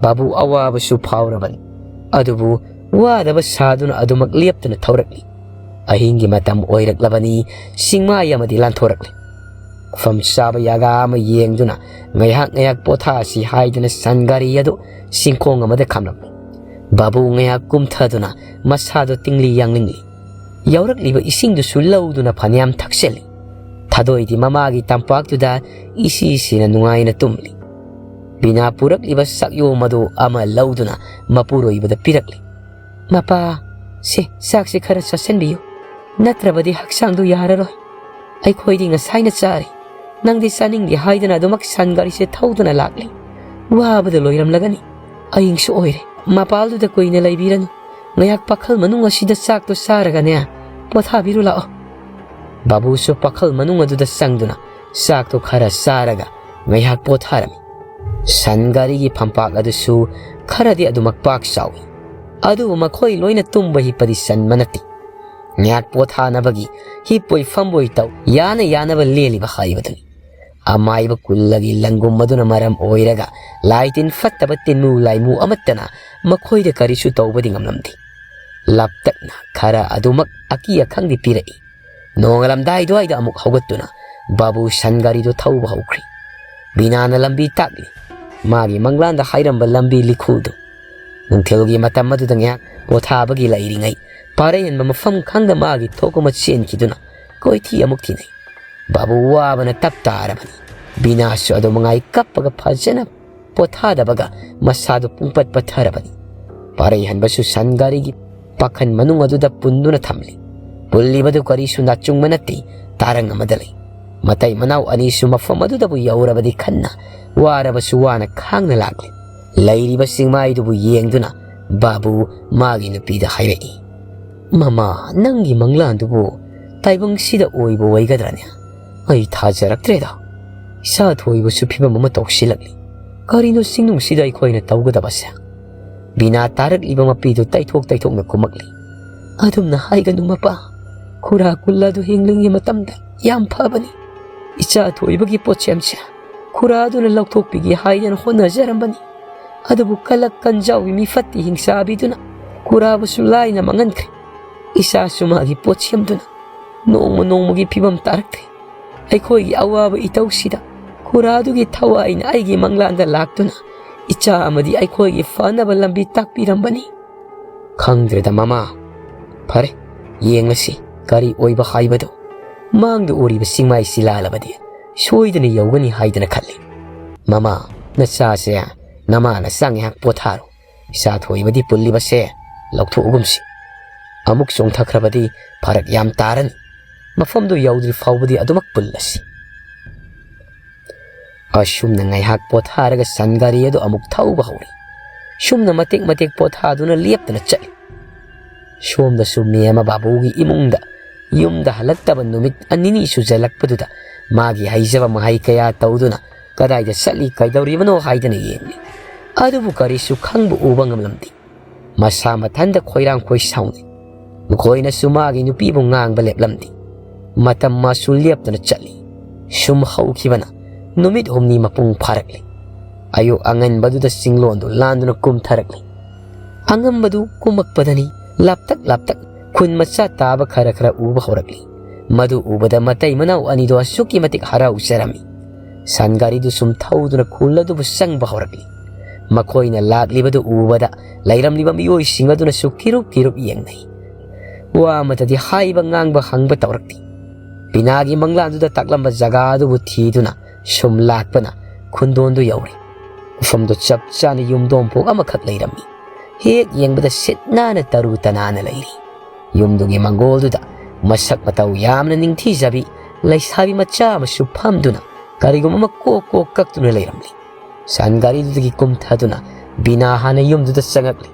ꯕꯥꯕꯨ ꯑꯋꯥꯕꯁꯨ ꯐꯥꯎꯔꯕꯅꯤ, ꯑꯗꯨꯕꯨ ꯋꯥꯗꯕ ꯁꯥꯗꯨꯅ ꯑꯗꯨꯃꯛ ꯂꯦꯞꯇꯨꯅ ꯊꯧꯔꯛꯂꯤ꯫ ꯑꯍꯤꯡꯒꯤ ꯃꯇꯝ ꯑꯣꯏꯔꯛꯂꯕꯅꯤ, ꯆꯤꯡꯃꯥꯏ ꯑꯃꯗꯤ ꯂꯥꯟꯊꯣꯔꯛꯂꯤ꯫ ꯃꯐꯝ ꯆꯥꯕ ꯖꯒꯥ ꯑꯃ ꯌꯦꯡꯗꯨꯅ ꯉꯥꯏꯍꯥꯛ ꯉꯥꯏꯍꯥꯛ ꯄꯣꯊꯥꯁꯤ ꯍꯥꯏꯗꯨꯅ ꯁꯟ ꯒꯥꯔꯤ ꯑꯗꯨ ꯆꯤꯡꯈꯣꯡ ꯑꯃꯗ ꯈꯥꯝꯂꯝꯃꯤ꯫ ꯕꯥꯕꯨ ꯉꯥꯏꯍꯥꯛ ꯀꯨꯝꯊꯗꯨꯅ ꯃꯁꯥꯗꯨ ꯇꯤꯡꯂꯤ ꯌꯥꯡꯂꯤꯡꯂꯤ꯫ ꯌꯥꯎꯔꯛꯂꯤꯕ ꯏꯁꯤꯡꯗꯨꯁꯨ ꯂꯧꯗꯨꯅ ꯐꯅꯌꯥꯝ ꯊꯛꯆꯜꯂꯤ꯫ ꯊꯥꯗꯣꯏꯗꯤ ꯃꯃꯥꯒꯤ ꯇꯝꯄꯥꯛꯇꯨꯗ ꯏꯁꯤꯁꯤꯅ ꯅꯨꯡꯉꯥꯏꯅ ꯇꯨꯝꯂꯤ꯫ ꯕꯤꯅꯥ ꯄꯨꯔꯛꯂꯤꯕ ꯆꯥꯛꯌꯣꯝ ꯑꯗꯨ ꯑꯃ ꯂꯧꯗꯨꯅ ꯃꯄꯨꯔꯣꯏꯕꯗ ꯄꯤꯔꯛꯂꯤ꯫ "ꯃꯄꯥ, ꯁꯦ, ꯆꯥꯛꯁꯦ ꯈꯔ ꯆꯥꯁꯤꯟꯕꯤꯌꯨ, ꯅꯠꯇ꯭ꯔꯕꯗꯤ ꯍꯛꯆꯥꯡꯗꯨ ꯌꯥꯔꯔꯣꯏ꯫ ꯑꯩꯈꯣꯏꯗꯤ ꯉꯁꯥꯏꯅ ꯆꯥꯔꯦ, ꯅꯪꯗꯤ ꯆꯥꯅꯤꯡꯗꯦ ꯍꯥꯏꯗꯅ ꯑꯗꯨꯃꯛ ꯁꯟ ꯒꯥꯔꯤꯁꯦ ꯊꯧꯗꯨꯅ ꯂꯥꯛꯂꯤ꯫ ꯋꯥꯕꯗ ꯂꯣꯏꯔꯝꯂꯒꯅꯤ꯫ ꯑꯍꯤꯡꯁꯨ ꯑꯣꯏꯔꯦ, ꯃꯄꯥꯜꯗꯨꯗ ꯀꯨꯏꯅ ꯂꯩꯕꯤꯔꯅꯨ, ꯉꯥꯏꯍꯥꯛ ꯄꯥꯈꯜ ꯃꯅꯨꯡ ꯑꯁꯤꯗ ꯆꯥꯛꯇꯣ ꯆꯥꯔꯒꯅꯦ, ꯄꯣꯊꯥꯕꯤꯔꯨ ꯂꯥꯛꯑꯣ꯫" ꯕꯥꯕꯨꯁꯨ ꯄꯥꯈꯜ ꯃꯅꯨꯡ ꯑꯗꯨꯗ ꯆꯪꯗꯨꯅ ꯆꯥꯛꯇꯣ ꯈꯔ ꯆꯥꯔꯒ ꯉꯥꯏꯍꯥꯛ ꯄꯣꯊꯥꯔꯝꯃꯤ꯫ ꯁꯟ ꯒꯥꯔꯤꯒꯤ ꯐꯝꯄꯥꯛ ꯑꯗꯨꯁꯨ ꯈꯔꯗꯤ ꯑꯗꯨꯃꯛ ꯄꯥꯛ ꯆꯥꯎꯏ, ꯑꯗꯨꯕꯨ ꯃꯈꯣꯏ ꯂꯣꯏꯅ ꯇꯨꯝꯕ ꯍꯤꯞꯄꯗꯤ ꯆꯟꯕ ꯅꯠꯇꯦ꯫ ꯉꯥꯏꯍꯥꯛ ꯄꯣꯊꯥꯅꯕꯒꯤ ꯍꯤꯞꯄꯣꯏ ꯐꯝꯕꯣꯏ ꯇꯧ, ꯌꯥꯅ ꯌꯥꯅꯕ ꯂꯦꯜꯂꯤꯕ ꯍꯥꯏꯕꯗꯨꯅꯤ꯫ ꯑꯃꯥꯏꯕ ꯀꯨꯜꯂꯒꯤ ꯂꯪꯒꯨꯝ ꯑꯗꯨꯅ ꯃꯔꯝ ꯑꯣꯏꯔꯒ ꯂꯥꯏ ꯇꯤꯟ ꯐꯠꯇꯕ ꯇꯤꯟꯃꯨ ꯂꯥꯏꯃꯨ ꯑꯃꯠꯇꯅ ꯃꯈꯣꯏꯗ ꯀꯔꯤꯁꯨ ꯇꯧꯕꯗꯤ ꯉꯝꯂꯝꯗꯦ꯫ ꯂꯥꯞꯇꯛꯅ ꯈꯔ ꯑꯗꯨꯃꯛ ꯑꯀꯤ ꯑꯈꯪꯗꯤ ꯄꯤꯔꯛꯏ꯫ ꯅꯣꯡꯉꯥꯜꯂꯝꯗꯥꯏ ꯑꯗꯨꯋꯥꯏꯗ ꯑꯃꯨꯛ ꯍꯧꯒꯠꯇꯨꯅ ꯕꯥꯕꯨ ꯁꯟ ꯒꯥꯔꯤꯗꯨ ꯊꯧꯕ ꯍꯧꯈ꯭ꯔꯤ꯫ ꯕꯤꯅꯥꯅ ꯂꯝꯕꯤ ꯇꯥꯛꯂꯤ꯫ ꯃꯥꯒꯤ ꯃꯪꯂꯥꯟꯗ ꯍꯥꯏꯔꯝꯕ ꯂꯝꯕꯤ ꯂꯤꯈꯨꯜꯗꯨ꯫ ꯅꯨꯡꯊꯤꯜꯒꯤ ꯃꯇꯝ ꯑꯗꯨꯗ ꯉꯥꯏꯍꯥꯛ ꯄꯣꯊꯥꯕꯒꯤ ꯂꯩꯔꯤꯉꯩ, ꯄꯥꯔꯩꯍꯟꯕ ꯃꯐꯝ ꯈꯪꯗ ꯃꯥꯒꯤ ꯊꯣꯛꯄ ꯑꯃ ꯆꯦꯟꯈꯤꯗꯨꯅ ꯀꯣꯏꯊꯤ ꯑꯃꯨꯛ ꯊꯤꯅꯩ꯫ ꯕꯥꯕꯨ ꯋꯥꯕꯅ ꯇꯞ ꯇꯥꯔꯕꯅꯤ꯫ ꯕꯤꯅꯥꯁꯨ ꯑꯗꯨ ꯃꯉꯥꯏ ꯀꯞꯄꯒ ꯐꯖꯅ ꯄꯣꯊꯥꯗꯕꯒ ꯃꯁꯥꯗꯨ ꯄꯨꯡꯄꯠ ꯄꯠꯊꯔꯕꯅꯤ꯫ ꯄꯥꯔꯩꯍꯟꯕꯁꯨ ꯁꯟ ꯒꯥꯔꯤꯒꯤ ꯄꯥꯈꯟ ꯃꯅꯨꯡ ꯑꯗꯨꯗ ꯄꯨꯟꯗꯨꯅ ꯊꯝꯂꯤ꯫ ꯄꯨꯜꯂꯤꯕꯗꯨ ꯀꯔꯤꯁꯨ ꯅꯥꯆꯨꯡꯕ ꯅꯠꯇꯦ, ꯇꯥꯔꯪ ꯑꯃꯗ ꯂꯩ꯫ ꯃꯇꯩ ꯃꯅꯥꯎ ꯑꯅꯤꯁꯨ ꯃꯐꯝ ꯑꯗꯨꯗꯕꯨ ꯌꯧꯔꯕꯗꯤ ꯈꯟꯅ ꯋꯥꯔꯕꯁꯨ ꯋꯥꯅ ꯈꯥꯡꯅ ꯂꯥꯛꯂꯤ꯫ ꯂꯩꯔꯤꯕ ꯆꯤꯡꯃꯥꯏꯗꯨꯕꯨ ꯌꯦꯡꯗꯨꯅ ꯕꯥꯕꯨ ꯃꯥꯒꯤ ꯅꯨꯄꯤꯗ ꯍꯥꯏꯔꯛꯏ, "ꯃꯃꯥ, ꯅꯪꯒꯤ ꯃꯪꯂꯥꯟꯗꯨꯕꯨ ꯇꯥꯏꯕꯪꯁꯤꯗ ꯑꯣꯏꯕ ꯑꯣꯏꯒꯗ꯭ꯔꯅꯦ? ꯑꯩ ꯊꯥꯖꯔꯛꯇ꯭ꯔꯦꯗ꯫ ꯏꯆꯥ ꯊꯣꯏꯕꯁꯨ ꯐꯤꯕꯝ ꯑꯃ ꯇꯧꯁꯤꯜꯂꯛꯂꯤ꯫ ꯀꯔꯤꯅꯣ ꯆꯤꯡꯅꯨꯡꯁꯤꯗ ꯑꯩꯈꯣꯏꯅ ꯇꯧꯒꯗꯕꯁꯦ?" ꯕꯤꯅꯥ ꯇꯥꯔꯛꯂꯤꯕ ꯃꯄꯤꯗꯨ ꯇꯩꯊꯣꯛ ꯇꯩꯊꯣꯛꯅ ꯈꯨꯝꯃꯛꯂꯤ, "ꯑꯗꯨꯝꯅ ꯍꯥꯏꯒꯅꯨ ꯃꯄꯥ꯫ ꯈꯨꯔꯥ ꯀꯨꯜꯂꯥꯗꯨ ꯍꯤꯡꯂꯤꯉꯩ ꯃꯇꯝꯗ ꯌꯥꯝ ꯐꯕꯅꯤ꯫ ꯏꯆꯥ ꯊꯣꯏꯕꯒꯤ ꯄꯣꯠꯁꯦꯝꯁꯦ ꯈꯨꯔꯥꯗꯨꯅ ꯂꯧꯊꯣꯛꯄꯤꯒꯦ ꯍꯥꯏꯗꯅ ꯍꯣꯠꯅꯖꯔꯝꯕꯅꯤ꯫ ꯑꯗꯨꯕꯨ ꯀꯂꯛ ꯀꯟꯖꯥꯎꯒꯤ ꯃꯤ ꯐꯠꯇꯤ ꯍꯤꯡꯆꯥꯕꯤꯗꯨꯅ ꯈꯨꯔꯥꯕꯨꯁꯨ ꯂꯥꯏꯅ ꯃꯥꯡꯍꯟꯈ꯭ꯔꯦ꯫ ꯏꯆꯥꯁꯨ ꯃꯥꯒꯤ ꯄꯣꯠꯁꯦꯝꯗꯨꯅ ꯅꯣꯡꯃ ꯅꯣꯡꯃꯒꯤ ꯐꯤꯕꯝ ꯇꯥꯔꯛꯇ꯭ꯔꯦ꯫ ꯑꯩꯈꯣꯏꯒꯤ ꯑꯋꯥꯕ ꯏꯇꯧꯁꯤꯗ ꯈꯨꯔꯥꯗꯨꯒꯤ ꯊꯋꯥꯏꯅ ꯑꯩꯒꯤ ꯃꯪꯂꯥꯟꯗ ꯂꯥꯛꯇꯨꯅ ꯏꯆꯥ ꯑꯃꯗꯤ ꯑꯩꯈꯣꯏꯒꯤ ꯐꯅꯕ ꯂꯝꯕꯤ ꯇꯥꯛꯄꯤꯔꯝꯕꯅꯤ꯫ ꯈꯪꯗ꯭ꯔꯦꯗ ꯃꯃꯥ꯫ ꯐꯔꯦ, ꯌꯦꯡꯂꯁꯤ ꯀꯔꯤ ꯑꯣꯏꯕ ꯍꯥꯏꯕꯗꯨ꯫ ꯃꯥꯡꯗ ꯎꯔꯤꯕ ꯆꯤꯡꯃꯥꯏꯁꯤ ꯂꯥꯜꯂꯕꯗꯤ ꯁꯣꯏꯗꯅ ꯌꯧꯒꯅꯤ ꯍꯥꯏꯗꯅ ꯈꯜꯂꯤ꯫ ꯃꯃꯥ, ꯅꯆꯥꯁꯦ ꯅꯃꯥ ꯅꯆꯥ ꯉꯥꯏꯍꯥꯛ ꯄꯣꯊꯥꯔꯣ꯫ ꯏꯆꯥ ꯊꯣꯏꯕꯗꯤ ꯄꯨꯜꯂꯤꯕꯁꯦ ꯂꯧꯊꯣꯛꯎꯒꯨꯝꯁꯤ꯫ ꯑꯃꯨꯛ ꯆꯣꯡꯊꯈ꯭ꯔꯕꯗꯤ ꯐꯔꯛ ꯌꯥꯝ ꯇꯥꯔꯅꯤ꯫ ꯃꯐꯝꯗꯨ ꯌꯧꯗ꯭ꯔꯤ ꯐꯥꯎꯕꯗꯤ ꯑꯗꯨꯃꯛ ꯄꯨꯜꯂꯁꯤ꯫" ꯑꯁꯨꯝꯅ ꯉꯥꯏꯍꯥꯛ ꯄꯣꯊꯥꯔꯒ ꯁꯟ ꯒꯥꯔꯤ ꯑꯗꯨ ꯑꯃꯨꯛ ꯊꯧꯕ ꯍꯧꯔꯤ꯫ ꯁꯨꯝꯅ ꯃꯇꯦꯛ ꯃꯇꯦꯛ ꯄꯣꯊꯥꯗꯨꯅ ꯂꯦꯞꯇꯅ ꯆꯠꯂꯤ꯫ ꯁꯣꯝꯗꯁꯨ ꯃꯦꯝꯃ ꯕꯥꯕꯨꯒꯤ ꯏꯃꯨꯡꯗ ꯌꯨꯝꯗ ꯍꯜꯂꯛꯇꯕ ꯅꯨꯃꯤꯠ ꯑꯅꯤꯅꯤ ꯁꯨꯖꯜꯂꯛꯄꯗꯨꯗ ꯃꯥꯒꯤ ꯍꯩꯖꯕ ꯃꯍꯩ ꯀꯌꯥ ꯇꯧꯗꯨꯅ ꯀꯗꯥꯏꯗ ꯆꯠꯂꯤ, ꯀꯩꯗꯧꯔꯤꯕꯅꯣ ꯍꯥꯏꯗꯅ ꯌꯦꯡꯂꯤ꯫ ꯑꯗꯨꯕꯨ ꯀꯔꯤꯁꯨ ꯈꯪꯕ ꯎꯕ ꯉꯝꯂꯝꯗꯦ꯫ ꯃꯁꯥ ꯃꯊꯟꯇ ꯈꯣꯏꯔꯥꯡ ꯈꯣꯏ ꯁꯥꯎꯅꯩ꯫ ꯃꯈꯣꯏꯅꯁꯨ ꯃꯥꯒꯤ ꯅꯨꯄꯤꯕꯨ ꯉꯥꯡꯕ ꯂꯦꯞꯂꯝꯗꯦ꯫ ꯃꯇꯝ ꯃꯥꯁꯨ ꯂꯦꯞꯇꯅ ꯆꯠꯂꯤ꯫ ꯁꯨꯝ ꯍꯧꯈꯤꯕꯅ ꯅꯨꯃꯤꯠ ꯍꯨꯝꯅꯤ ꯃꯄꯨꯡ ꯐꯥꯔꯛꯂꯤ꯫ ꯑꯌꯨꯛ ꯑꯉꯟꯕꯗꯨꯗ ꯆꯤꯡꯂꯣꯟꯗꯨ ꯂꯥꯟꯗꯨꯅ ꯀꯨꯝꯊꯔꯛꯂꯤ꯫ ꯑꯉꯝꯕꯗꯨ ꯀꯨꯝꯃꯛꯄꯗꯅꯤ ꯂꯥꯞꯇꯛ ꯂꯥꯞꯇꯛ ꯈꯨꯟ ꯃꯆꯥ ꯇꯥꯕ ꯈꯔ ꯈꯔ ꯎꯕ ꯍꯧꯔꯛꯂꯤ꯫ ꯃꯗꯨ ꯎꯕꯗ ꯃꯇꯩ ꯃꯅꯥꯎ ꯑꯅꯤꯗꯨ ꯑꯁꯨꯛꯀꯤ ꯃꯇꯤꯛ ꯍꯔꯥꯎꯖꯔꯝꯃꯤ꯫ ꯁꯟ ꯒꯥꯔꯤꯗꯨ ꯁꯨꯝ ꯊꯧꯗꯨꯅ ꯈꯨꯜ ꯑꯗꯨꯕꯨ ꯆꯪꯕ ꯍꯧꯔꯛꯂꯤ꯫ ꯃꯈꯣꯏꯅ ꯂꯥꯛꯂꯤꯕꯗꯨ ꯎꯕꯗ ꯂꯩꯔꯝꯂꯤꯕ ꯃꯤꯑꯣꯏꯁꯤꯡ ꯑꯗꯨꯅꯁꯨ ꯀꯤꯔꯨꯞ ꯀꯤꯔꯨꯞ ꯌꯦꯡꯅꯩ꯫ ꯋꯥ ꯑꯃꯠꯇꯗꯤ ꯍꯥꯏꯕ, ꯉꯥꯡꯕ, ꯍꯪꯕ ꯇꯧꯔꯛꯇꯦ꯫ ꯕꯤꯅꯥꯒꯤ ꯃꯪꯂꯥꯟꯗꯨꯗ ꯇꯥꯛꯂꯝꯕ ꯖꯒꯥ ꯑꯗꯨꯕꯨ ꯊꯤꯗꯨꯅ ꯁꯨꯝ ꯂꯥꯛꯄꯅ ꯈꯨꯟꯗꯣꯟꯗꯨ ꯌꯧꯔꯦ꯫ ꯃꯐꯝꯗꯨ ꯆꯞ ꯆꯥꯅ ꯌꯨꯝꯗꯣꯡ ꯄꯣꯛ ꯑꯃꯈꯛ ꯂꯩꯔꯝꯃꯤ꯫ ꯍꯦꯛ ꯌꯦꯡꯕꯗ ꯁꯤꯠ ꯅꯥꯟꯅ ꯇꯔꯨ ꯇꯅꯥꯟꯅ ꯂꯩꯔꯤ꯫ ꯌꯨꯝꯗꯨꯒꯤ ꯃꯪꯒꯣꯜꯗꯨꯗ ꯃꯁꯛ ꯃꯇꯧ ꯌꯥꯝꯅ ꯅꯤꯡꯊꯤꯖꯕꯤ ꯂꯩꯁꯥꯕꯤ ꯃꯆꯥ ꯑꯃꯁꯨ ꯐꯝꯗꯨꯅ ꯀꯔꯤꯒꯨꯝꯕ ꯑꯃ ꯀꯣꯛ ꯀꯣꯛ ꯀꯛꯇꯨꯅ ꯂꯩꯔꯝꯂꯤ꯫ ꯁꯟ ꯒꯥꯔꯤꯗꯨꯗꯒꯤ ꯀꯨꯝꯊꯗꯨꯅ ꯕꯤꯅꯥ ꯍꯥꯟꯅ ꯌꯨꯝꯗꯨꯗ ꯆꯪꯉꯛꯂꯤ꯫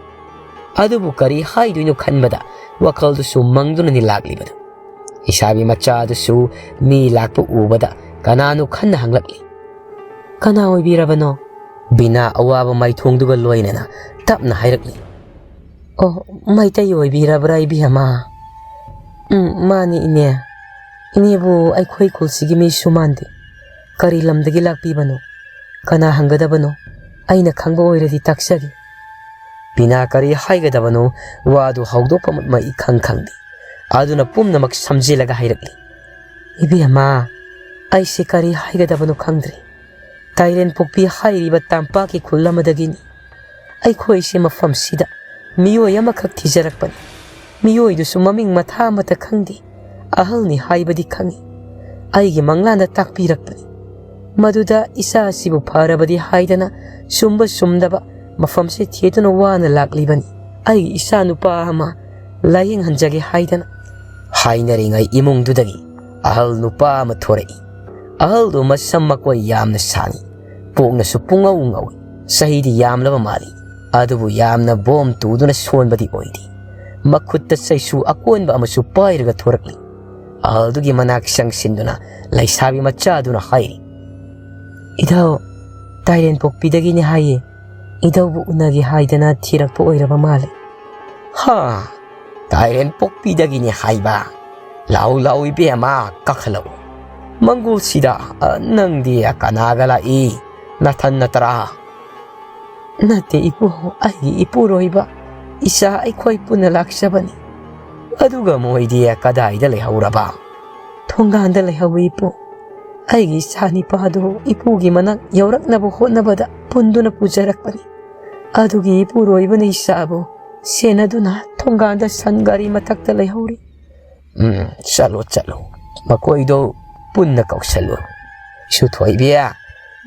ꯑꯗꯨꯕꯨ ꯀꯔꯤ ꯍꯥꯏꯗꯣꯏꯅꯣ ꯈꯟꯕꯗ ꯋꯥꯈꯜꯗꯨꯁꯨ ꯃꯪꯗꯨꯅꯅꯤ ꯂꯥꯛꯂꯤꯕꯗꯨ꯫ ꯂꯩꯁꯥꯕꯤ ꯃꯆꯥꯗꯨꯁꯨ ꯃꯤ ꯂꯥꯛꯄ ꯎꯕꯗ ꯀꯅꯥꯅꯣ ꯈꯟꯅ ꯍꯪꯂꯛꯂꯤ꯫ "ꯀꯅꯥ ꯑꯣꯏꯕꯤꯔꯕꯅꯣ?" ꯕꯤꯅꯥ ꯑꯋꯥꯕ ꯃꯥꯏꯊꯣꯡꯗꯨꯒ ꯂꯣꯏꯅꯅ ꯇꯞꯅ ꯍꯥꯏꯔꯛꯂꯤ꯫ "ꯑꯣ, ꯃꯩꯇꯩ ꯑꯣꯏꯕꯤꯔꯕ꯭ꯔꯥ, ꯏꯕꯦꯝꯃ?" "ꯎꯝ, ꯃꯥꯅꯤ, ꯏꯅꯦ꯫ ꯏꯅꯦꯕꯨ ꯑꯩꯈꯣꯏ ꯈꯨꯜꯁꯤꯒꯤ ꯃꯤꯁꯨ ꯃꯥꯟꯗꯦ꯫ ꯀꯔꯤ ꯂꯝꯗꯒꯤ ꯂꯥꯛꯄꯤꯕꯅꯣ? ꯀꯅꯥ ꯍꯪꯒꯗꯕꯅꯣ? ꯑꯩꯅ ꯈꯪꯕ ꯑꯣꯏꯔꯗꯤ ꯇꯥꯛꯆꯒꯦ꯫" ꯕꯤꯅꯥ ꯀꯔꯤ ꯍꯥꯏꯒꯗꯕꯅꯣ, ꯋꯥꯗꯨ ꯍꯧꯗꯣꯛꯐꯝ ꯑꯃ ꯏꯈꯪ ꯈꯪꯗꯦ꯫ ꯑꯗꯨꯅ ꯄꯨꯝꯅꯃꯛ ꯁꯝꯖꯤꯜꯂꯒ ꯍꯥꯏꯔꯛꯂꯤ꯫ "ꯏꯕꯦꯝꯃ, ꯑꯩꯁꯦ ꯀꯔꯤ ꯍꯥꯏꯒꯗꯕꯅꯣ ꯈꯪꯗ꯭ꯔꯦ꯫ ꯇꯥꯏꯔꯦꯟ ꯄꯣꯛꯄꯤ ꯍꯥꯏꯔꯤꯕ ꯇꯝꯄꯥꯛꯀꯤ ꯈꯨꯜ ꯑꯃꯗꯒꯤꯅꯤ꯫ ꯑꯩꯈꯣꯏꯁꯦ ꯃꯐꯝꯁꯤꯗ ꯃꯤꯑꯣꯏ ꯑꯃꯈꯛ ꯊꯤꯖꯔꯛꯄꯅꯤ꯫ ꯃꯤꯑꯣꯏꯗꯨꯁꯨ ꯃꯃꯤꯡ ꯃꯊꯥ ꯑꯃꯠꯇ ꯈꯪꯗꯦ꯫ ꯑꯍꯜꯅꯤ ꯍꯥꯏꯕꯗꯤ ꯈꯪꯏ꯫ ꯑꯩꯒꯤ ꯃꯪꯂꯥꯟꯗ ꯇꯥꯛꯄꯤꯔꯛꯄꯅꯤ꯫ ꯃꯗꯨꯗ ꯏꯆꯥ ꯑꯁꯤꯕꯨ ꯐꯔꯕꯗꯤ ꯍꯥꯏꯗꯅ ꯆꯨꯝꯕ ꯆꯨꯝꯗꯕ ꯃꯐꯝꯁꯤ ꯊꯤꯗꯨꯅ ꯋꯥꯅ ꯂꯥꯛꯂꯤꯕꯅꯤ꯫ ꯑꯩꯒꯤ ꯏꯆꯥ ꯅꯨꯄꯥ ꯑꯃ ꯂꯥꯌꯦꯡꯍꯟꯖꯒꯦ ꯍꯥꯏꯗꯅ꯫" ꯍꯥꯏꯅꯔꯤꯉꯩ ꯏꯃꯨꯡꯗꯨꯗꯒꯤ ꯑꯍꯜ ꯅꯨꯄꯥ ꯑꯃ ꯊꯣꯔꯛꯏ꯫ ꯑꯍꯜꯗꯨ ꯃꯁꯝ ꯃꯀꯣꯏ ꯌꯥꯝꯅ ꯁꯥꯡꯏ, ꯄꯣꯛꯅꯁꯨ ꯄꯨꯡꯉꯧ ꯉꯧꯏ꯫ ꯆꯍꯤꯗꯤ ꯌꯥꯝꯂꯕ ꯃꯥꯜꯂꯤ, ꯑꯗꯨꯕꯨ ꯌꯥꯝꯅ ꯕꯣꯝ ꯇꯨꯗꯨꯅ ꯁꯣꯟꯕꯗꯤ ꯑꯣꯏꯗꯦ꯫ ꯃꯈꯨꯠꯇ ꯆꯩꯁꯨ ꯑꯀꯣꯟꯕ ꯑꯃꯁꯨ ꯄꯥꯏꯔꯒ ꯊꯣꯔꯛꯂꯤ꯫ ꯑꯍꯜꯗꯨꯒꯤ ꯃꯅꯥꯛ ꯆꯪꯁꯤꯟꯗꯨꯅ ꯂꯩꯁꯥꯕꯤ ꯃꯆꯥꯗꯨꯅ ꯍꯥꯏꯔꯤ꯫ "ꯏꯙꯧ, ꯇꯥꯏꯔꯦꯟ ꯄꯣꯛꯄꯤꯗꯒꯤꯅꯤ ꯍꯥꯏꯌꯦ꯫ ꯏꯙꯧꯕꯨ ꯎꯅꯒꯦ ꯍꯥꯏꯗꯅ ꯊꯤꯔꯛꯄ ꯑꯣꯏꯔꯕ ꯃꯥꯜꯂꯦ꯫" "ꯍꯥ? ꯇꯥꯏꯔꯦꯟ ꯄꯣꯛꯄꯤꯗꯒꯤꯅꯤ ꯍꯥꯏꯕ? ꯂꯥꯎ ꯂꯥꯎ ꯏꯕꯦꯝꯃ, ꯀꯥꯈꯠꯂꯛꯎ꯫ ꯃꯪꯒꯣꯜꯁꯤꯗ, ꯑ, ꯅꯪꯗꯤ ꯀꯅꯥꯒ ꯂꯥꯛꯏ? ꯅꯊꯟ ꯅꯠꯇ꯭ꯔꯥ?" "ꯅꯠꯇꯦ ꯏꯄꯨ, ꯑꯩꯒꯤ ꯏꯄꯨꯔꯣꯏꯕ, ꯏꯆꯥ ꯑꯩꯈꯣꯏ ꯄꯨꯟꯅ ꯂꯥꯛꯆꯕꯅꯤ꯫" "ꯑꯗꯨꯒ ꯃꯣꯏꯗꯤ ꯀꯗꯥꯏꯗ ꯂꯩꯍꯧꯔꯕ?" "ꯊꯣꯡꯒꯥꯟꯗ ꯂꯩꯍꯧꯏ ꯏꯄꯨ꯫ ꯑꯩꯒꯤ ꯏꯆꯥ ꯅꯤꯄꯥꯗꯨ ꯏꯄꯨꯒꯤ ꯃꯅꯥꯛ ꯌꯧꯔꯛꯅꯕ ꯍꯣꯠꯅꯕꯗ ꯄꯨꯟꯗꯨꯅ ꯄꯨꯖꯔꯛꯄꯅꯤ꯫ ꯑꯗꯨꯒꯤ ꯏꯄꯨꯔꯣꯏꯕꯅ ꯏꯆꯥꯕꯨ ꯁꯦꯟꯅꯗꯨꯅ ꯊꯣꯡꯒꯥꯟꯗ ꯁꯟ ꯒꯥꯔꯤ ꯃꯊꯛꯇ ꯂꯩꯍꯧꯔꯤ꯫" "ꯎꯝ, ꯆꯠꯂꯨ, ꯆꯠꯂꯨ꯫ ꯃꯈꯣꯏꯗꯣ ꯄꯨꯟꯅ ꯀꯧꯁꯜꯂꯨ꯫ ꯏꯁꯨ ꯊꯣꯏꯕꯤ,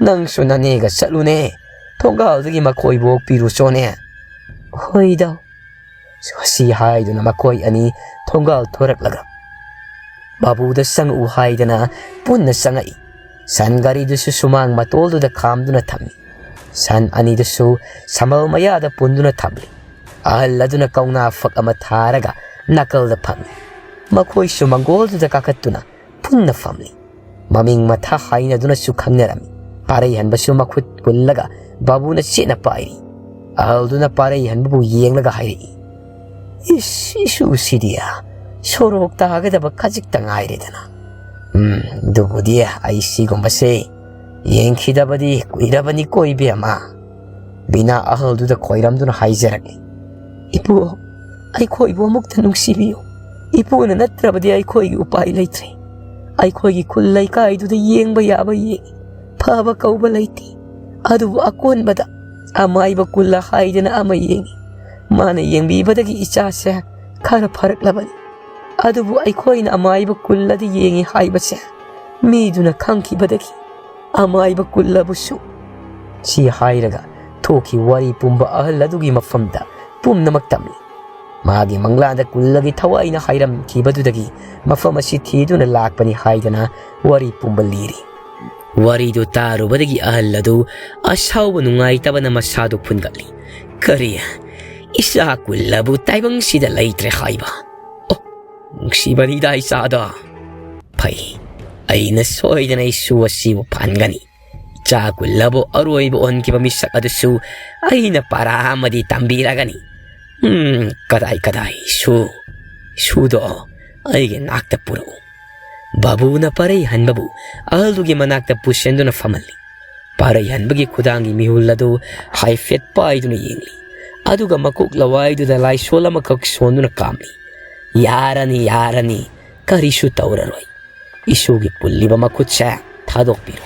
ꯅꯪꯁꯨ ꯅꯅꯦꯒ ꯆꯠꯂꯨꯅꯦ꯫ ꯊꯣꯡꯒꯥꯜꯗꯒꯤ ꯃꯈꯣꯏꯕꯨ ꯑꯣꯛꯄꯤꯔꯨꯆꯣꯅꯦ꯫" "ꯍꯣꯏꯗ꯫" ꯑꯁꯤ ꯍꯥꯏꯗꯨꯅ ꯃꯈꯣꯏ ꯑꯅꯤ ꯊꯣꯡꯒꯥꯜ ꯊꯣꯔꯛꯂꯒ ꯃꯕꯨꯗ ꯆꯪꯉꯛꯎ ꯍꯥꯏꯗꯅ ꯄꯨꯟꯅ ꯆꯪꯉꯛꯏ꯫ ꯁꯟ ꯒꯥꯔꯤꯗꯨꯁꯨ ꯁꯨꯃꯥꯡ ꯃꯇꯣꯜꯗꯨꯗ ꯈꯥꯝꯗꯨꯅ ꯊꯝꯃꯤ꯫ ꯁꯟ ꯑꯅꯤꯗꯨꯁꯨ ꯁꯝꯕꯜ ꯃꯌꯥꯗ ꯄꯨꯟꯗꯨꯅ ꯊꯝꯂꯤ꯫ ꯑꯍꯜ ꯑꯗꯨꯅ ꯀꯧꯅꯥ ꯐꯛ ꯑꯃ ꯊꯥꯔꯒ ꯅꯥꯀꯜꯗ ꯐꯝꯂꯤ꯫ ꯃꯈꯣꯏꯁꯨ ꯃꯪꯒꯣꯜꯗꯨꯗ ꯀꯥꯈꯠꯇꯨꯅ ꯄꯨꯟꯅ ꯐꯝꯂꯤ꯫ ꯃꯃꯤꯡ ꯃꯊꯥ ꯍꯥꯏꯅꯗꯨꯅꯁꯨ ꯈꯪꯅꯔꯝꯃꯤ꯫ ꯄꯥꯔꯩ ꯍꯟꯕꯁꯨ ꯃꯈꯨꯠ ꯄꯨꯜꯂꯒ ꯕꯥꯕꯨꯅ ꯆꯦꯠꯅ ꯄꯥꯏꯔꯤ꯫ ꯑꯍꯜꯗꯨꯅ ꯄꯥꯔꯩ ꯍꯟꯕꯕꯨ ꯌꯦꯡꯂꯒ ꯍꯥꯏꯔꯛꯏ, "ꯏꯁ, ꯏꯁꯨꯁꯤꯗꯤ ꯁꯣꯔꯣꯛ ꯇꯥꯒꯗꯕ ꯈꯖꯤꯛꯇ ꯉꯥꯏꯔꯦꯗꯅ꯫ ꯎꯝ, ꯑꯗꯨꯕꯨꯗꯤ ꯑꯩ ꯁꯤꯒꯨꯝꯕꯁꯦ ꯌꯦꯡꯈꯤꯗꯕꯗꯤ ꯀꯨꯏꯔꯕꯅꯤꯀꯣ, ꯏꯕꯦꯝꯃ"꯫ ꯕꯤꯅꯥ ꯑꯍꯜꯗꯨꯗ ꯈꯣꯏꯔꯝꯗꯨꯅ ꯍꯥꯏꯖꯔꯛꯂꯤ, "ꯏꯄꯨ, ꯑꯩꯈꯣꯏꯕꯨ ꯑꯃꯨꯛꯇ ꯅꯨꯡꯁꯤꯕꯤꯌꯨ꯫ ꯏꯄꯨꯅ ꯅꯠꯇ꯭ꯔꯕꯗꯤ ꯑꯩꯈꯣꯏꯒꯤ ꯎꯄꯥꯏ ꯂꯩꯇ꯭ꯔꯦ꯫ ꯑꯩꯈꯣꯏꯒꯤ ꯈꯨꯜ ꯂꯩꯀꯥꯏꯗꯨꯗ ꯌꯦꯡꯕ ꯌꯥꯕ ꯌꯦꯡꯉꯤ, ꯐꯕ ꯀꯧꯕ ꯂꯩꯇꯦ꯫ ꯑꯗꯨꯕꯨ ꯑꯀꯣꯟꯕꯗ ꯑꯃꯥꯏꯕ ꯀꯨꯜꯂ ꯍꯥꯏꯗꯅ ꯑꯃ ꯌꯦꯡꯉꯤ꯫ ꯃꯥꯅ ꯌꯦꯡꯕꯤꯕꯗꯒꯤ ꯏꯆꯥꯁꯦ ꯈꯔ ꯐꯔꯛꯂꯕꯅꯤ꯫ ꯑꯗꯨꯕꯨ ꯑꯩꯈꯣꯏꯅ ꯑꯃꯥꯏꯕ ꯀꯨꯜꯂꯗ ꯌꯦꯡꯉꯤ ꯍꯥꯏꯕꯁꯦ ꯃꯤꯗꯨꯅ ꯈꯪꯈꯤꯕꯗꯒꯤ ꯑꯃꯥꯏꯕ ꯀꯨꯜꯂꯕꯨꯁꯨ"꯫ ꯁꯤ ꯍꯥꯏꯔꯒ ꯊꯣꯛꯈꯤ ꯋꯥꯔꯤ ꯄꯨꯝꯕ ꯑꯍꯜ ꯑꯗꯨꯒꯤ ꯃꯐꯝꯗ ꯄꯨꯝꯅꯃꯛ ꯇꯝꯂꯤ꯫ ꯃꯥꯒꯤ ꯃꯪꯂꯥꯟꯗ ꯀꯨꯜꯂꯒꯤ ꯊꯋꯥꯏꯅ ꯍꯥꯏꯔꯝꯈꯤꯕꯗꯨꯗꯒꯤ ꯃꯐꯝ ꯑꯁꯤ ꯊꯤꯗꯨꯅ ꯂꯥꯛꯄꯅꯤ ꯍꯥꯏꯗꯅ ꯋꯥꯔꯤ ꯄꯨꯝꯕ ꯂꯤꯔꯤ꯫ ꯋꯥꯔꯤꯗꯨ ꯇꯥꯔꯨꯕꯗꯒꯤ ꯑꯍꯜ ꯑꯗꯨ ꯑꯁꯥꯎꯕ ꯅꯨꯡꯉꯥꯏꯇꯕꯅ ꯃꯁꯥꯗꯨ ꯐꯨꯟꯒꯠꯂꯤ꯫ "ꯀꯔꯤ? ꯏꯆꯥ ꯀꯨꯜꯂꯕꯨ ꯇꯥꯏꯕꯪꯁꯤꯗ ꯂꯩꯇ꯭ꯔꯦ ꯍꯥꯏꯕ? ꯑꯣ, ꯅꯨꯡꯁꯤꯕꯅꯤꯗ ꯏꯆꯥꯗꯣ꯫ ꯐꯩ, ꯑꯩꯅ ꯁꯣꯏꯗꯅ ꯏꯁꯨ ꯑꯁꯤꯕꯨ ꯐꯍꯟꯒꯅꯤ꯫ ꯏꯆꯥ ꯀꯨꯜꯂꯕꯨ ꯑꯔꯣꯏꯕ ꯑꯣꯟꯈꯤꯕ ꯃꯤꯁꯛ ꯑꯗꯨꯁꯨ ꯑꯩꯅ ꯄꯔꯥ ꯑꯃꯗꯤ ꯇꯝꯕꯤꯔꯒꯅꯤ꯫ ꯎꯝ, ꯀꯗꯥꯏ, ꯀꯗꯥꯏ, ꯏꯁꯨ? ꯏꯁꯨꯗꯣ ꯑꯩꯒꯤ ꯅꯥꯛꯇ ꯄꯨꯔꯛꯎ"꯫ ꯕꯥꯕꯨꯅ ꯄꯥꯔꯩ ꯍꯟꯕꯕꯨ ꯑꯍꯜꯗꯨꯒꯤ ꯃꯅꯥꯛꯇ ꯄꯨꯁꯤꯟꯗꯨꯅ ꯐꯝꯍꯜꯂꯤ꯫ ꯄꯥꯔꯩ ꯍꯟꯕꯒꯤ ꯈꯨꯗꯥꯡꯒꯤ ꯃꯤꯍꯨꯜ ꯑꯗꯨ ꯍꯥꯏꯐꯦꯠ ꯄꯥꯏꯗꯨꯅ ꯌꯦꯡꯂꯤ꯫ ꯑꯗꯨꯒ ꯃꯀꯣꯛ ꯂꯋꯥꯏꯗꯨꯗ ꯂꯥꯏꯁꯣꯜ ꯑꯃꯈꯛ ꯁꯣꯟꯗꯨꯅ ꯀꯥꯝꯂꯤ꯫ "ꯌꯥꯔꯅꯤ, ꯌꯥꯔꯅꯤ, ꯀꯔꯤꯁꯨ ꯇꯧꯔꯔꯣꯏ꯫ ꯏꯁꯨꯒꯤ ꯄꯨꯜꯂꯤꯕ ꯃꯈꯨꯠꯁꯦ ꯊꯥꯗꯣꯛꯄꯤꯔꯣ꯫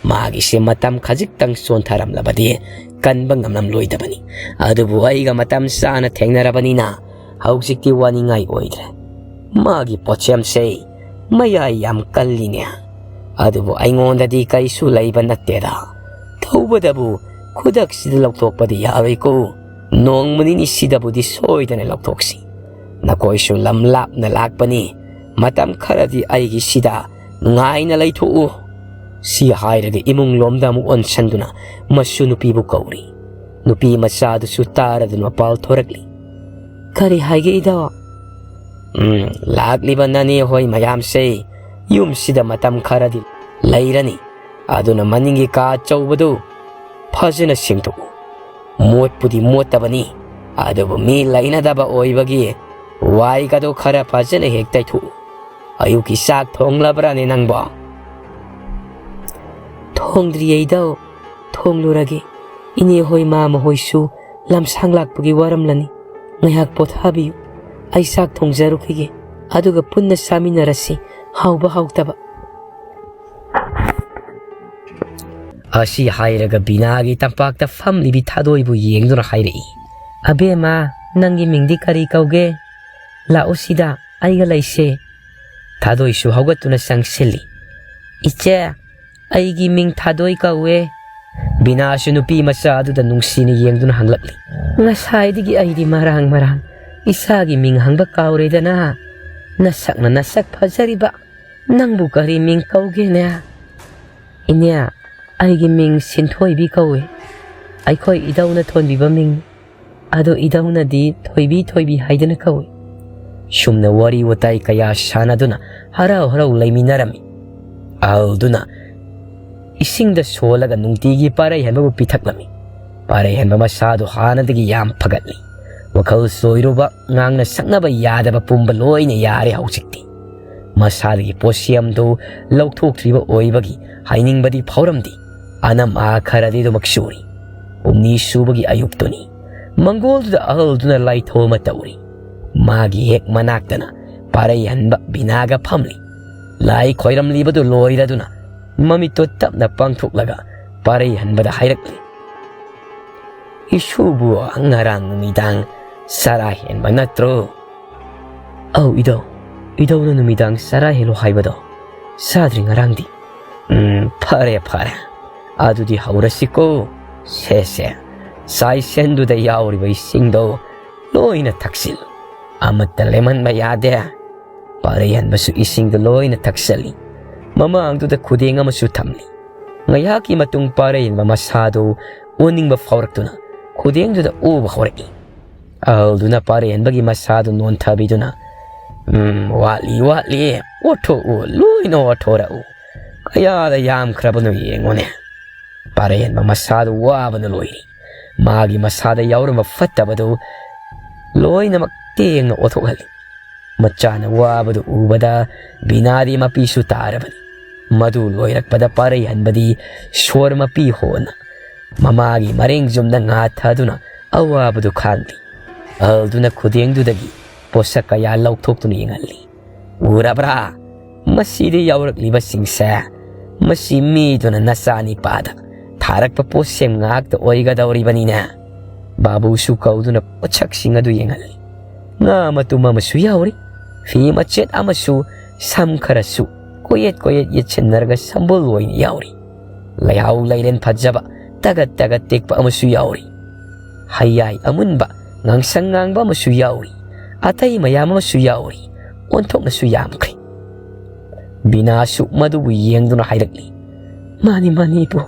ꯃꯥꯒꯤꯁꯦ ꯃꯇꯝ ꯈꯖꯤꯛꯇꯪ ꯆꯣꯟꯊꯔꯝꯂꯕꯗꯤ ꯀꯟꯕ ꯉꯝꯂꯝꯂꯣꯏꯗꯕꯅꯤ꯫ ꯑꯗꯨꯕꯨ ꯑꯩꯒ ꯃꯇꯝ ꯆꯥꯅ ꯊꯦꯡꯅꯔꯕꯅꯤꯅ ꯍꯧꯖꯤꯛꯇꯤ ꯋꯥꯅꯤꯡꯉꯥꯏ ꯑꯣꯏꯗ꯭ꯔꯦ꯫ ꯃꯥꯒꯤ ꯄꯣꯠꯁꯦꯝꯁꯦ ꯃꯌꯥꯏ ꯌꯥꯝ ꯀꯜꯂꯤꯅꯦ꯫ ꯑꯗꯨꯕꯨ ꯑꯩꯉꯣꯟꯗꯗꯤ ꯀꯔꯤꯁꯨ ꯂꯩꯕ ꯅꯠꯇꯦꯗ꯫ ꯇꯧꯕꯗꯕꯨ ꯈꯨꯗꯛꯁꯤꯗ ꯂꯧꯊꯣꯛꯄꯗꯤ ꯌꯥꯔꯣꯏꯀꯣ꯫ ꯅꯣꯡꯃ ꯅꯤꯅꯤꯁꯤꯗꯕꯨꯗꯤ ꯁꯣꯏꯗꯅ ꯂꯧꯊꯣꯛꯁꯤ꯫ ꯅꯈꯣꯏꯁꯨ ꯂꯝ ꯂꯥꯞꯅ ꯂꯥꯛꯄꯅꯤ꯫ ꯃꯇꯝ ꯈꯔꯗꯤ ꯑꯩꯒꯤꯁꯤꯗ ꯅꯨꯡꯉꯥꯏꯅ ꯂꯩꯊꯣꯛꯎ"꯫ ꯁꯤ ꯍꯥꯏꯔꯒ ꯏꯃꯨꯡ ꯂꯣꯝꯗ ꯑꯃꯨꯛ ꯑꯣꯟꯁꯟꯗꯨꯅ ꯃꯁꯨ ꯅꯨꯄꯤꯕꯨ ꯀꯧꯔꯤ꯫ ꯅꯨꯄꯤ ꯃꯆꯥꯗꯨꯁꯨ ꯇꯥꯔꯗꯨꯅ ꯃꯄꯥꯜ ꯊꯣꯔꯛꯂꯤ꯫ "ꯀꯔꯤ ꯍꯥꯏꯒꯦ ꯏꯗꯥꯎ?" "ꯎꯝ, ꯂꯥꯛꯂꯤꯕ ꯅꯅꯦ ꯍꯣꯏ ꯃꯌꯥꯝꯁꯦ ꯌꯨꯝꯁꯤꯗ ꯃꯇꯝ ꯈꯔꯗꯤ ꯂꯩꯔꯅꯤ꯫ ꯑꯗꯨꯅ ꯃꯅꯤꯡꯒꯤ ꯀꯥ ꯑꯆꯧꯕꯗꯨ ꯐꯖꯅ ꯁꯦꯡꯗꯣꯛꯎ꯫ ꯃꯣꯠꯄꯨꯗꯤ ꯃꯣꯠꯇꯕꯅꯤ, ꯑꯗꯨꯕꯨ ꯃꯤ ꯂꯩꯅꯗꯕ ꯑꯣꯏꯕꯒꯤ ꯋꯥꯏꯒꯗꯣ ꯈꯔ ꯐꯖꯅ ꯍꯦꯛ ꯇꯩꯊꯣꯛꯎ꯫ ꯑꯌꯨꯛꯀꯤ ꯆꯥꯛ ꯊꯣꯡꯂꯕ꯭ꯔꯥꯅꯦ ꯅꯪꯕꯣ?" "ꯊꯣꯡꯗ꯭ꯔꯤꯌꯦ ꯏꯗꯥꯎ, ꯊꯣꯡꯂꯨꯔꯒꯦ꯫ ꯏꯅꯦ ꯍꯣꯏ ꯃꯥꯃ ꯍꯣꯏꯁꯨ ꯂꯝꯁꯥꯡ ꯂꯥꯛꯄꯒꯤ ꯋꯥꯔꯝꯂꯅꯤ꯫ ꯉꯥꯏꯍꯥꯛ ꯄꯣꯊꯥꯕꯤꯌꯨ, ꯑꯩ ꯆꯥꯛ ꯊꯣꯡꯖꯔꯨꯈꯤꯒꯦ, ꯑꯗꯨꯒ ꯄꯨꯟꯅ ꯆꯥꯃꯤꯟꯅꯔꯁꯤ, ꯍꯥꯎꯕ ꯍꯥꯎꯇꯕ꯫" ꯑꯁꯤ ꯍꯥꯏꯔꯒ ꯕꯤꯅꯥꯒꯤ ꯇꯝꯄꯥꯛꯇ ꯐꯝꯂꯤꯕꯤ ꯊꯥꯗꯣꯏꯕꯨ ꯌꯦꯡꯗꯨꯅ ꯍꯥꯏꯔꯛꯏ, "ꯑꯕꯦꯝꯃ, ꯅꯪꯒꯤ ꯃꯤꯡꯗꯤ ꯀꯔꯤ ꯀꯧꯒꯦ? ꯂꯥꯛꯎ ꯁꯤꯗ, ꯑꯩꯒ ꯂꯩꯁꯦ꯫" ꯊꯥꯗꯣꯏꯁꯨ ꯍꯧꯒꯠꯇꯨꯅ ꯆꯪꯁꯤꯜꯂꯤ꯫ "ꯏꯆꯦ, ꯑꯩꯒꯤ ꯃꯤꯡ ꯊꯥꯗꯣꯏ ꯀꯧꯋꯦ꯫" ꯕꯤꯅꯥꯁꯨ ꯅꯨꯄꯤ ꯃꯆꯥ ꯑꯗꯨꯗ ꯅꯨꯡꯁꯤꯅ ꯌꯦꯡꯗꯨꯅ ꯍꯪꯂꯛꯂꯤ꯫ "ꯉꯁꯥꯏꯗꯒꯤ ꯑꯩꯗꯤ ꯃꯔꯥꯡ ꯃꯔꯥꯡ ꯏꯆꯥꯒꯤ ꯃꯤꯡ ꯍꯪꯕ ꯀꯥꯎꯔꯦꯗꯅ꯫ ꯅꯁꯛꯅ ꯅꯁꯛ ꯐꯖꯔꯤꯕ, ꯅꯪꯕꯨ ꯀꯔꯤ ꯃꯤꯡ ꯀꯧꯒꯦꯅꯦ?" "ꯏꯅꯦ, ꯑꯩꯒꯤ ꯃꯤꯡ ꯁꯤꯟꯊꯣꯏꯕꯤ ꯀꯧꯏ꯫ ꯑꯩꯈꯣꯏ ꯏꯙꯧꯅ ꯊꯣꯟꯕꯤꯕ ꯃꯤꯡ꯫ ꯑꯗꯣ ꯏꯙꯧꯅꯗꯤ ꯊꯣꯏꯕꯤ ꯊꯣꯏꯕꯤ ꯍꯥꯏꯗꯅ ꯀꯧꯏ꯫" ꯁꯨꯝꯅ ꯋꯥꯔꯤ ꯋꯥꯇꯥꯏ ꯀꯌꯥ ꯁꯥꯟꯅꯗꯨꯅ ꯍꯔꯥꯎ ꯍꯔꯥꯎ ꯂꯩꯃꯤꯟꯅꯔꯝꯃꯤ꯫ ꯑꯍꯜꯗꯨꯅ ꯏꯁꯤꯡꯗ ꯁꯣꯜꯂꯒ ꯅꯨꯡꯇꯤꯒꯤ ꯄꯥꯔꯩ ꯍꯟꯕꯕꯨ ꯄꯤꯊꯛꯂꯝꯃꯤ꯫ ꯄꯥꯔꯩ ꯍꯟꯕ ꯃꯁꯥꯗꯨ ꯍꯥꯟꯅꯗꯒꯤ ꯌꯥꯝ ꯐꯒꯠꯂꯤ꯫ ꯋꯥꯈꯜ ꯆꯣꯏꯔꯨꯕ, ꯉꯥꯡꯅ ꯁꯛꯅꯕ ꯌꯥꯗꯕ ꯄꯨꯝꯕ ꯂꯣꯏꯅ ꯌꯥꯔꯦ ꯍꯧꯖꯤꯛꯇꯤ꯫ ꯃꯁꯥꯗꯒꯤ ꯄꯣꯠꯁꯤꯌꯝꯗꯨ ꯂꯧꯊꯣꯛꯇ꯭ꯔꯤꯕ ꯑꯣꯏꯕꯒꯤ ꯍꯥꯏꯅꯤꯡꯕꯗꯤ ꯐꯥꯎꯔꯝꯗꯦ꯫ ꯑꯅꯝ ꯑꯥ ꯈꯔꯗꯤ ꯑꯗꯨꯃꯛ ꯆꯨꯔꯤ꯫ ꯍꯨꯝꯅꯤ ꯁꯨꯕꯒꯤ ꯑꯌꯨꯛꯇꯨꯅꯤ꯫ ꯃꯪꯒꯣꯜꯗꯨꯗ ꯑꯍꯜꯗꯨꯅ ꯂꯥꯏꯊꯧ ꯑꯃ ꯇꯧꯔꯤ꯫ ꯃꯥꯒꯤ ꯍꯦꯛ ꯃꯅꯥꯛꯇꯅ ꯄꯥꯔꯩ ꯍꯟꯕ ꯕꯤꯅꯥꯒ ꯐꯝꯂꯤ꯫ ꯂꯥꯏ ꯈꯣꯏꯔꯝꯂꯤꯕꯗꯨ ꯂꯣꯏꯔꯗꯨꯅ ꯃꯃꯤꯠꯇꯣ ꯇꯞꯅ ꯄꯥꯡꯊꯣꯛꯂꯒ ꯄꯥꯔꯩ ꯍꯟꯕꯗ ꯍꯥꯏꯔꯛꯂꯤ, "ꯏꯁꯨꯕꯨ ꯉꯔꯥꯡ ꯅꯨꯃꯤꯗꯥꯡ ꯆꯔꯥ ꯍꯦꯟꯕ ꯅꯠꯇ꯭ꯔꯣ?" "ꯑꯧ ꯏꯙꯧ, ꯏꯙꯧꯅ ꯅꯨꯃꯤꯗꯥꯡ ꯆꯔꯥ ꯍꯦꯜꯂꯣ ꯍꯥꯏꯕꯗꯣ ꯆꯥꯗ꯭ꯔꯤ ꯉꯔꯥꯡꯗꯤ꯫" "ꯎꯝ, ꯐꯔꯦ ꯐꯔꯦ, ꯑꯗꯨꯗꯤ ꯍꯧꯔꯁꯤꯀꯣ꯫ ꯁꯦ ꯁꯦ, ꯆꯥꯏꯁꯦꯟꯗꯨꯗ ꯌꯥꯎꯔꯤꯕ ꯏꯁꯤꯡꯗꯣ ꯂꯣꯏꯅ ꯊꯛꯆꯤꯜꯂꯨ꯫ ꯑꯃꯠꯇ ꯂꯦꯝꯍꯟꯕ ꯌꯥꯗꯦ꯫" ꯄꯥꯔꯩꯍꯟꯕꯁꯨ ꯏꯁꯤꯡꯗꯣ ꯂꯣꯏꯅ ꯊꯛꯆꯜꯂꯤ꯫ ꯃꯃꯥꯡꯗꯨꯗ ꯈꯨꯗꯦꯡ ꯑꯃꯁꯨ ꯊꯝꯂꯤ꯫ ꯉꯥꯏꯍꯥꯛꯀꯤ ꯃꯇꯨꯡ ꯄꯥꯔꯩꯍꯟꯕ ꯃꯁꯥꯗꯨ ꯑꯣꯅꯤꯡꯕ ꯐꯥꯎꯔꯛꯇꯨꯅ ꯈꯨꯗꯦꯡꯗꯨꯗ ꯑꯣꯕ ꯍꯧꯔꯛꯏ꯫ ꯑꯍꯜꯗꯨꯅ ꯄꯥꯔꯩꯍꯟꯕꯒꯤ ꯃꯁꯥꯗꯨ ꯅꯣꯟꯊꯕꯤꯗꯨꯅ, "ꯎꯝ, ꯋꯥꯠꯂꯤ, ꯋꯥꯠꯂꯤ, ꯑꯣꯠꯊꯣꯛꯎ, ꯂꯣꯏꯅ ꯑꯣꯠꯊꯣꯔꯛꯎ꯫ ꯀꯌꯥꯗ ꯌꯥꯝꯈ꯭ꯔꯕꯅꯣ ꯌꯦꯡꯉꯨꯅꯦ꯫" ꯄꯥꯔꯩꯍꯟꯕ ꯃꯁꯥꯗꯨ ꯋꯥꯕꯅ ꯂꯣꯏꯔꯤ꯫ ꯃꯥꯒꯤ ꯃꯁꯥꯗ ꯌꯥꯎꯔꯝꯕ ꯐꯠꯇꯕꯗꯨ ꯂꯣꯏꯅꯃꯛ ꯇꯦꯡꯅ ꯑꯣꯠꯊꯣꯛꯍꯜꯂꯤ꯫ ꯃꯆꯥꯅ ꯋꯥꯕꯗꯨ ꯎꯕꯗ ꯕꯤꯅꯥꯗꯤ ꯃꯄꯤꯁꯨ ꯇꯥꯔꯕꯅꯤ꯫ ꯃꯗꯨ ꯂꯣꯏꯔꯛꯄꯗ ꯄꯥꯔꯩꯍꯟꯕꯗꯤ ꯁꯣꯔ ꯃꯄꯤ ꯍꯣꯟꯅ ꯃꯃꯥꯒꯤ ꯃꯔꯦꯡ ꯆꯨꯝꯅ ꯉꯥꯊꯗꯨꯅ ꯑꯋꯥꯕꯗꯨ ꯈꯥꯡꯂꯤ꯫ ꯑꯍꯜꯗꯨꯅ ꯈꯨꯗꯦꯡꯗꯨꯗꯒꯤ ꯄꯣꯠꯁꯛ ꯀꯌꯥ ꯂꯧꯊꯣꯛꯇꯨꯅ ꯌꯦꯡꯍꯜꯂꯤ꯫ "ꯎꯔꯕ꯭ꯔꯥ? ꯃꯁꯤꯗ ꯌꯥꯎꯔꯛꯂꯤꯕꯁꯤꯡꯁꯦ, ꯃꯁꯤ ꯃꯤꯗꯨꯅ ꯅꯆꯥꯅꯤꯄꯥꯗ ꯊꯥꯔꯛꯄ ꯄꯣꯠꯁꯦꯝ ꯉꯥꯛꯇ ꯑꯣꯏꯒꯗꯧꯔꯤꯕꯅꯤꯅꯦ꯫" ꯕꯥꯕꯨꯁꯨ ꯀꯧꯗꯨꯅ ꯄꯣꯠꯁꯛꯁꯤꯡ ꯑꯗꯨ ꯌꯦꯡꯍꯜꯂꯤ꯫ ꯉꯥ ꯃꯇꯨꯝ ꯑꯃꯁꯨ ꯌꯥꯎꯔꯤ꯫ ꯐꯤ ꯃꯆꯦꯠ ꯑꯃꯁꯨ, ꯁꯝ ꯈꯔꯁꯨ ꯀꯣꯌꯦꯠ ꯀꯣꯌꯦꯠ ꯌꯦꯠꯁꯤꯟꯅꯔꯒ ꯁꯝꯕꯨꯜ ꯑꯣꯏꯅ ꯌꯥꯎꯔꯤ꯫ ꯂꯩꯍꯥꯎ ꯂꯩꯔꯦꯟ ꯐꯖꯕ ꯇꯒꯠ ꯇꯒꯠ ꯇꯦꯛꯄ ꯑꯃꯁꯨ ꯌꯥꯎꯔꯤ꯫ ꯍꯌꯥꯏ ꯑꯃꯨꯟꯕ ꯉꯥꯡꯁꯪ ꯉꯥꯡꯕ ꯑꯃꯁꯨ ꯌꯥꯎꯔꯤ꯫ ꯑꯇꯩ ꯃꯌꯥꯝ ꯑꯃꯁꯨ ꯌꯥꯎꯔꯤ꯫ ꯑꯣꯟꯊꯣꯛꯅꯁꯨ ꯌꯥꯝꯈ꯭ꯔꯦ꯫ ꯕꯤꯅꯥꯁꯨ ꯃꯗꯨꯕꯨ ꯌꯦꯡꯗꯨꯅ ꯍꯥꯏꯔꯛꯂꯤ, "ꯃꯥꯅꯤ, ꯃꯥꯅꯤ, ꯏꯄꯨ꯫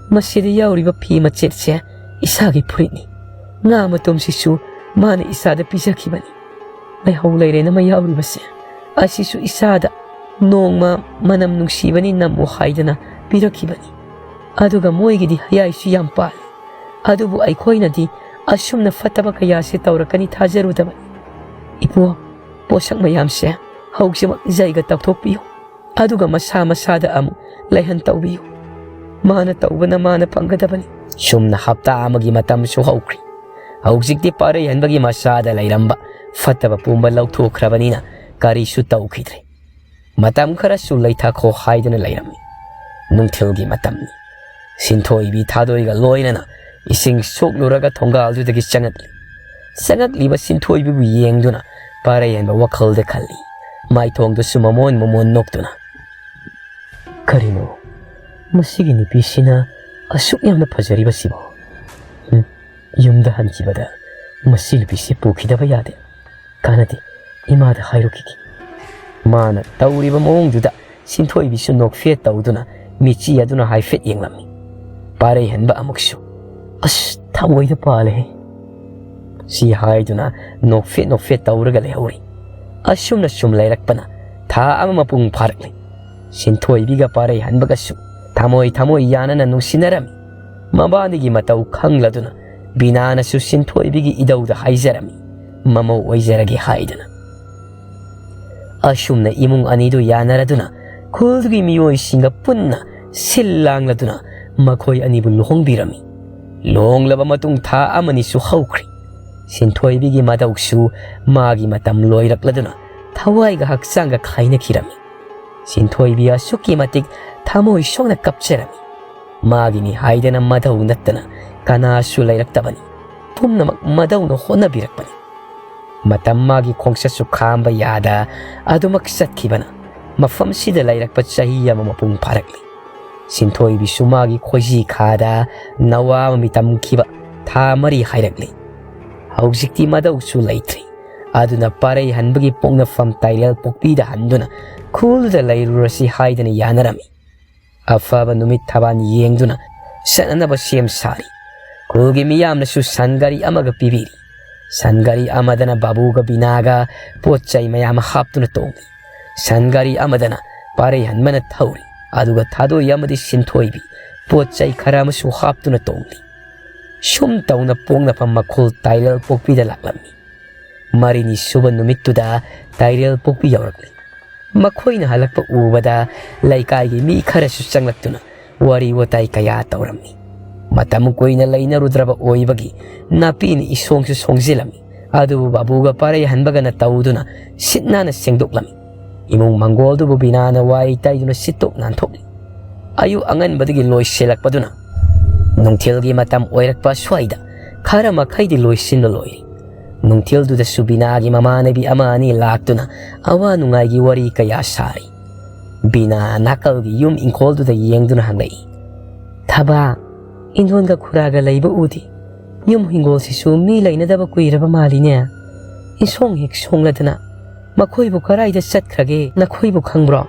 ꯃꯁꯤꯗ ꯌꯥꯎꯔꯤꯕ ꯐꯤ ꯃꯆꯦꯠꯁꯦ ꯏꯁꯥꯒꯤ ꯐꯨꯔꯤꯠꯅꯤ꯫ ꯉꯥ ꯃꯇꯨꯝꯁꯤꯁꯨ ꯃꯥꯅ ꯏꯁꯥꯗ ꯄꯤꯖꯈꯤꯕꯅꯤ꯫ ꯂꯩꯍꯧ ꯂꯩꯔꯦꯟ ꯑꯃ ꯌꯥꯎꯔꯤꯕꯁꯦ, ꯑꯁꯤꯁꯨ ꯏꯁꯥꯗ ꯅꯣꯡꯃ ꯃꯅꯝ ꯅꯨꯡꯁꯤꯕꯅꯤ ꯅꯝꯃꯨ ꯍꯥꯏꯗꯅ ꯄꯤꯔꯛꯈꯤꯕꯅꯤ꯫ ꯑꯗꯨꯒ ꯃꯣꯏꯒꯤꯗꯤ ꯍꯌꯥꯏꯁꯨ ꯌꯥꯝ ꯄꯥꯜꯂꯤ꯫ ꯑꯗꯨꯕꯨ ꯑꯩꯈꯣꯏꯅꯗꯤ ꯑꯁꯨꯝꯅ ꯐꯠꯇꯕ ꯀꯌꯥꯁꯦ ꯇꯧꯔꯛꯀꯅꯤ ꯊꯥꯖꯔꯨꯗꯕꯅꯤ꯫ ꯏꯄꯨ, ꯄꯣꯠꯁꯛ ꯃꯌꯥꯝꯁꯦ ꯍꯧꯖꯤꯛꯃꯛ ꯖꯩꯒ ꯇꯧꯊꯣꯛꯄꯤꯌꯨ꯫ ꯑꯗꯨꯒ ꯃꯁꯥ ꯃꯁꯥꯗ ꯑꯃꯨꯛ ꯂꯩꯍꯟ ꯇꯧꯕꯤꯌꯨ꯫ ꯃꯥꯅ ꯇꯧꯕꯅ ꯃꯥꯅ ꯐꯪꯒꯗꯕꯅꯤ꯫" ꯁꯨꯝꯅ ꯍꯞꯇꯥ ꯑꯃꯒꯤ ꯃꯇꯝꯁꯨ ꯍꯧꯈ꯭ꯔꯤ꯫ ꯍꯧꯖꯤꯛꯇꯤ ꯄꯥꯔꯩꯍꯟꯕꯒꯤ ꯃꯁꯥꯗ ꯂꯩꯔꯝꯕ ꯐꯠꯇꯕ ꯄꯨꯝꯕ ꯂꯧꯊꯣꯛꯈ꯭ꯔꯕꯅꯤꯅ ꯀꯔꯤꯁꯨ ꯇꯧꯈꯤꯗ꯭ꯔꯦ꯫ ꯃꯇꯝ ꯈꯔꯁꯨ ꯂꯩꯊꯈꯣ ꯍꯥꯏꯗꯅ ꯂꯩꯔꯝꯃꯤ꯫ ꯅꯨꯡꯊꯤꯜꯒꯤ ꯃꯇꯝꯅꯤ꯫ ꯁꯤꯟꯊꯣꯏꯕꯤ ꯊꯥꯗꯣꯏꯒ ꯂꯣꯏꯅꯅ ꯏꯁꯤꯡ ꯁꯣꯛꯂꯨꯔꯒ ꯊꯣꯡꯒꯥꯜꯗꯨꯗꯒꯤ ꯆꯪꯉꯛꯂꯤ꯫ ꯆꯪꯉꯛꯂꯤꯕ ꯁꯤꯟꯊꯣꯏꯕꯤꯕꯨ ꯌꯦꯡꯗꯨꯅ ꯄꯥꯔꯩꯍꯟꯕ ꯋꯥꯈꯜꯗ ꯈꯜꯂꯤ꯫ ꯃꯥꯏꯊꯣꯡꯗꯨꯁꯨ ꯃꯃꯣꯟ ꯃꯃꯣꯟ ꯅꯣꯛꯇꯨꯅ, "ꯀꯔꯤꯅꯣ ꯃꯁꯤꯒꯤ ꯅꯨꯄꯤꯁꯤꯅ ꯑꯁꯨꯛ ꯌꯥꯝꯅ ꯐꯖꯔꯤꯕꯁꯤꯕꯣ? ꯎꯝ, ꯌꯨꯝꯗ ꯍꯟꯈꯤꯕꯗ ꯃꯁꯤ ꯅꯨꯄꯤꯁꯤ ꯄꯨꯈꯤꯗꯕ ꯌꯥꯗꯦ꯫ ꯀꯥꯟꯅꯗꯦ, ꯏꯃꯥꯗ ꯍꯥꯏꯔꯨꯈꯤꯒꯦ꯫" ꯃꯥꯅ ꯇꯧꯔꯤꯕ ꯃꯑꯣꯡꯗꯨꯗ ꯁꯤꯟꯊꯣꯏꯕꯤꯁꯨ ꯅꯣꯛꯐꯦꯠ ꯇꯧꯗꯨꯅ ꯃꯤꯠꯆꯤ ꯑꯗꯨꯅ ꯍꯥꯏꯐꯦꯠ ꯌꯦꯡꯂꯝꯃꯤ꯫ ꯄꯥꯔꯩꯍꯟꯕ ꯑꯃꯨꯛꯁꯨ, "ꯑꯁ, ꯊꯃꯣꯏꯗ ꯄꯥꯜꯂꯦꯍꯦ" ꯁꯤ ꯍꯥꯏꯗꯨꯅ ꯅꯣꯛꯐꯦꯠ ꯅꯣꯛꯐꯦꯠ ꯇꯧꯔꯒ ꯂꯩꯍꯧꯔꯤ꯫ ꯑꯁꯨꯝꯅ ꯁꯨꯝ ꯂꯩꯔꯛꯄꯅ ꯊꯥ ꯑꯃ ꯃꯄꯨꯡ ꯐꯥꯔꯛꯂꯤ꯫ ꯁꯤꯟꯊꯣꯏꯕꯤꯒ ꯄꯥꯔꯩꯍꯟꯕꯒꯁꯨ ꯊꯃꯣꯏ ꯊꯃꯣꯏ ꯌꯥꯅꯅ ꯅꯨꯡꯁꯤꯅꯔꯝꯃꯤ꯫ ꯃꯕꯥꯅꯤꯒꯤ ꯃꯇꯧ ꯈꯪꯂꯗꯨꯅ ꯕꯤꯅꯥꯅꯁꯨ ꯁꯤꯟꯊꯣꯏꯕꯤꯒꯤ ꯏꯙꯧꯗ ꯍꯥꯏꯖꯔꯝꯃꯤ, ꯃꯃꯧ ꯑꯣꯏꯖꯔꯒꯦ ꯍꯥꯏꯗꯨꯅ꯫ ꯑꯁꯨꯝꯅ ꯏꯃꯨꯡ ꯑꯅꯤꯗꯨ ꯌꯥꯅꯔꯗꯨꯅ ꯈꯨꯜꯗꯨꯒꯤ ꯃꯤꯑꯣꯏꯁꯤꯡꯒ ꯄꯨꯟꯅ ꯁꯤꯜ ꯂꯥꯡꯂꯗꯨꯅ ꯃꯈꯣꯏ ꯑꯅꯤꯕꯨ ꯂꯨꯍꯣꯡꯕꯤꯔꯝꯃꯤ꯫ ꯂꯨꯍꯣꯡꯂꯕ ꯃꯇꯨꯡ ꯊꯥ ꯑꯃꯅꯤꯁꯨ ꯍꯧꯈ꯭ꯔꯤ꯫ ꯁꯤꯟꯊꯣꯏꯕꯤꯒꯤ ꯃꯙꯧꯁꯨ ꯃꯥꯒꯤ ꯃꯇꯝ ꯂꯣꯏꯔꯛꯂꯗꯨꯅ ꯊꯋꯥꯏꯒ ꯍꯛꯆꯥꯡꯒ ꯈꯥꯏꯅꯈꯤꯔꯝꯃꯤ꯫ ꯁꯤꯟꯊꯣꯏꯕꯤ ꯑꯁꯨꯛꯀꯤ ꯃꯇꯤꯛ ꯊꯃꯣꯏ ꯁꯣꯛꯅ ꯀꯞꯆꯔꯝꯃꯤ꯫ ꯃꯥꯒꯤꯅꯤ ꯍꯥꯏꯗꯅ ꯃꯙꯧ ꯅꯠꯇꯅ ꯀꯅꯥꯁꯨ ꯂꯩꯔꯛꯇꯕꯅꯤ꯫ ꯄꯨꯝꯅꯃꯛ ꯃꯙꯧꯅ ꯍꯣꯠꯅꯕꯤꯔꯛꯄꯅꯤ꯫ ꯃꯇꯝ ꯃꯥꯒꯤ ꯈꯣꯡꯆꯠꯁꯨ ꯈꯥꯝꯕ ꯌꯥꯗ ꯑꯗꯨꯃꯛ ꯆꯠꯈꯤꯕꯅ ꯃꯐꯝꯁꯤꯗ ꯂꯩꯔꯛꯄ ꯆꯍꯤ ꯑꯃ ꯃꯄꯨꯡ ꯐꯥꯔꯛꯂꯤ꯫ ꯁꯤꯟꯊꯣꯏꯕꯤꯁꯨ ꯃꯥꯒꯤ ꯈꯣꯏꯖꯤ ꯈꯥꯗ ꯅꯋꯥ ꯑꯃ ꯃꯤꯇꯝꯈꯤꯕ ꯊꯥ ꯃꯔꯤ ꯍꯥꯏꯔꯛꯂꯤ꯫ ꯍꯧꯖꯤꯛꯇꯤ ꯃꯙꯧꯁꯨ ꯂꯩꯇ꯭ꯔꯤ꯫ ꯑꯗꯨꯅ ꯄꯥꯔꯩ ꯍꯟꯕꯒꯤ ꯄꯣꯛꯅꯐꯝ ꯇꯥꯏꯔꯦꯜ ꯄꯣꯛꯄꯤꯗ ꯍꯟꯗꯨꯅ ꯈꯨꯜꯗ ꯂꯩꯔꯨꯔꯁꯤ ꯍꯥꯏꯗꯅ ꯌꯥꯅꯔꯝꯃꯤ꯫ ꯑꯐꯕ ꯅꯨꯃꯤꯠ ꯊꯕꯥꯟ ꯌꯦꯡꯗꯨꯅ ꯆꯠꯅꯅꯕ ꯁꯦꯝ ꯁꯥꯔꯤ꯫ ꯈꯨꯜꯒꯤ ꯃꯤꯌꯥꯝꯅꯁꯨ ꯁꯟ ꯒꯥꯔꯤ ꯑꯃꯒ ꯄꯤꯕꯤꯔꯤ꯫ ꯁꯟ ꯒꯥꯔꯤ ꯑꯃꯗꯅ ꯕꯥꯕꯨꯒ ꯕꯤꯅꯥꯒ ꯄꯣꯠ ꯆꯩ ꯃꯌꯥꯝ ꯍꯥꯞꯇꯨꯅ ꯇꯣꯡꯂꯤ꯫ ꯁꯟ ꯒꯥꯔꯤ ꯑꯃꯗꯅ ꯄꯥꯔꯩꯍꯟꯕꯅ ꯊꯧꯔꯤ, ꯑꯗꯨꯒ ꯊꯥꯗꯣꯏ ꯑꯃꯗꯤ ꯁꯤꯟꯊꯣꯏꯕꯤ ꯄꯣꯠ ꯆꯩ ꯈꯔ ꯑꯃꯁꯨ ꯍꯥꯞꯇꯨꯅ ꯇꯣꯡꯂꯤ꯫ ꯁꯨꯝ ꯇꯧꯅ ꯄꯣꯛꯅꯐꯝ ꯃꯈꯨꯜ ꯇꯥꯏꯔꯦꯜ ꯄꯣꯛꯄꯤꯗ ꯂꯥꯛꯂꯝꯃꯤ꯫ ꯃꯔꯤꯅꯤ ꯁꯨꯕ ꯅꯨꯃꯤꯠꯇꯨꯗ ꯇꯥꯏꯔꯦꯜ ꯄꯣꯛꯄꯤ ꯌꯧꯔꯛꯂꯤ꯫ ꯃꯈꯣꯏꯅ ꯍꯜꯂꯛꯄ ꯎꯕꯗ ꯂꯩꯀꯥꯏꯒꯤ ꯃꯤ ꯈꯔꯁꯨ ꯆꯪꯂꯛꯇꯨꯅ ꯋꯥꯔꯤ ꯋꯥꯇꯥꯏ ꯀꯌꯥ ꯇꯧꯔꯝꯃꯤ꯫ ꯃꯇꯝ ꯀꯨꯏꯅ ꯂꯩꯅꯔꯨꯗ꯭ꯔꯕ ꯑꯣꯏꯕꯒꯤ ꯅꯥꯄꯤꯅ ꯏꯁꯣꯡꯁꯨ ꯁꯣꯡꯖꯤꯜꯂꯝꯃꯤ꯫ ꯑꯗꯨꯕꯨ ꯕꯥꯕꯨꯒ ꯄꯥꯔꯩꯍꯟꯕꯒꯅ ꯇꯧꯗꯨꯅ ꯁꯤꯠ ꯅꯥꯟꯅ ꯁꯦꯡꯗꯣꯛꯂꯝꯃꯤ꯫ ꯏꯃꯨꯡ ꯃꯪꯒꯣꯜꯗꯨꯕꯨ ꯕꯤꯅꯥꯅ ꯋꯥꯏ ꯇꯩꯗꯨꯅ ꯁꯤꯠꯇꯣꯛ ꯅꯥꯟꯊꯣꯛꯂꯤ꯫ ꯑꯌꯨꯛ ꯑꯉꯟꯕꯗꯒꯤ ꯂꯣꯏꯁꯤꯜꯂꯛꯄꯗꯨꯅ ꯅꯨꯡꯊꯤꯜꯒꯤ ꯃꯇꯝ ꯑꯣꯏꯔꯛꯄ ꯑꯁ꯭ꯋꯥꯏꯗ ꯈꯔ ꯃꯈꯩꯗꯤ ꯂꯣꯏꯁꯤꯟꯕ ꯂꯣꯏꯔꯤ꯫ ꯅꯨꯡꯊꯤꯜꯗꯨꯗꯁꯨ ꯕꯤꯅꯥꯒꯤ ꯃꯃꯥꯟꯅꯕꯤ ꯑꯃ ꯑꯅꯤ ꯂꯥꯛꯇꯨꯅ ꯑꯋꯥ ꯅꯨꯡꯉꯥꯏꯒꯤ ꯋꯥꯔꯤ ꯀꯌꯥ ꯁꯥꯔꯤ꯫ ꯕꯤꯅꯥ ꯅꯥꯀꯜꯒꯤ ꯌꯨꯝ ꯏꯪꯈꯣꯜꯗꯨꯗ ꯌꯦꯡꯗꯨꯅ ꯍꯪꯂꯛꯏ, "ꯊꯕꯥ, ꯏꯟꯗꯣꯟꯒ ꯈꯨꯔꯥꯒ ꯂꯩꯕ ꯎꯗꯦ꯫ ꯌꯨꯝ ꯍꯤꯡꯒꯣꯜꯁꯤꯁꯨ ꯃꯤ ꯂꯩꯅꯗꯕ ꯀꯨꯏꯔꯕ ꯃꯥꯜꯂꯤꯅꯦ꯫ ꯏꯁꯣꯡ ꯍꯦꯛ ꯁꯣꯡꯂꯗꯅ ꯃꯈꯣꯏꯕꯨ ꯀꯔꯥꯏꯗ ꯆꯠꯈ꯭ꯔꯒꯦ, ꯅꯈꯣꯏꯕꯨ ꯈꯪꯕ꯭ꯔꯣ?"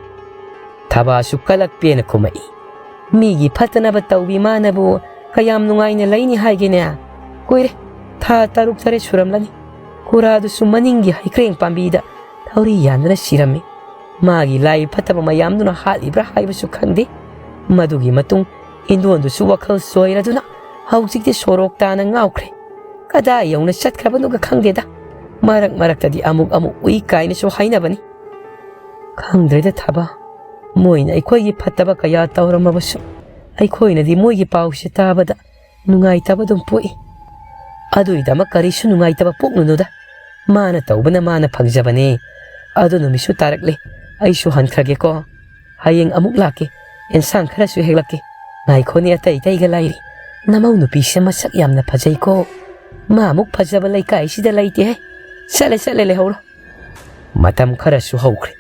ꯊꯕꯥꯁꯨ ꯀꯂꯛꯄꯦꯅ ꯈꯨꯝꯃꯛꯏ꯫ "ꯃꯤꯒꯤ ꯐꯠꯇꯅꯕ ꯇꯧꯕꯤ ꯃꯥꯅꯕꯨ ꯀꯌꯥꯝ ꯅꯨꯡꯉꯥꯏꯅ ꯂꯩꯅꯤ ꯍꯥꯏꯒꯦꯅꯦ? ꯀꯨꯏꯔꯦ, ꯊꯥ ꯇꯔꯨꯛ ꯇꯔꯦꯠ ꯁꯨꯔꯝꯂꯅꯤ꯫ ꯀꯨꯔꯥꯗꯨꯁꯨ ꯃꯅꯤꯡꯒꯤ ꯍꯩꯀ꯭ꯔꯦꯡ ꯄꯥꯝꯕꯤꯗ ꯊꯧꯔꯤ ꯌꯥꯟꯗꯨꯅ ꯁꯤꯔꯝꯃꯤ꯫ ꯃꯥꯒꯤ ꯂꯥꯏ ꯐꯠꯇꯕ ꯃꯌꯥꯝꯗꯨꯅ ꯍꯥꯠꯂꯤꯕ꯭ꯔꯥ ꯍꯥꯏꯕꯁꯨ ꯈꯪꯗꯦ꯫ ꯃꯗꯨꯒꯤ ꯃꯇꯨꯡ ꯍꯤꯟꯗꯣꯟꯗꯨꯁꯨ ꯋꯥꯈꯜ ꯁꯣꯏꯔꯗꯨꯅ ꯍꯧꯖꯤꯛꯇꯤ ꯁꯣꯔꯣꯛ ꯇꯥꯅ ꯉꯥꯎꯈ꯭ꯔꯦ꯫ ꯀꯗꯥꯏ ꯌꯧꯅ ꯆꯠꯈ꯭ꯔꯕꯅꯣꯒ ꯈꯪꯗꯦꯗ꯫ ꯃꯔꯛ ꯃꯔꯛꯇꯗꯤ ꯑꯃꯨꯛ ꯑꯃꯨꯛ ꯎꯏ ꯀꯥꯏꯅꯁꯨ ꯍꯥꯏꯅꯕꯅꯤ꯫ ꯈꯪꯗ꯭ꯔꯦꯗ ꯊꯕꯥ, ꯃꯣꯏꯅ ꯑꯩꯈꯣꯏꯒꯤ ꯐꯠꯇꯕ ꯀꯌꯥ ꯇꯧꯔꯝꯃꯕꯁꯨ ꯑꯩꯈꯣꯏꯅꯗꯤ ꯃꯣꯏꯒꯤ ꯄꯥꯎꯁꯦ ꯇꯥꯕꯗ ꯅꯨꯡꯉꯥꯏꯇꯕ ꯑꯗꯨꯝ ꯄꯣꯛꯏ꯫ ꯑꯗꯨꯒꯤꯗꯃꯛ ꯀꯔꯤꯁꯨ ꯅꯨꯡꯉꯥꯏꯇꯕ ꯄꯣꯛꯂꯨꯅꯨꯗ꯫ ꯃꯥꯅ ꯇꯧꯕꯅ ꯃꯥꯅ ꯐꯪꯖꯕꯅꯦ꯫ ꯑꯗꯨ ꯅꯨꯃꯤꯠꯁꯨ ꯇꯥꯔꯛꯂꯦ꯫ ꯑꯩꯁꯨ ꯍꯟꯈ꯭ꯔꯒꯦꯀꯣ꯫ ꯍꯌꯦꯡ ꯑꯃꯨꯛ ꯂꯥꯛꯀꯦ꯫ ꯑꯦꯟꯁꯥꯡ ꯈꯔꯁꯨ ꯍꯦꯛꯂꯛꯀꯦ꯫ ꯉꯥꯏꯈꯣꯅꯦ, ꯑꯇꯩ ꯑꯇꯩꯒ ꯂꯩꯔꯤ꯫ ꯅꯃꯧ ꯅꯨꯄꯤꯁꯦ ꯃꯁꯛ ꯌꯥꯝꯅ ꯐꯖꯩꯀꯣ꯫ ꯃꯥ ꯑꯃꯨꯛ ꯐꯖꯕ ꯂꯩꯀꯥꯏꯁꯤꯗ ꯂꯩꯇꯦꯍꯦ꯫ ꯆꯠꯂꯦ, ꯆꯠꯂꯦ, ꯂꯩꯍꯧꯔꯣ꯫ ꯃꯇꯝ ꯈꯔꯁꯨ ꯍꯧꯈ꯭ꯔꯦ꯫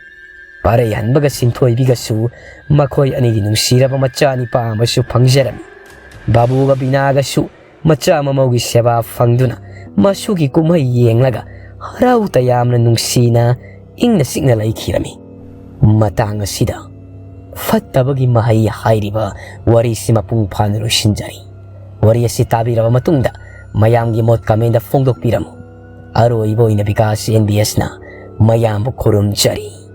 ꯄꯥꯔꯩꯍꯟꯕꯒ ꯁꯤꯟꯊꯣꯏꯕꯤꯒꯁꯨ ꯃꯈꯣꯏ ꯑꯅꯤꯒꯤ ꯅꯨꯡꯁꯤꯔꯕ ꯃꯆꯥ ꯅꯤꯄꯥ ꯑꯃꯁꯨ ꯐꯪꯖꯔꯝꯃꯤ꯫ ꯕꯥꯕꯨꯒ ꯕꯤꯅꯥꯒꯁꯨ ꯃꯆꯥ ꯃꯃꯧꯒꯤ ꯁꯦꯕꯥ ꯐꯪꯗꯨꯅ ꯃꯁꯨꯒꯤ ꯀꯨꯝꯍꯩ ꯌꯦꯡꯂꯒ ꯍꯔꯥꯎ ꯇꯌꯥꯝꯅ ꯅꯨꯡꯁꯤꯅ ꯏꯪꯅ ꯆꯤꯛꯅ ꯂꯩꯈꯤꯔꯝꯃꯤ꯫ ꯃꯇꯥꯡ ꯑꯁꯤꯗ ꯐꯠꯇꯕꯒꯤ ꯃꯍꯩ ꯍꯥꯏꯔꯤꯕ ꯋꯥꯔꯤꯁꯤ ꯃꯄꯨꯡ ꯐꯥꯅ ꯂꯣꯏꯁꯤꯟꯖꯔꯤ꯫ ꯋꯥꯔꯤ ꯑꯁꯤ ꯇꯥꯕꯤꯔꯕ ꯃꯇꯨꯡꯗ ꯃꯌꯥꯝꯒꯤ ꯃꯣꯠ comment ꯐꯣꯡꯗꯣꯛꯄꯤꯔꯝꯃꯨ꯫ ꯑꯔꯣꯏꯕ ꯑꯣꯏꯅ ꯕꯤꯀꯥꯁ ꯑꯦꯟ ꯕꯤ ꯑꯦꯁꯅ ꯃꯌꯥꯝꯕꯨ ꯈꯨꯔꯨꯝꯖꯔꯤ꯫